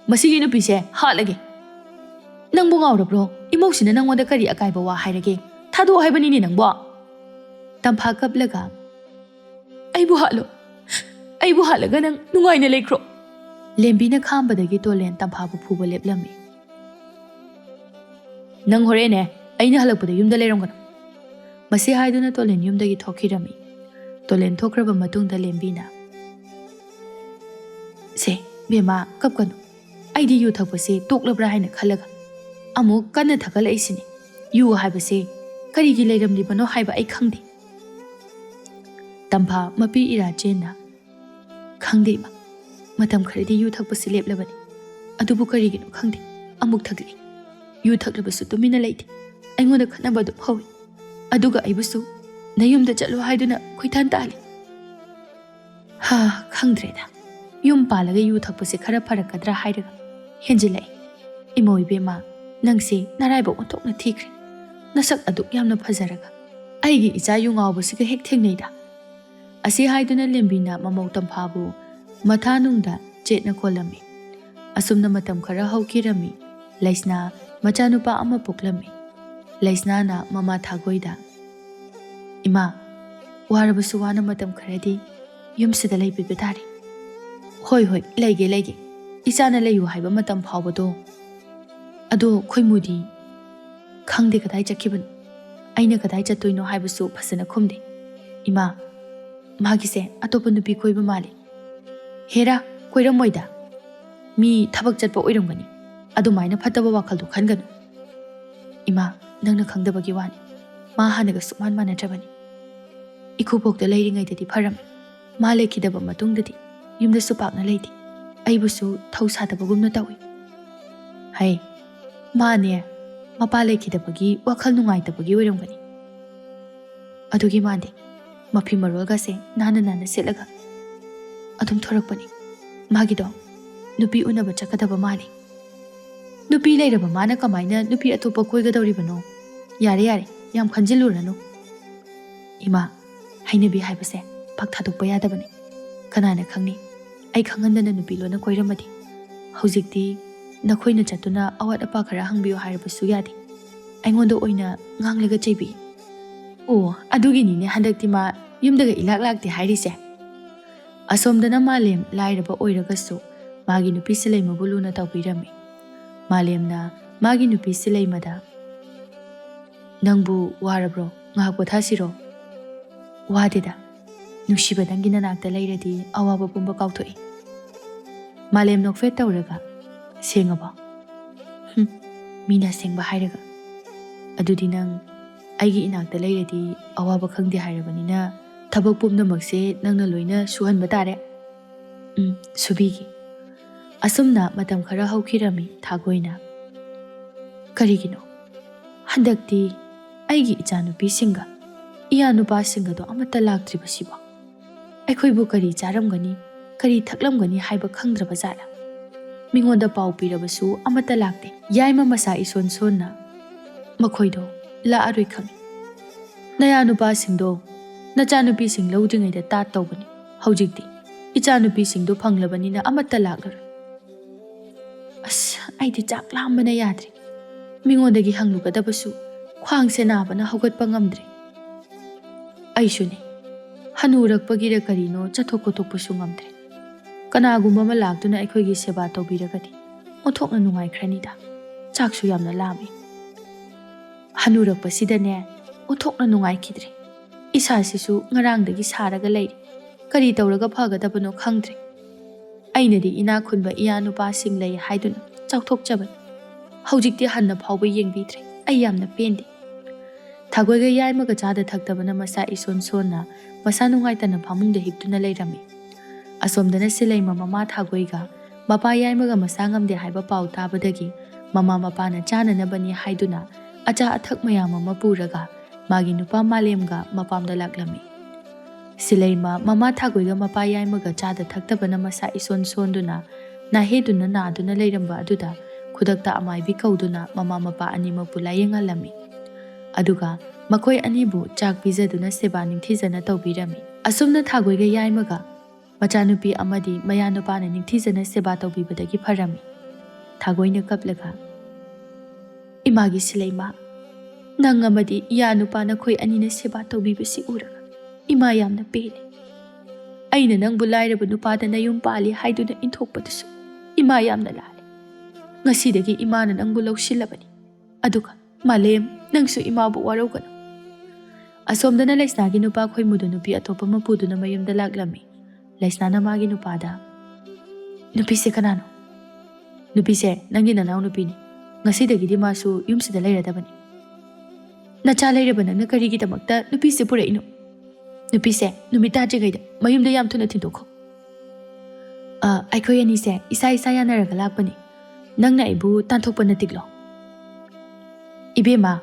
ꯃꯁꯤꯒꯤ ꯅꯨꯄꯤꯁꯦ ꯍꯥꯠꯂꯒꯦ꯫ ꯅꯪꯕꯨ ꯉꯥꯎꯔꯕ꯭ꯔꯣ? ꯏꯃꯧꯁꯤꯅ ꯅꯪꯉꯣꯟꯗ ꯀꯔꯤ ꯑꯀꯥꯏꯕ ꯋꯥ ꯍꯥꯏꯔꯒꯦ? ꯊꯥꯗꯣꯛꯑꯣ ꯍꯥꯏꯕꯅꯤꯅꯦ ꯅꯪꯕꯣ꯫" ꯇꯝꯐꯥ ꯀꯞꯂꯒ, "ꯑꯩꯕꯨ ꯍꯥꯠꯂꯣ꯫ ꯑꯩꯕꯨ ꯍꯥꯠꯂꯒ ꯅꯪ ꯅꯨꯡꯉꯥꯏꯅ ꯂꯩꯈ꯭ꯔꯣ꯫" ꯂꯦꯝꯕꯤꯅ ꯈꯥꯝꯕꯗꯒꯤ ꯇꯣꯂꯦꯟ ꯇꯝꯐꯥꯕꯨ ꯐꯨꯕ ꯂꯦꯞꯂꯝꯃꯤ꯫ "ꯅꯪ ꯍꯣꯔꯦꯟꯅꯦ ꯑꯩꯅ ꯍꯜꯂꯛꯄꯗ ꯌꯨꯝꯗ ꯂꯩꯔꯝꯒꯅꯨ꯫" ꯃꯁꯤ ꯍꯥꯏꯗꯨꯅ ꯇꯣꯂꯦꯟ ꯌꯨꯝꯗꯒꯤ ꯊꯣꯛꯈꯤꯔꯝꯃꯤ꯫ ꯇꯣꯂꯦꯟ ꯊꯣꯛꯈ꯭ꯔꯕ ꯃꯇꯨꯡꯗ ꯂꯦꯝꯕꯤꯅ, "ꯁꯦ ꯕꯦꯝꯃ, ꯀꯞꯀꯅꯨ꯫ ꯑꯩꯗꯤ ꯌꯨ ꯊꯛꯄꯁꯦ ꯇꯣꯛꯂꯕ꯭ꯔꯥ ꯍꯥꯏꯅ ꯈꯜꯂꯒ ꯑꯃꯨꯛ ꯀꯟꯅ ꯊꯛꯀꯠꯂꯛꯏꯁꯤꯅꯤ꯫ ꯌꯨ ꯍꯥꯏꯕꯁꯦ ꯀꯔꯤꯒꯤ ꯂꯩꯔꯝꯂꯤꯕꯅꯣ ꯍꯥꯏꯕ ꯑꯩ ꯈꯪꯗꯦ꯫" ꯇꯝꯐꯥ ꯃꯄꯤ ꯏꯔꯥ ꯆꯦꯟꯅ, "ꯈꯪꯗꯦ ꯏꯃꯥ, ꯃꯇꯝ ꯈꯔꯗꯤ ꯌꯨ ꯊꯛꯄꯁꯤ ꯂꯦꯞꯂꯕꯅꯤ꯫ ꯑꯗꯨꯕꯨ ꯀꯔꯤꯒꯤꯅꯣ ꯈꯪꯗꯦ, ꯑꯃꯨꯛ ꯊꯛꯂꯛꯏ꯫ ꯌꯨ ꯊꯛꯂꯕꯁꯨ ꯇꯨꯃꯤꯟꯅ ꯂꯩꯇꯦ꯫ ꯑꯩꯉꯣꯟꯗ ꯈꯠꯅꯕ ꯑꯗꯨꯝ ꯍꯧꯏ꯫ ꯑꯗꯨꯒ ꯑꯩꯕꯨꯁꯨ ꯅꯌꯨꯝꯗ ꯆꯠꯂꯣ ꯍꯥꯏꯗꯨꯅ ꯈꯣꯏꯊꯥꯟ ꯇꯥꯜꯂꯤ꯫ ꯍꯥ, ꯈꯪꯗ꯭ꯔꯦꯗ꯫ ꯌꯨꯝ ꯄꯥꯜꯂꯒ ꯌꯨ ꯊꯛꯄꯁꯦ ꯈꯔ ꯐꯔꯛꯀꯗ꯭ꯔꯥ ꯍꯥꯏꯔꯒ ꯍꯦꯟꯖꯤꯜꯂꯛꯑꯦ꯫ ꯏꯃꯧ ꯏꯕꯦꯝꯃ, ꯅꯪꯁꯦ ꯅꯔꯥꯏꯕꯛ ꯑꯣꯟꯊꯣꯛꯅ ꯊꯤꯈ꯭ꯔꯦ꯫ ꯅꯁꯛ ꯑꯗꯨꯛ ꯌꯥꯝꯅ ꯐꯖꯔꯒ ꯑꯩꯒꯤ ꯏꯆꯥ ꯌꯨ ꯉꯥꯎꯕꯁꯤꯒ ꯍꯦꯛ ꯊꯦꯡꯅꯩꯗ꯫" ꯑꯁꯤ ꯍꯥꯏꯗꯨꯅ ꯂꯦꯝꯕꯤꯅ ꯃꯃꯧ ꯇꯝꯐꯥꯕꯨ ꯃꯊꯥꯅꯨꯡꯗ ꯆꯦꯠꯅ ꯀꯣꯜꯂꯝꯃꯤ꯫ ꯑꯁꯨꯝꯅ ꯃꯇꯝ ꯈꯔ ꯍꯧꯈꯤꯔꯝꯃꯤ꯫ ꯂꯩꯁꯅꯥ ꯃꯆꯥꯅꯨꯄꯥ ꯑꯃ ꯄꯣꯛꯂꯝꯃꯤ꯫ ꯂꯩꯁꯅꯥꯅ ꯃꯃꯥ ꯊꯥꯒꯣꯏꯗ, "ꯏꯃꯥ, ꯋꯥꯔꯕꯁꯨ ꯋꯥꯅ ꯃꯇꯝ ꯈꯔꯗꯤ ꯌꯨꯝꯁꯤꯗ ꯂꯩꯕꯤꯕ ꯇꯥꯔꯦ꯫" "ꯍꯣꯏ, ꯍꯣꯏ, ꯂꯩꯒꯦ, ꯂꯩꯒꯦ꯫ ꯏꯆꯥꯅ ꯂꯩꯌꯨ ꯍꯥꯏꯕ ꯃꯇꯝ ꯐꯥꯎꯕꯗꯣ꯫ ꯑꯗꯣ ꯈꯣꯏꯃꯨꯗꯤ ꯈꯪꯗꯦ ꯀꯗꯥꯏ ꯆꯠꯈꯤꯕꯅꯣ꯫ ꯑꯩꯅ ꯀꯗꯥꯏ ꯆꯠꯇꯣꯏꯅꯣ ꯍꯥꯏꯕꯁꯨ ꯐꯖꯅ ꯈꯨꯝꯗꯦ꯫ ꯏꯃꯥ, ꯃꯥꯒꯤꯁꯦ ꯑꯇꯣꯞꯄ ꯅꯨꯄꯤ ꯀꯣꯏꯕ ꯃꯥꯜꯂꯦ꯫" "ꯍꯦꯔꯥ, ꯀꯣꯏꯔꯝꯃꯣꯏꯗ꯫ ꯃꯤ ꯊꯕꯛ ꯆꯠꯄ ꯑꯣꯏꯔꯝꯒꯅꯤ꯫ ꯑꯗꯨꯃꯥꯏꯅ ꯐꯠꯇꯕ ꯋꯥꯈꯜꯗꯣ ꯈꯟꯒꯅꯨ꯫" "ꯏꯃꯥ, ꯅꯪꯅ ꯈꯪꯗꯕꯒꯤ ꯋꯥꯅꯤ꯫ ꯃꯥ ꯍꯥꯟꯅꯒ ꯁꯨꯛꯃꯥꯟ ꯃꯥꯟꯅꯗ꯭ꯔꯕꯅꯤ꯫ ꯏꯀꯨꯕꯣꯛꯇ ꯂꯩꯔꯤꯉꯩꯗꯗꯤ ꯐꯔꯝꯃꯤ꯫ ꯃꯥ ꯂꯩꯈꯤꯗꯕ ꯃꯇꯨꯡꯗꯗꯤ ꯌꯨꯝꯗꯁꯨ ꯄꯥꯛꯅ ꯂꯩꯇꯦ꯫ ꯑꯩꯕꯨꯁꯨ ꯊꯧ ꯁꯥꯗꯕꯒꯨꯝꯅ ꯇꯧꯏ꯫" "ꯍꯩ, ꯃꯥꯅꯦ, ꯃꯄꯥ ꯂꯩꯈꯤꯗꯕꯒꯤ ꯋꯥꯈꯜ ꯅꯨꯡꯉꯥꯏꯇꯕꯒꯤ ꯑꯣꯏꯔꯝꯒꯅꯤ꯫ ꯑꯗꯨꯒꯤ ꯃꯥꯟꯗꯦ꯫ ꯃꯐꯤ ꯃꯔꯣꯜꯒꯁꯦ ꯅꯥꯟꯅ ꯅꯥꯟꯅ ꯁꯦꯠꯂꯒ ꯑꯗꯨꯝ ꯊꯣꯔꯛꯄꯅꯤ꯫ ꯃꯥꯒꯤꯗꯣ ꯅꯨꯄꯤ ꯎꯅꯕ ꯆꯠꯀꯗꯕ ꯃꯥꯜꯂꯤ꯫" "ꯅꯨꯄꯤ ꯂꯩꯔꯕ ꯃꯥꯅ ꯀꯃꯥꯏꯅ ꯅꯨꯄꯤ ꯑꯇꯣꯞꯄ ꯀꯣꯏꯒꯗꯧꯔꯤꯕꯅꯣ? ꯌꯥꯔꯦ, ꯌꯥꯔꯦ, ꯌꯥꯝ ꯈꯟꯖꯤꯜꯂꯨꯔꯅꯨ꯫" "ꯏꯃꯥ, ꯍꯩꯅꯕꯤ ꯍꯥꯏꯕꯁꯦ ꯄꯥꯛ ꯊꯥꯗꯣꯛꯄ ꯌꯥꯗꯕꯅꯤ꯫ ꯀꯅꯥꯅ ꯈꯪꯅꯤ, ꯑꯩ ꯈꯪꯍꯟꯗꯅ ꯅꯨꯄꯤ ꯂꯣꯟꯅ ꯀꯣꯏꯔꯝꯃꯗꯤ꯫ ꯍꯧꯖꯤꯛꯇꯤ ꯅꯈꯣꯏꯅ ꯆꯠꯇꯨꯅ ꯑꯋꯥꯠ ꯑꯄꯥ ꯈꯔ ꯍꯪꯕꯤꯌꯨ ꯍꯥꯏꯔꯕꯁꯨ ꯌꯥꯗꯦ꯫ ꯑꯩꯉꯣꯟꯗ ꯑꯣꯏꯅ ꯉꯥꯡꯂꯒ ꯆꯩꯕꯤ꯫" "ꯑꯣ, ꯑꯗꯨꯒꯤꯅꯤꯅꯦ ꯍꯟꯗꯛꯇꯤ ꯃꯥ ꯌꯨꯝꯗꯒ ꯏꯂꯥꯛ ꯂꯥꯛꯇꯦ ꯍꯥꯏꯔꯤꯁꯦ꯫" ꯑꯁꯣꯝꯗꯅ ꯃꯥꯂꯦꯝ ꯂꯥꯏꯔꯕ ꯑꯣꯏꯔꯒꯁꯨ ꯃꯥꯒꯤ ꯅꯨꯄꯤ ꯁꯤꯂꯩꯃꯕꯨ ꯂꯨꯅ ꯇꯧꯕꯤꯔꯝꯃꯤ꯫ ꯃꯥꯂꯦꯝꯅ ꯃꯥꯒꯤ ꯅꯨꯄꯤ ꯁꯤꯂꯩꯃꯗ "ꯅꯪꯕꯨ ꯋꯥꯔꯕ꯭ꯔꯣ? ꯉꯥꯏꯍꯥꯛ ꯄꯣꯊꯥꯁꯤꯔꯣ?" "ꯋꯥꯗꯦꯗ꯫ ꯅꯨꯡꯁꯤꯕ, ꯅꯪꯒꯤ ꯅꯅꯥꯛꯇ ꯂꯩꯔꯗꯤ ꯑꯋꯥꯕ ꯄꯨꯝꯕ ꯀꯥꯎꯊꯣꯛꯏ꯫" ꯃꯥꯂꯦꯝ ꯅꯣꯛꯐꯦꯠ ꯇꯧꯔꯒ, "ꯁꯦꯡꯉꯕꯣ?" "ꯍꯨꯝ, ꯃꯤꯅ ꯑꯁꯦꯡꯕ ꯍꯥꯏꯔꯒ꯫ ꯑꯗꯨꯗꯤ ꯅꯪ ꯑꯩꯒꯤ ꯏꯅꯥꯛꯇ ꯂꯩꯔꯗꯤ ꯑꯋꯥꯕ ꯈꯪꯗꯦ ꯍꯥꯏꯔꯕꯅꯤꯅ, ꯊꯕꯛ ꯄꯨꯝꯅꯃꯛꯁꯦ ꯅꯪꯅ ꯂꯣꯏꯅ ꯁꯨꯍꯟꯕ ꯇꯥꯔꯦ꯫" "ꯎꯝ, ꯁꯨꯕꯤꯒꯦ꯫" ꯑꯁꯨꯝꯅ ꯃꯇꯝ ꯈꯔ ꯍꯧꯈꯤꯔꯝꯃꯤ ꯊꯥꯒꯣꯏꯅ꯫ "ꯀꯔꯤꯒꯤꯅꯣ ꯍꯟꯗꯛꯇꯤ ꯑꯩꯒꯤ ꯏꯆꯥꯅꯨꯄꯤꯁꯤꯡꯒ ꯏꯌꯥ ꯅꯨꯄꯥꯁꯤꯡꯒꯗꯣ ꯑꯃꯠꯇ ꯂꯥꯛꯇ꯭ꯔꯤꯕꯁꯤꯕꯣ? ꯑꯩꯈꯣꯏꯕꯨ ꯀꯔꯤ ꯆꯥꯔꯝꯒꯅꯤ, ꯀꯔꯤ ꯊꯛꯂꯝꯒꯅꯤ ꯍꯥꯏꯕ ꯈꯪꯗ꯭ꯔꯕ ꯖꯥꯠꯂꯥ? ꯃꯤꯉꯣꯟꯗ ꯄꯥꯎ ꯄꯤꯔꯕꯁꯨ ꯑꯃꯠꯇ ꯂꯥꯛꯇꯦ꯫" ꯌꯥꯏꯃ ꯃꯁꯥ ꯏꯁꯣꯟ ꯁꯣꯟꯅ, "ꯃꯈꯣꯏꯗꯣ ꯂꯥꯛꯑꯔꯣꯏ ꯈꯪꯏ꯫ ꯅꯌꯥ ꯅꯨꯄꯥꯁꯤꯡꯗꯣ ꯅꯆꯥꯅꯨꯄꯤꯁꯤꯡ ꯂꯧꯗ꯭ꯔꯤꯉꯩꯗ ꯇꯥꯠ ꯇꯧꯕꯅꯤ꯫ ꯍꯧꯖꯤꯛꯇꯤ ꯏꯆꯥꯅꯨꯄꯤꯁꯤꯡꯗꯣ ꯐꯪꯂꯕꯅꯤꯅ ꯑꯃꯠꯇ ꯂꯥꯛꯂꯔꯣꯏ꯫" ꯑꯁ, ꯑꯩꯗꯤ ꯆꯥꯛ ꯂꯥꯝꯕꯅ ꯌꯥꯗ꯭ꯔꯦ꯫ ꯃꯤꯉꯣꯟꯗꯒꯤ ꯍꯪꯂꯨꯒꯗꯕꯁꯨ ꯈ꯭ꯋꯥꯡꯁꯦ ꯅꯥꯕꯅ ꯍꯧꯒꯠꯄ ꯉꯝꯗ꯭ꯔꯦ꯫ ꯑꯩꯁꯨꯅꯦ, ꯍꯅꯨꯔꯛꯄꯒꯤꯔ ꯀꯔꯤꯅꯣ ꯆꯠꯊꯣꯛ ꯈꯣꯠꯇꯣꯛꯄꯁꯨ ꯉꯝꯗ꯭ꯔꯦ꯫ ꯀꯅꯥꯒꯨꯝꯕ ꯑꯃ ꯂꯥꯛꯇꯨꯅ ꯑꯩꯈꯣꯏꯒꯤ ꯁꯦꯕꯥ ꯇꯧꯕꯤꯔꯒꯗꯤ ꯑꯣꯟꯊꯣꯛꯅ ꯅꯨꯡꯉꯥꯏꯈ꯭ꯔꯅꯤꯗ꯫ ꯆꯥꯛꯁꯨ ꯌꯥꯝꯅ ꯂꯥꯝꯃꯦ꯫ ꯍꯅꯨꯔꯛꯄꯁꯤꯗꯅꯦ, ꯑꯣꯟꯊꯣꯛꯅ ꯅꯨꯡꯉꯥꯏꯈꯤꯗ꯭ꯔꯦ꯫ ꯏꯁꯥꯁꯤꯁꯨ ꯉꯔꯥꯡꯗꯒꯤ ꯁꯥꯔꯒ ꯂꯩꯔꯦ꯫ ꯀꯔꯤ ꯇꯧꯔꯒ ꯐꯒꯗꯕꯅꯣ ꯈꯪꯗ꯭ꯔꯦ꯫ ꯑꯩꯅꯗꯤ ꯏꯅꯥꯛ ꯈꯨꯟꯕ ꯏꯌꯥ ꯅꯨꯄꯥꯁꯤꯡ ꯂꯩ ꯍꯥꯏꯗꯨꯅ ꯆꯥꯎꯊꯣꯛꯆꯕꯅꯤ꯫ ꯍꯧꯖꯤꯛꯇꯤ ꯍꯟꯅ ꯐꯥꯎꯕ ꯌꯦꯡꯕꯤꯗ꯭ꯔꯦ꯫ ꯑꯩ ꯌꯥꯝꯅ ꯄꯦꯟꯗꯦ꯫ ꯊꯥꯒꯣꯏꯒ ꯌꯥꯏꯃꯒ ꯆꯥꯗ ꯊꯛꯇꯕꯅ ꯃꯁꯥ ꯏꯁꯣꯟ ꯁꯣꯟꯅ, ꯃꯁꯥ ꯅꯨꯡꯉꯥꯏꯇꯅ ꯐꯃꯨꯡꯗ ꯍꯤꯞꯇꯨꯅ ꯂꯩꯔꯝꯃꯤ꯫ ꯑꯁꯣꯝꯗꯅ ꯁꯤꯂꯩꯃ ꯃꯃꯥ ꯊꯥꯒꯣꯏꯒ ꯃꯄꯥ ꯌꯥꯏꯃꯒ ꯃꯁꯥ ꯉꯝꯗꯦ ꯍꯥꯏꯕ ꯄꯥꯎ ꯇꯥꯕꯗꯒꯤ ꯃꯃꯥ ꯃꯄꯥꯅ ꯆꯥꯅꯅꯕꯅꯤ ꯍꯥꯏꯗꯨꯅ ꯑꯆꯥ ꯑꯊꯛ ꯃꯌꯥꯝ ꯑꯃ ꯄꯨꯔꯒ ꯃꯥꯒꯤ ꯅꯨꯄꯥ ꯃꯥꯂꯦꯝꯒ ꯃꯄꯥꯝꯗ ꯂꯥꯛꯂꯝꯃꯤ꯫ ꯁꯤꯂꯩꯃ ꯃꯃꯥ ꯊꯥꯒꯣꯏꯒ ꯃꯄꯥ ꯌꯥꯏꯃꯒ ꯆꯥꯗ ꯊꯛꯇꯕꯅ ꯃꯁꯥ ꯏꯁꯣꯟ ꯁꯣꯟꯗꯨꯅ, ꯅꯥꯍꯦꯗꯨꯅ ꯅꯥꯗꯨꯅ ꯂꯩꯔꯝꯕ ꯑꯗꯨꯗ ꯈꯨꯗꯛꯇ ꯑꯃꯥꯏꯕꯤ ꯀꯧꯗꯨꯅ ꯃꯃꯥ ꯃꯄꯥ ꯑꯅꯤꯃꯛꯄꯨ ꯂꯥꯌꯦꯡꯍꯜꯂꯝꯃꯤ꯫ ꯑꯗꯨꯒ ꯃꯈꯣꯏ ꯑꯅꯤꯕꯨ ꯆꯥꯛ ꯄꯤꯖꯗꯨꯅ ꯁꯦꯕꯥ ꯅꯤꯡꯊꯤꯖꯅ ꯇꯧꯕꯤꯔꯝꯃꯤ꯫ ꯑꯁꯨꯝꯅ ꯊꯥꯒꯣꯏꯒ ꯌꯥꯏꯃꯒ ꯃꯆꯥꯅꯨꯄꯤ ꯑꯃꯗꯤ ꯃꯌꯥꯅꯨꯄꯥꯅ ꯅꯤꯡꯊꯤꯖꯅ ꯁꯦꯕꯥ ꯇꯧꯕꯤꯕꯗꯒꯤ ꯐꯔꯝꯃꯤ꯫ ꯊꯥꯒꯣꯏꯅ ꯀꯞꯂꯒ, "ꯏꯃꯥꯒꯤ ꯁꯤꯂꯩꯃ, ꯅꯪ ꯑꯃꯗꯤ ꯏꯌꯥ ꯅꯨꯄꯥ ꯅꯈꯣꯏ ꯑꯅꯤꯅ ꯁꯦꯕꯥ ꯇꯧꯕꯤꯕꯁꯤ ꯎꯔꯒ ꯏꯃꯥ ꯌꯥꯝꯅ ꯄꯦꯜꯂꯤ꯫ ꯑꯩꯅ ꯅꯪꯕꯨ ꯂꯥꯏꯔꯕ ꯅꯨꯄꯥꯗ ꯅꯌꯨꯝ ꯄꯥꯜꯂꯤ ꯍꯥꯏꯗꯨꯅ ꯏꯟꯊꯣꯛꯄꯗꯨꯁꯨ ꯏꯃꯥ ꯌꯥꯝꯅ ꯂꯥꯜꯂꯤ꯫ ꯉꯁꯤꯗꯒꯤ ꯏꯃꯥꯅ ꯅꯪꯕꯨ ꯂꯧꯁꯤꯜꯂꯕꯅꯤ꯫ ꯑꯗꯨꯒ ꯃꯥꯂꯦꯝ, ꯅꯪꯁꯨ ꯏꯃꯥꯕꯨ ꯋꯥꯔꯧꯒꯅꯨ꯫ ꯑꯁꯣꯝꯗꯅ ꯂꯩꯁꯅꯥꯒꯤ ꯅꯨꯄꯥ ꯈꯣꯏꯃꯨꯗꯨ ꯅꯨꯄꯤ ꯑꯇꯣꯞꯄ ꯑꯃ ꯄꯨꯗꯨꯅ ꯃꯌꯨꯝꯗ ꯂꯥꯛꯂꯝꯃꯤ꯫ ꯂꯩꯁꯅꯥꯅ ꯃꯥꯒꯤ ꯅꯨꯄꯥꯗ, "ꯅꯨꯄꯤꯁꯦ ꯀꯅꯥꯅꯣ?" "ꯅꯨꯄꯤꯁꯦ ꯅꯪꯒꯤ ꯅꯅꯥꯎ ꯅꯨꯄꯤꯅꯤ꯫ ꯉꯁꯤꯗꯒꯤꯗꯤ ꯃꯥꯁꯨ ꯌꯨꯝꯁꯤꯗ ꯂꯩꯔꯗꯕꯅꯤ꯫" "ꯅꯆꯥ ꯂꯩꯔꯕ ꯅꯪꯅ ꯀꯔꯤꯒꯤꯗꯃꯛꯇ ꯅꯨꯄꯤꯁꯦ ꯄꯨꯔꯛꯏꯅꯣ?" "ꯅꯨꯄꯤꯁꯦ ꯅꯨꯃꯤꯠ ꯇꯥꯗ꯭ꯔꯤꯉꯩꯗ ꯃꯌꯨꯝꯗ ꯌꯥꯝ ꯊꯨꯅ ꯊꯤꯟꯗꯣꯛꯈꯣ꯫" "ꯑ, ꯑꯩꯈꯣꯏ ꯑꯅꯤꯁꯦ ꯏꯁꯥ ꯏꯁꯥ ꯌꯥꯅꯔꯒ ꯂꯥꯛꯄꯅꯤ꯫ ꯅꯪꯅ ꯑꯩꯕꯨ ꯇꯥꯟꯊꯣꯛꯄ ꯅꯠꯇꯤꯛꯂꯣ?" "ꯏꯕꯦꯝꯃ,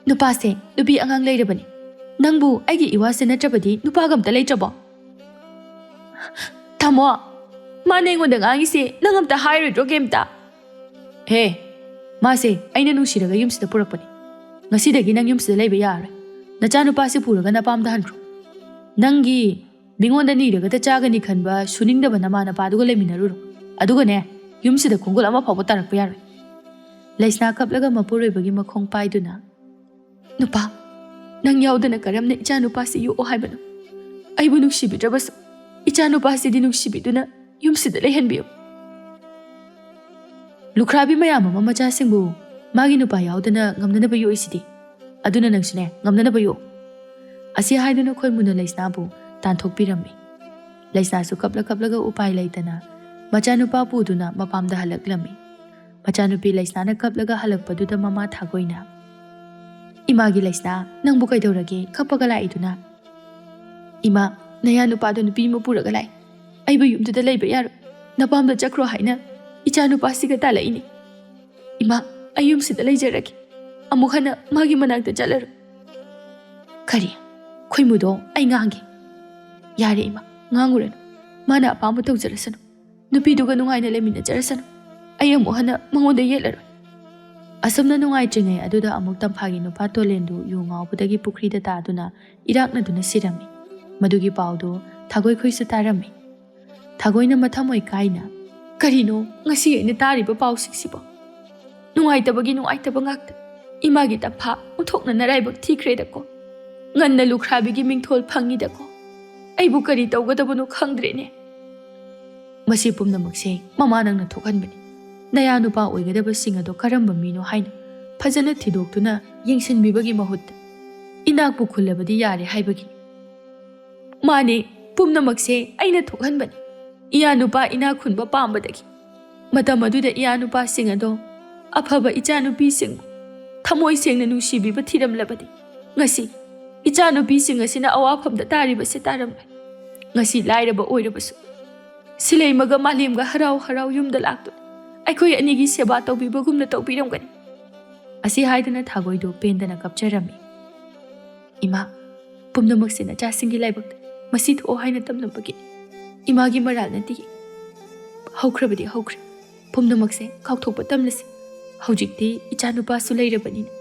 ꯅꯨꯄꯥꯁꯦ ꯅꯨꯄꯤ ꯑꯉꯥꯡ ꯂꯩꯔꯕꯅꯤ꯫ ꯅꯪꯕꯨ ꯑꯩꯒꯤ ꯏꯋꯥꯁꯦ ꯅꯠꯇ꯭ꯔꯕꯗꯤ ꯅꯨꯄꯥꯒ ꯑꯝꯇ ꯂꯩꯇ꯭ꯔꯕꯣ?" "ꯇꯥꯃꯣ, ꯃꯥꯅ ꯑꯩꯉꯣꯟꯗ ꯉꯥꯡꯉꯤꯁꯦ ꯅꯪ ꯑꯝꯇ ꯍꯥꯏꯔꯣꯏꯗ꯭ꯔꯣ ꯀꯩꯝꯇ?" "ꯍꯦ, ꯃꯥꯁꯦ ꯑꯩꯅ ꯅꯨꯡꯁꯤꯔꯒ ꯌꯨꯝꯁꯤꯗ ꯄꯨꯔꯛꯄꯅꯤ꯫ ꯉꯁꯤꯗꯒꯤ ꯅꯪ ꯌꯨꯝꯁꯤꯗ ꯂꯩꯕ ꯌꯥꯔꯔꯣꯏ꯫ ꯅꯆꯥꯅꯨꯄꯥꯁꯦ ꯄꯨꯔꯒ ꯅꯄꯥꯝꯗ ꯍꯟꯈ꯭ꯔꯣ꯫ ꯅꯪꯒꯤ ꯃꯤꯉꯣꯟꯗ ꯅꯤꯔꯒꯇ ꯆꯥꯒꯅꯤ ꯈꯟꯕ ꯁꯨꯅꯤꯡꯗꯕ ꯅꯃꯥ ꯅꯄꯥꯗꯨꯒ ꯂꯩꯃꯤꯟꯅꯔꯨꯔꯣ꯫ ꯑꯗꯨꯒꯅꯦ, ꯌꯨꯝꯁꯤꯗ ꯈꯣꯡꯒꯨꯜ ꯑꯃ ꯐꯥꯎꯕ ꯇꯥꯔꯛꯄ ꯌꯥꯔꯣꯏ꯫" ꯂꯩꯁꯅꯥ ꯀꯞꯂꯒ ꯃꯄꯨꯔꯣꯏꯕꯒꯤ ꯃꯈꯣꯡ ꯄꯥꯏꯗꯨꯅ, "ꯅꯨꯄꯥ, ꯅꯪ ꯌꯥꯎꯗꯅ ꯀꯔꯝꯅ ꯏꯆꯥꯅꯨꯄꯥꯁꯤ ꯌꯣꯛꯑꯣ ꯍꯥꯏꯕꯅꯣ? ꯑꯩꯕꯨ ꯅꯨꯡꯁꯤꯕꯤꯗ꯭ꯔꯕꯁꯨ ꯏꯆꯥꯅꯨꯄꯥꯁꯤꯗꯤ ꯅꯨꯡꯁꯤꯕꯤꯗꯨꯅ ꯌꯨꯝꯁꯤꯗ ꯂꯩꯍꯟꯕꯤꯌꯨ꯫" "ꯂꯨꯈ꯭ꯔꯥꯕꯤ ꯃꯌꯥꯝ ꯑꯃ ꯃꯆꯥꯁꯤꯡꯕꯨ ꯃꯥꯒꯤ ꯅꯨꯄꯥ ꯌꯥꯎꯗꯅ ꯉꯝꯅꯅꯕ ꯌꯣꯛꯏꯁꯤꯗꯤ꯫ ꯑꯗꯨꯅ ꯅꯪꯁꯨꯅꯦ, ꯉꯝꯅꯅꯕ ꯌꯣꯛꯎ꯫" ꯑꯁꯤ ꯍꯥꯏꯗꯨꯅ ꯈꯣꯏꯃꯨꯅ ꯂꯩꯁꯅꯥꯕꯨ ꯇꯥꯟꯊꯣꯛꯄꯤꯔꯝꯃꯤ꯫ ꯂꯩꯁꯅꯥꯁꯨ ꯀꯞꯂ ꯀꯞꯂꯒ ꯎꯄꯥꯏ ꯂꯩꯇꯅ ꯃꯆꯥꯅꯨꯄꯥ ꯄꯨꯗꯨꯅ ꯃꯄꯥꯝꯗ ꯍꯜꯂꯛꯂꯝꯃꯤ꯫ ꯃꯆꯥꯅꯨꯄꯤ ꯂꯩꯁꯅꯥꯅ ꯀꯞꯂꯒ ꯍꯜꯂꯛꯄꯗꯨꯗ ꯃꯃꯥ ꯊꯥꯒꯣꯏꯅ, "ꯏꯃꯥꯒꯤ ꯂꯩꯁꯅꯥ, ꯅꯪꯕꯨ ꯀꯩꯗꯧꯔꯒꯦ ꯀꯞꯄꯒ ꯂꯥꯛꯏꯗꯨꯅ?" "ꯏꯃꯥ, ꯅꯌꯥ ꯅꯨꯄꯥꯗꯣ ꯅꯨꯄꯤ ꯑꯃ ꯄꯨꯔꯒ ꯂꯥꯛꯏ꯫ ꯑꯩꯕꯨ ꯌꯨꯝꯗꯨꯗ ꯂꯩꯕ ꯌꯥꯔꯣꯏ꯫ ꯅꯄꯥꯝꯗ ꯆꯠꯈ꯭ꯔꯣ ꯍꯥꯏꯅ ꯏꯆꯥ ꯅꯨꯄꯥꯁꯤꯒ ꯇꯥꯜꯂꯛꯏꯅꯤ꯫ ꯏꯃꯥ, ꯑꯩ ꯌꯨꯝꯁꯤꯗ ꯂꯩꯖꯔꯒꯦ꯫ ꯑꯃꯨꯛ ꯍꯟꯅ ꯃꯥꯒꯤ ꯃꯅꯥꯛꯇ ꯆꯠꯂꯔꯣꯏ꯫" "ꯀꯔꯤ? ꯈꯣꯏꯃꯨꯗꯣ ꯑꯩ ꯉꯥꯡꯒꯦ꯫" "ꯌꯥꯔꯦ ꯏꯃꯥ, ꯉꯥꯡꯉꯨꯔꯅꯨ꯫ ꯃꯥꯅ ꯑꯄꯥꯝꯕ ꯇꯧꯖꯔꯁꯅꯨ꯫ ꯅꯨꯄꯤꯗꯨꯒ ꯅꯨꯡꯉꯥꯏꯅ ꯂꯩꯃꯤꯟꯅꯖꯔꯁꯅꯨ꯫ ꯑꯩ ꯑꯃꯨꯛ ꯍꯟꯅ ꯃꯉꯣꯟꯗ ꯌꯦꯠꯂꯔꯣꯏ꯫" ꯑꯁꯨꯝꯅ ꯅꯨꯡꯉꯥꯏꯇ꯭ꯔꯤꯉꯩ ꯑꯗꯨꯗ ꯑꯃꯨꯛ ꯇꯝꯐꯥꯒꯤ ꯅꯨꯄꯥ ꯇꯣꯂꯦꯟꯗꯨ ꯌꯨ ꯉꯥꯎꯕꯗꯒꯤ ꯄꯨꯈ꯭ꯔꯤꯗ ꯇꯥꯗꯨꯅ ꯏꯔꯥꯛꯅꯗꯨꯅ ꯁꯤꯔꯝꯃꯤ꯫ ꯃꯗꯨꯒꯤ ꯄꯥꯎꯗꯨ ꯊꯥꯒꯣꯏ ꯈꯣꯏꯁꯨ ꯇꯥꯔꯝꯃꯤ꯫ ꯊꯥꯒꯣꯏꯅ ꯃꯊꯃꯣꯏ ꯀꯥꯏꯅ, "ꯀꯔꯤꯅꯣ ꯉꯁꯤ ꯑꯩꯅ ꯇꯥꯔꯤꯕ ꯄꯥꯎꯁꯤꯡꯁꯤꯕꯣ? ꯅꯨꯡꯉꯥꯏꯇꯕꯒꯤ ꯅꯨꯡꯉꯥꯏꯇꯕ ꯉꯥꯛꯇ꯫ ꯏꯃꯥꯒꯤ ꯇꯝꯐꯥ ꯑꯣꯟꯊꯣꯛꯅ ꯅꯔꯥꯏꯕꯛ ꯊꯤꯈ꯭ꯔꯦꯗꯀꯣ꯫ ꯉꯟꯅ ꯂꯨꯈ꯭ꯔꯥꯕꯤꯒꯤ ꯃꯤꯡꯊꯣꯜ ꯐꯪꯉꯤꯗꯀꯣ꯫ ꯑꯩꯕꯨ ꯀꯔꯤ ꯇꯧꯒꯗꯕꯅꯣ ꯈꯪꯗ꯭ꯔꯦꯅꯦ꯫" "ꯃꯁꯤ ꯄꯨꯝꯅꯃꯛꯁꯦ ꯃꯃꯥ ꯅꯪꯅ ꯊꯣꯛꯍꯟꯕꯅꯤ꯫ ꯅꯌꯥ ꯅꯨꯄꯥ ꯑꯣꯏꯒꯗꯕꯁꯤꯡ ꯑꯗꯣ ꯀꯔꯝꯕ ꯃꯤꯅꯣ ꯍꯥꯏꯅ ꯐꯖꯅ ꯊꯤꯗꯣꯛꯇꯨꯅ ꯌꯦꯡꯁꯤꯟꯕꯤꯕꯒꯤ ꯃꯍꯨꯠꯇ ꯏꯅꯥꯛꯄꯨ ꯈꯨꯜꯂꯕꯗꯤ ꯌꯥꯔꯦ ꯍꯥꯏꯕꯒꯤ꯫ ꯃꯥꯅꯦ, ꯄꯨꯝꯅꯃꯛꯁꯦ ꯑꯩꯅ ꯊꯣꯛꯍꯟꯕꯅꯤ꯫ ꯏꯌꯥ ꯅꯨꯄꯥ ꯏꯅꯥꯛ ꯈꯨꯟꯕ ꯄꯥꯝꯕꯗꯒꯤ꯫ ꯃꯇꯝ ꯑꯗꯨꯗ ꯏꯌꯥ ꯅꯨꯄꯥꯁꯤꯡ ꯑꯗꯣ ꯑꯐꯕ ꯏꯆꯥꯅꯨꯄꯤꯁꯤꯡꯕꯨ ꯊꯃꯣꯏ ꯁꯦꯡꯅ ꯅꯨꯡꯁꯤꯕꯤꯕ ꯊꯤꯔꯝꯂꯕꯗꯤ ꯉꯁꯤ ꯏꯆꯥꯅꯨꯄꯤꯁꯤꯡ ꯑꯁꯤꯅ ꯑꯋꯥꯐꯝꯗ ꯇꯥꯔꯤꯕꯁꯦ ꯇꯥꯔꯝꯂꯣꯏ꯫ ꯉꯁꯤ ꯂꯥꯏꯔꯕ ꯑꯣꯏꯔꯕꯁꯨ ꯁꯤꯂꯩꯃꯒ ꯃꯥꯂꯦꯝꯒ ꯍꯔꯥꯎ ꯍꯔꯥꯎ ꯌꯨꯝꯗ ꯂꯥꯛꯇꯨꯅ ꯑꯩꯈꯣꯏ ꯑꯅꯤꯒꯤ ꯁꯦꯕꯥ ꯇꯧꯕꯤꯕꯒꯨꯝꯅ ꯇꯧꯕꯤꯔꯝꯒꯅꯤ꯫ ꯑꯁꯤ ꯍꯥꯏꯗꯅ ꯊꯥꯒꯣꯏꯗꯨ ꯄꯦꯟꯗꯅ ꯀꯞꯆꯔꯝꯃꯤ꯫ ꯏꯃꯥ, ꯄꯨꯝꯅꯃꯛꯁꯦ ꯅꯆꯥꯁꯤꯡꯒꯤ ꯂꯥꯏꯕꯛꯇ ꯃꯁꯤ ꯊꯣꯛꯑꯣ ꯍꯥꯏꯅ ꯇꯝꯂꯝꯕꯒꯤ ꯏꯃꯥꯒꯤ ꯃꯔꯥꯜ ꯅꯠꯇꯦ꯫ ꯍꯧꯈ꯭ꯔꯕꯗꯤ ꯍꯧꯈ꯭ꯔꯦ, ꯄꯨꯝꯅꯃꯛꯁꯦ ꯀꯥꯎꯊꯣꯛꯄ ꯇꯝꯂꯁꯤ꯫ ꯍꯧꯖꯤꯛꯇꯤ ꯏꯆꯥꯅꯨꯄꯥꯁꯨ ꯂꯩꯔꯕꯅꯤꯅ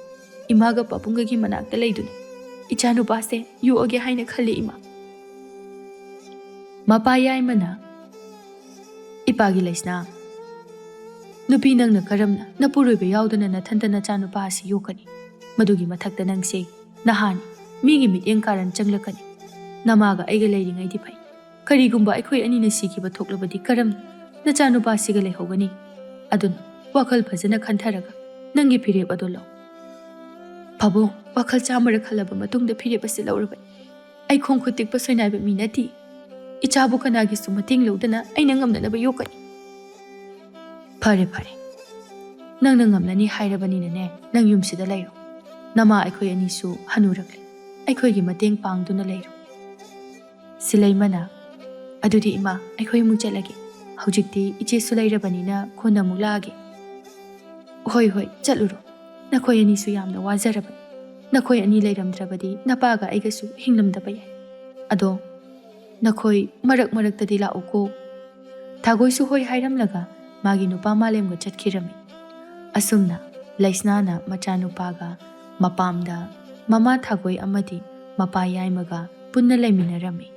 ꯏꯃꯥꯒ ꯄꯥꯕꯨꯡꯒꯒꯤ ꯃꯅꯥꯛꯇ ꯂꯩꯗꯨꯅ ꯏꯆꯥꯅꯨꯄꯥꯁꯦ ꯌꯣꯛꯑꯒꯦ ꯍꯥꯏꯅ ꯈꯜꯂꯤ ꯏꯃꯥ꯫ ꯃꯄꯥ ꯌꯥꯏꯃꯅ, ꯏꯄꯥꯒꯤ ꯂꯩꯁꯅꯥ, ꯅꯨꯄꯤ ꯅꯪꯅ ꯀꯔꯝꯅ ꯅꯄꯨꯔꯣꯏꯕ ꯌꯥꯎꯗꯅ ꯅꯊꯟꯇ ꯅꯆꯥꯅꯨꯄꯥ ꯑꯁꯤ ꯌꯣꯛꯀꯅꯤ? ꯃꯗꯨꯒꯤ ꯃꯊꯛꯇ ꯅꯪꯁꯦ ꯅꯍꯥꯅꯤ, ꯃꯤꯒꯤ ꯃꯤꯠꯌꯦꯡ ꯀꯥꯔꯟ ꯆꯪꯂꯛꯀꯅꯤ꯫ ꯅꯃꯥꯒ ꯑꯩꯒ ꯂꯩꯔꯤꯉꯩꯗꯤ ꯐꯩ, ꯀꯔꯤꯒꯨꯝꯕ ꯑꯩꯈꯣꯏ ꯑꯅꯤꯅ ꯁꯤꯈꯤꯕ ꯊꯣꯛꯂꯕꯗꯤ ꯀꯔꯝꯅ ꯅꯆꯥꯅꯨꯄꯥꯁꯤꯒ ꯂꯩꯍꯧꯒꯅꯤ? ꯑꯗꯨꯅ ꯋꯥꯈꯜ ꯐꯖꯅ ꯈꯟꯊꯔꯒ ꯅꯪꯒꯤ ꯐꯤꯔꯦꯞ ꯑꯗꯨ ꯂꯧ꯫ ꯄꯥꯕꯨꯡ, ꯋꯥꯈꯜ ꯆꯥꯝꯃꯔꯛ ꯈꯜꯂꯕ ꯃꯇꯨꯡꯗ ꯐꯤꯔꯦꯞ ꯑꯁꯤ ꯂꯧꯔꯕꯅꯤ꯫ ꯑꯩ ꯈꯣꯡ ꯈꯨꯠ ꯇꯦꯛꯄ ꯁꯣꯏꯅꯥꯏꯕ ꯃꯤ ꯅꯠꯇꯦ꯫ ꯏꯆꯥꯕꯨ ꯀꯅꯥꯒꯤꯁꯨ ꯃꯇꯦꯡ ꯂꯧꯗꯅ ꯑꯩꯅ ꯉꯝꯅꯅꯕ ꯌꯣꯛꯀꯅꯤ꯫ ꯐꯔꯦ ꯐꯔꯦ, ꯅꯪꯅ ꯉꯝꯂꯅꯤ ꯍꯥꯏꯔꯕꯅꯤꯅꯅꯦ, ꯅꯪ ꯌꯨꯝꯁꯤꯗ ꯂꯩꯔꯣ꯫ ꯅꯃꯥ ꯑꯩꯈꯣꯏ ꯑꯅꯤꯁꯨ ꯍꯅꯨꯔꯛꯂꯦ, ꯑꯩꯈꯣꯏꯒꯤ ꯃꯇꯦꯡ ꯄꯥꯡꯗꯨꯅ ꯂꯩꯔꯣ꯫ ꯁꯤꯂꯩꯃꯅ, ꯑꯗꯨꯗꯤ ꯏꯃꯥ, ꯑꯩꯈꯣꯏ ꯑꯃꯨꯛ ꯆꯠꯂꯒꯦ꯫ ꯍꯧꯖꯤꯛꯇꯤ ꯏꯆꯦꯁꯨ ꯂꯩꯔꯕꯅꯤꯅ ꯀꯣꯟꯅ ꯑꯃꯨꯛ ꯂꯥꯛꯑꯒꯦ꯫ ꯍꯣꯏ ꯍꯣꯏ, ꯆꯠꯂꯨꯔꯣ꯫ ꯅꯈꯣꯏ ꯑꯅꯤꯁꯨ ꯌꯥꯝꯅ ꯋꯥꯖꯔꯕꯅꯤ꯫ ꯅꯈꯣꯏ ꯑꯅꯤ ꯂꯩꯔꯝꯗ꯭ꯔꯕꯗꯤ ꯅꯄꯥꯒ ꯑꯩꯒꯁꯨ ꯍꯤꯡꯂꯝꯗꯕ ꯌꯥꯏ꯫ ꯑꯗꯣ ꯅꯈꯣꯏ ꯃꯔꯛ ꯃꯔꯛꯇꯗꯤ ꯂꯥꯛꯎꯀꯣ꯫ ꯊꯥꯒꯣꯏꯁꯨ ꯍꯣꯏ ꯍꯥꯏꯔꯝꯂꯒ ꯃꯥꯒꯤ ꯅꯨꯄꯥ ꯃꯥꯂꯦꯝꯒ ꯆꯠꯈꯤꯔꯝꯃꯤ꯫ ꯑꯁꯨꯝꯅ ꯂꯩꯁꯅꯥꯅ ꯃꯆꯥꯅꯨꯄꯥꯒ ꯃꯄꯥꯝꯗ ꯃꯃꯥ ꯊꯥꯒꯣꯏ ꯑꯃꯗꯤ ꯃꯄꯥ ꯌꯥꯏꯃꯒ ꯄꯨꯟꯅ ꯂꯩꯃꯤꯟꯅꯔꯝꯃꯤ꯫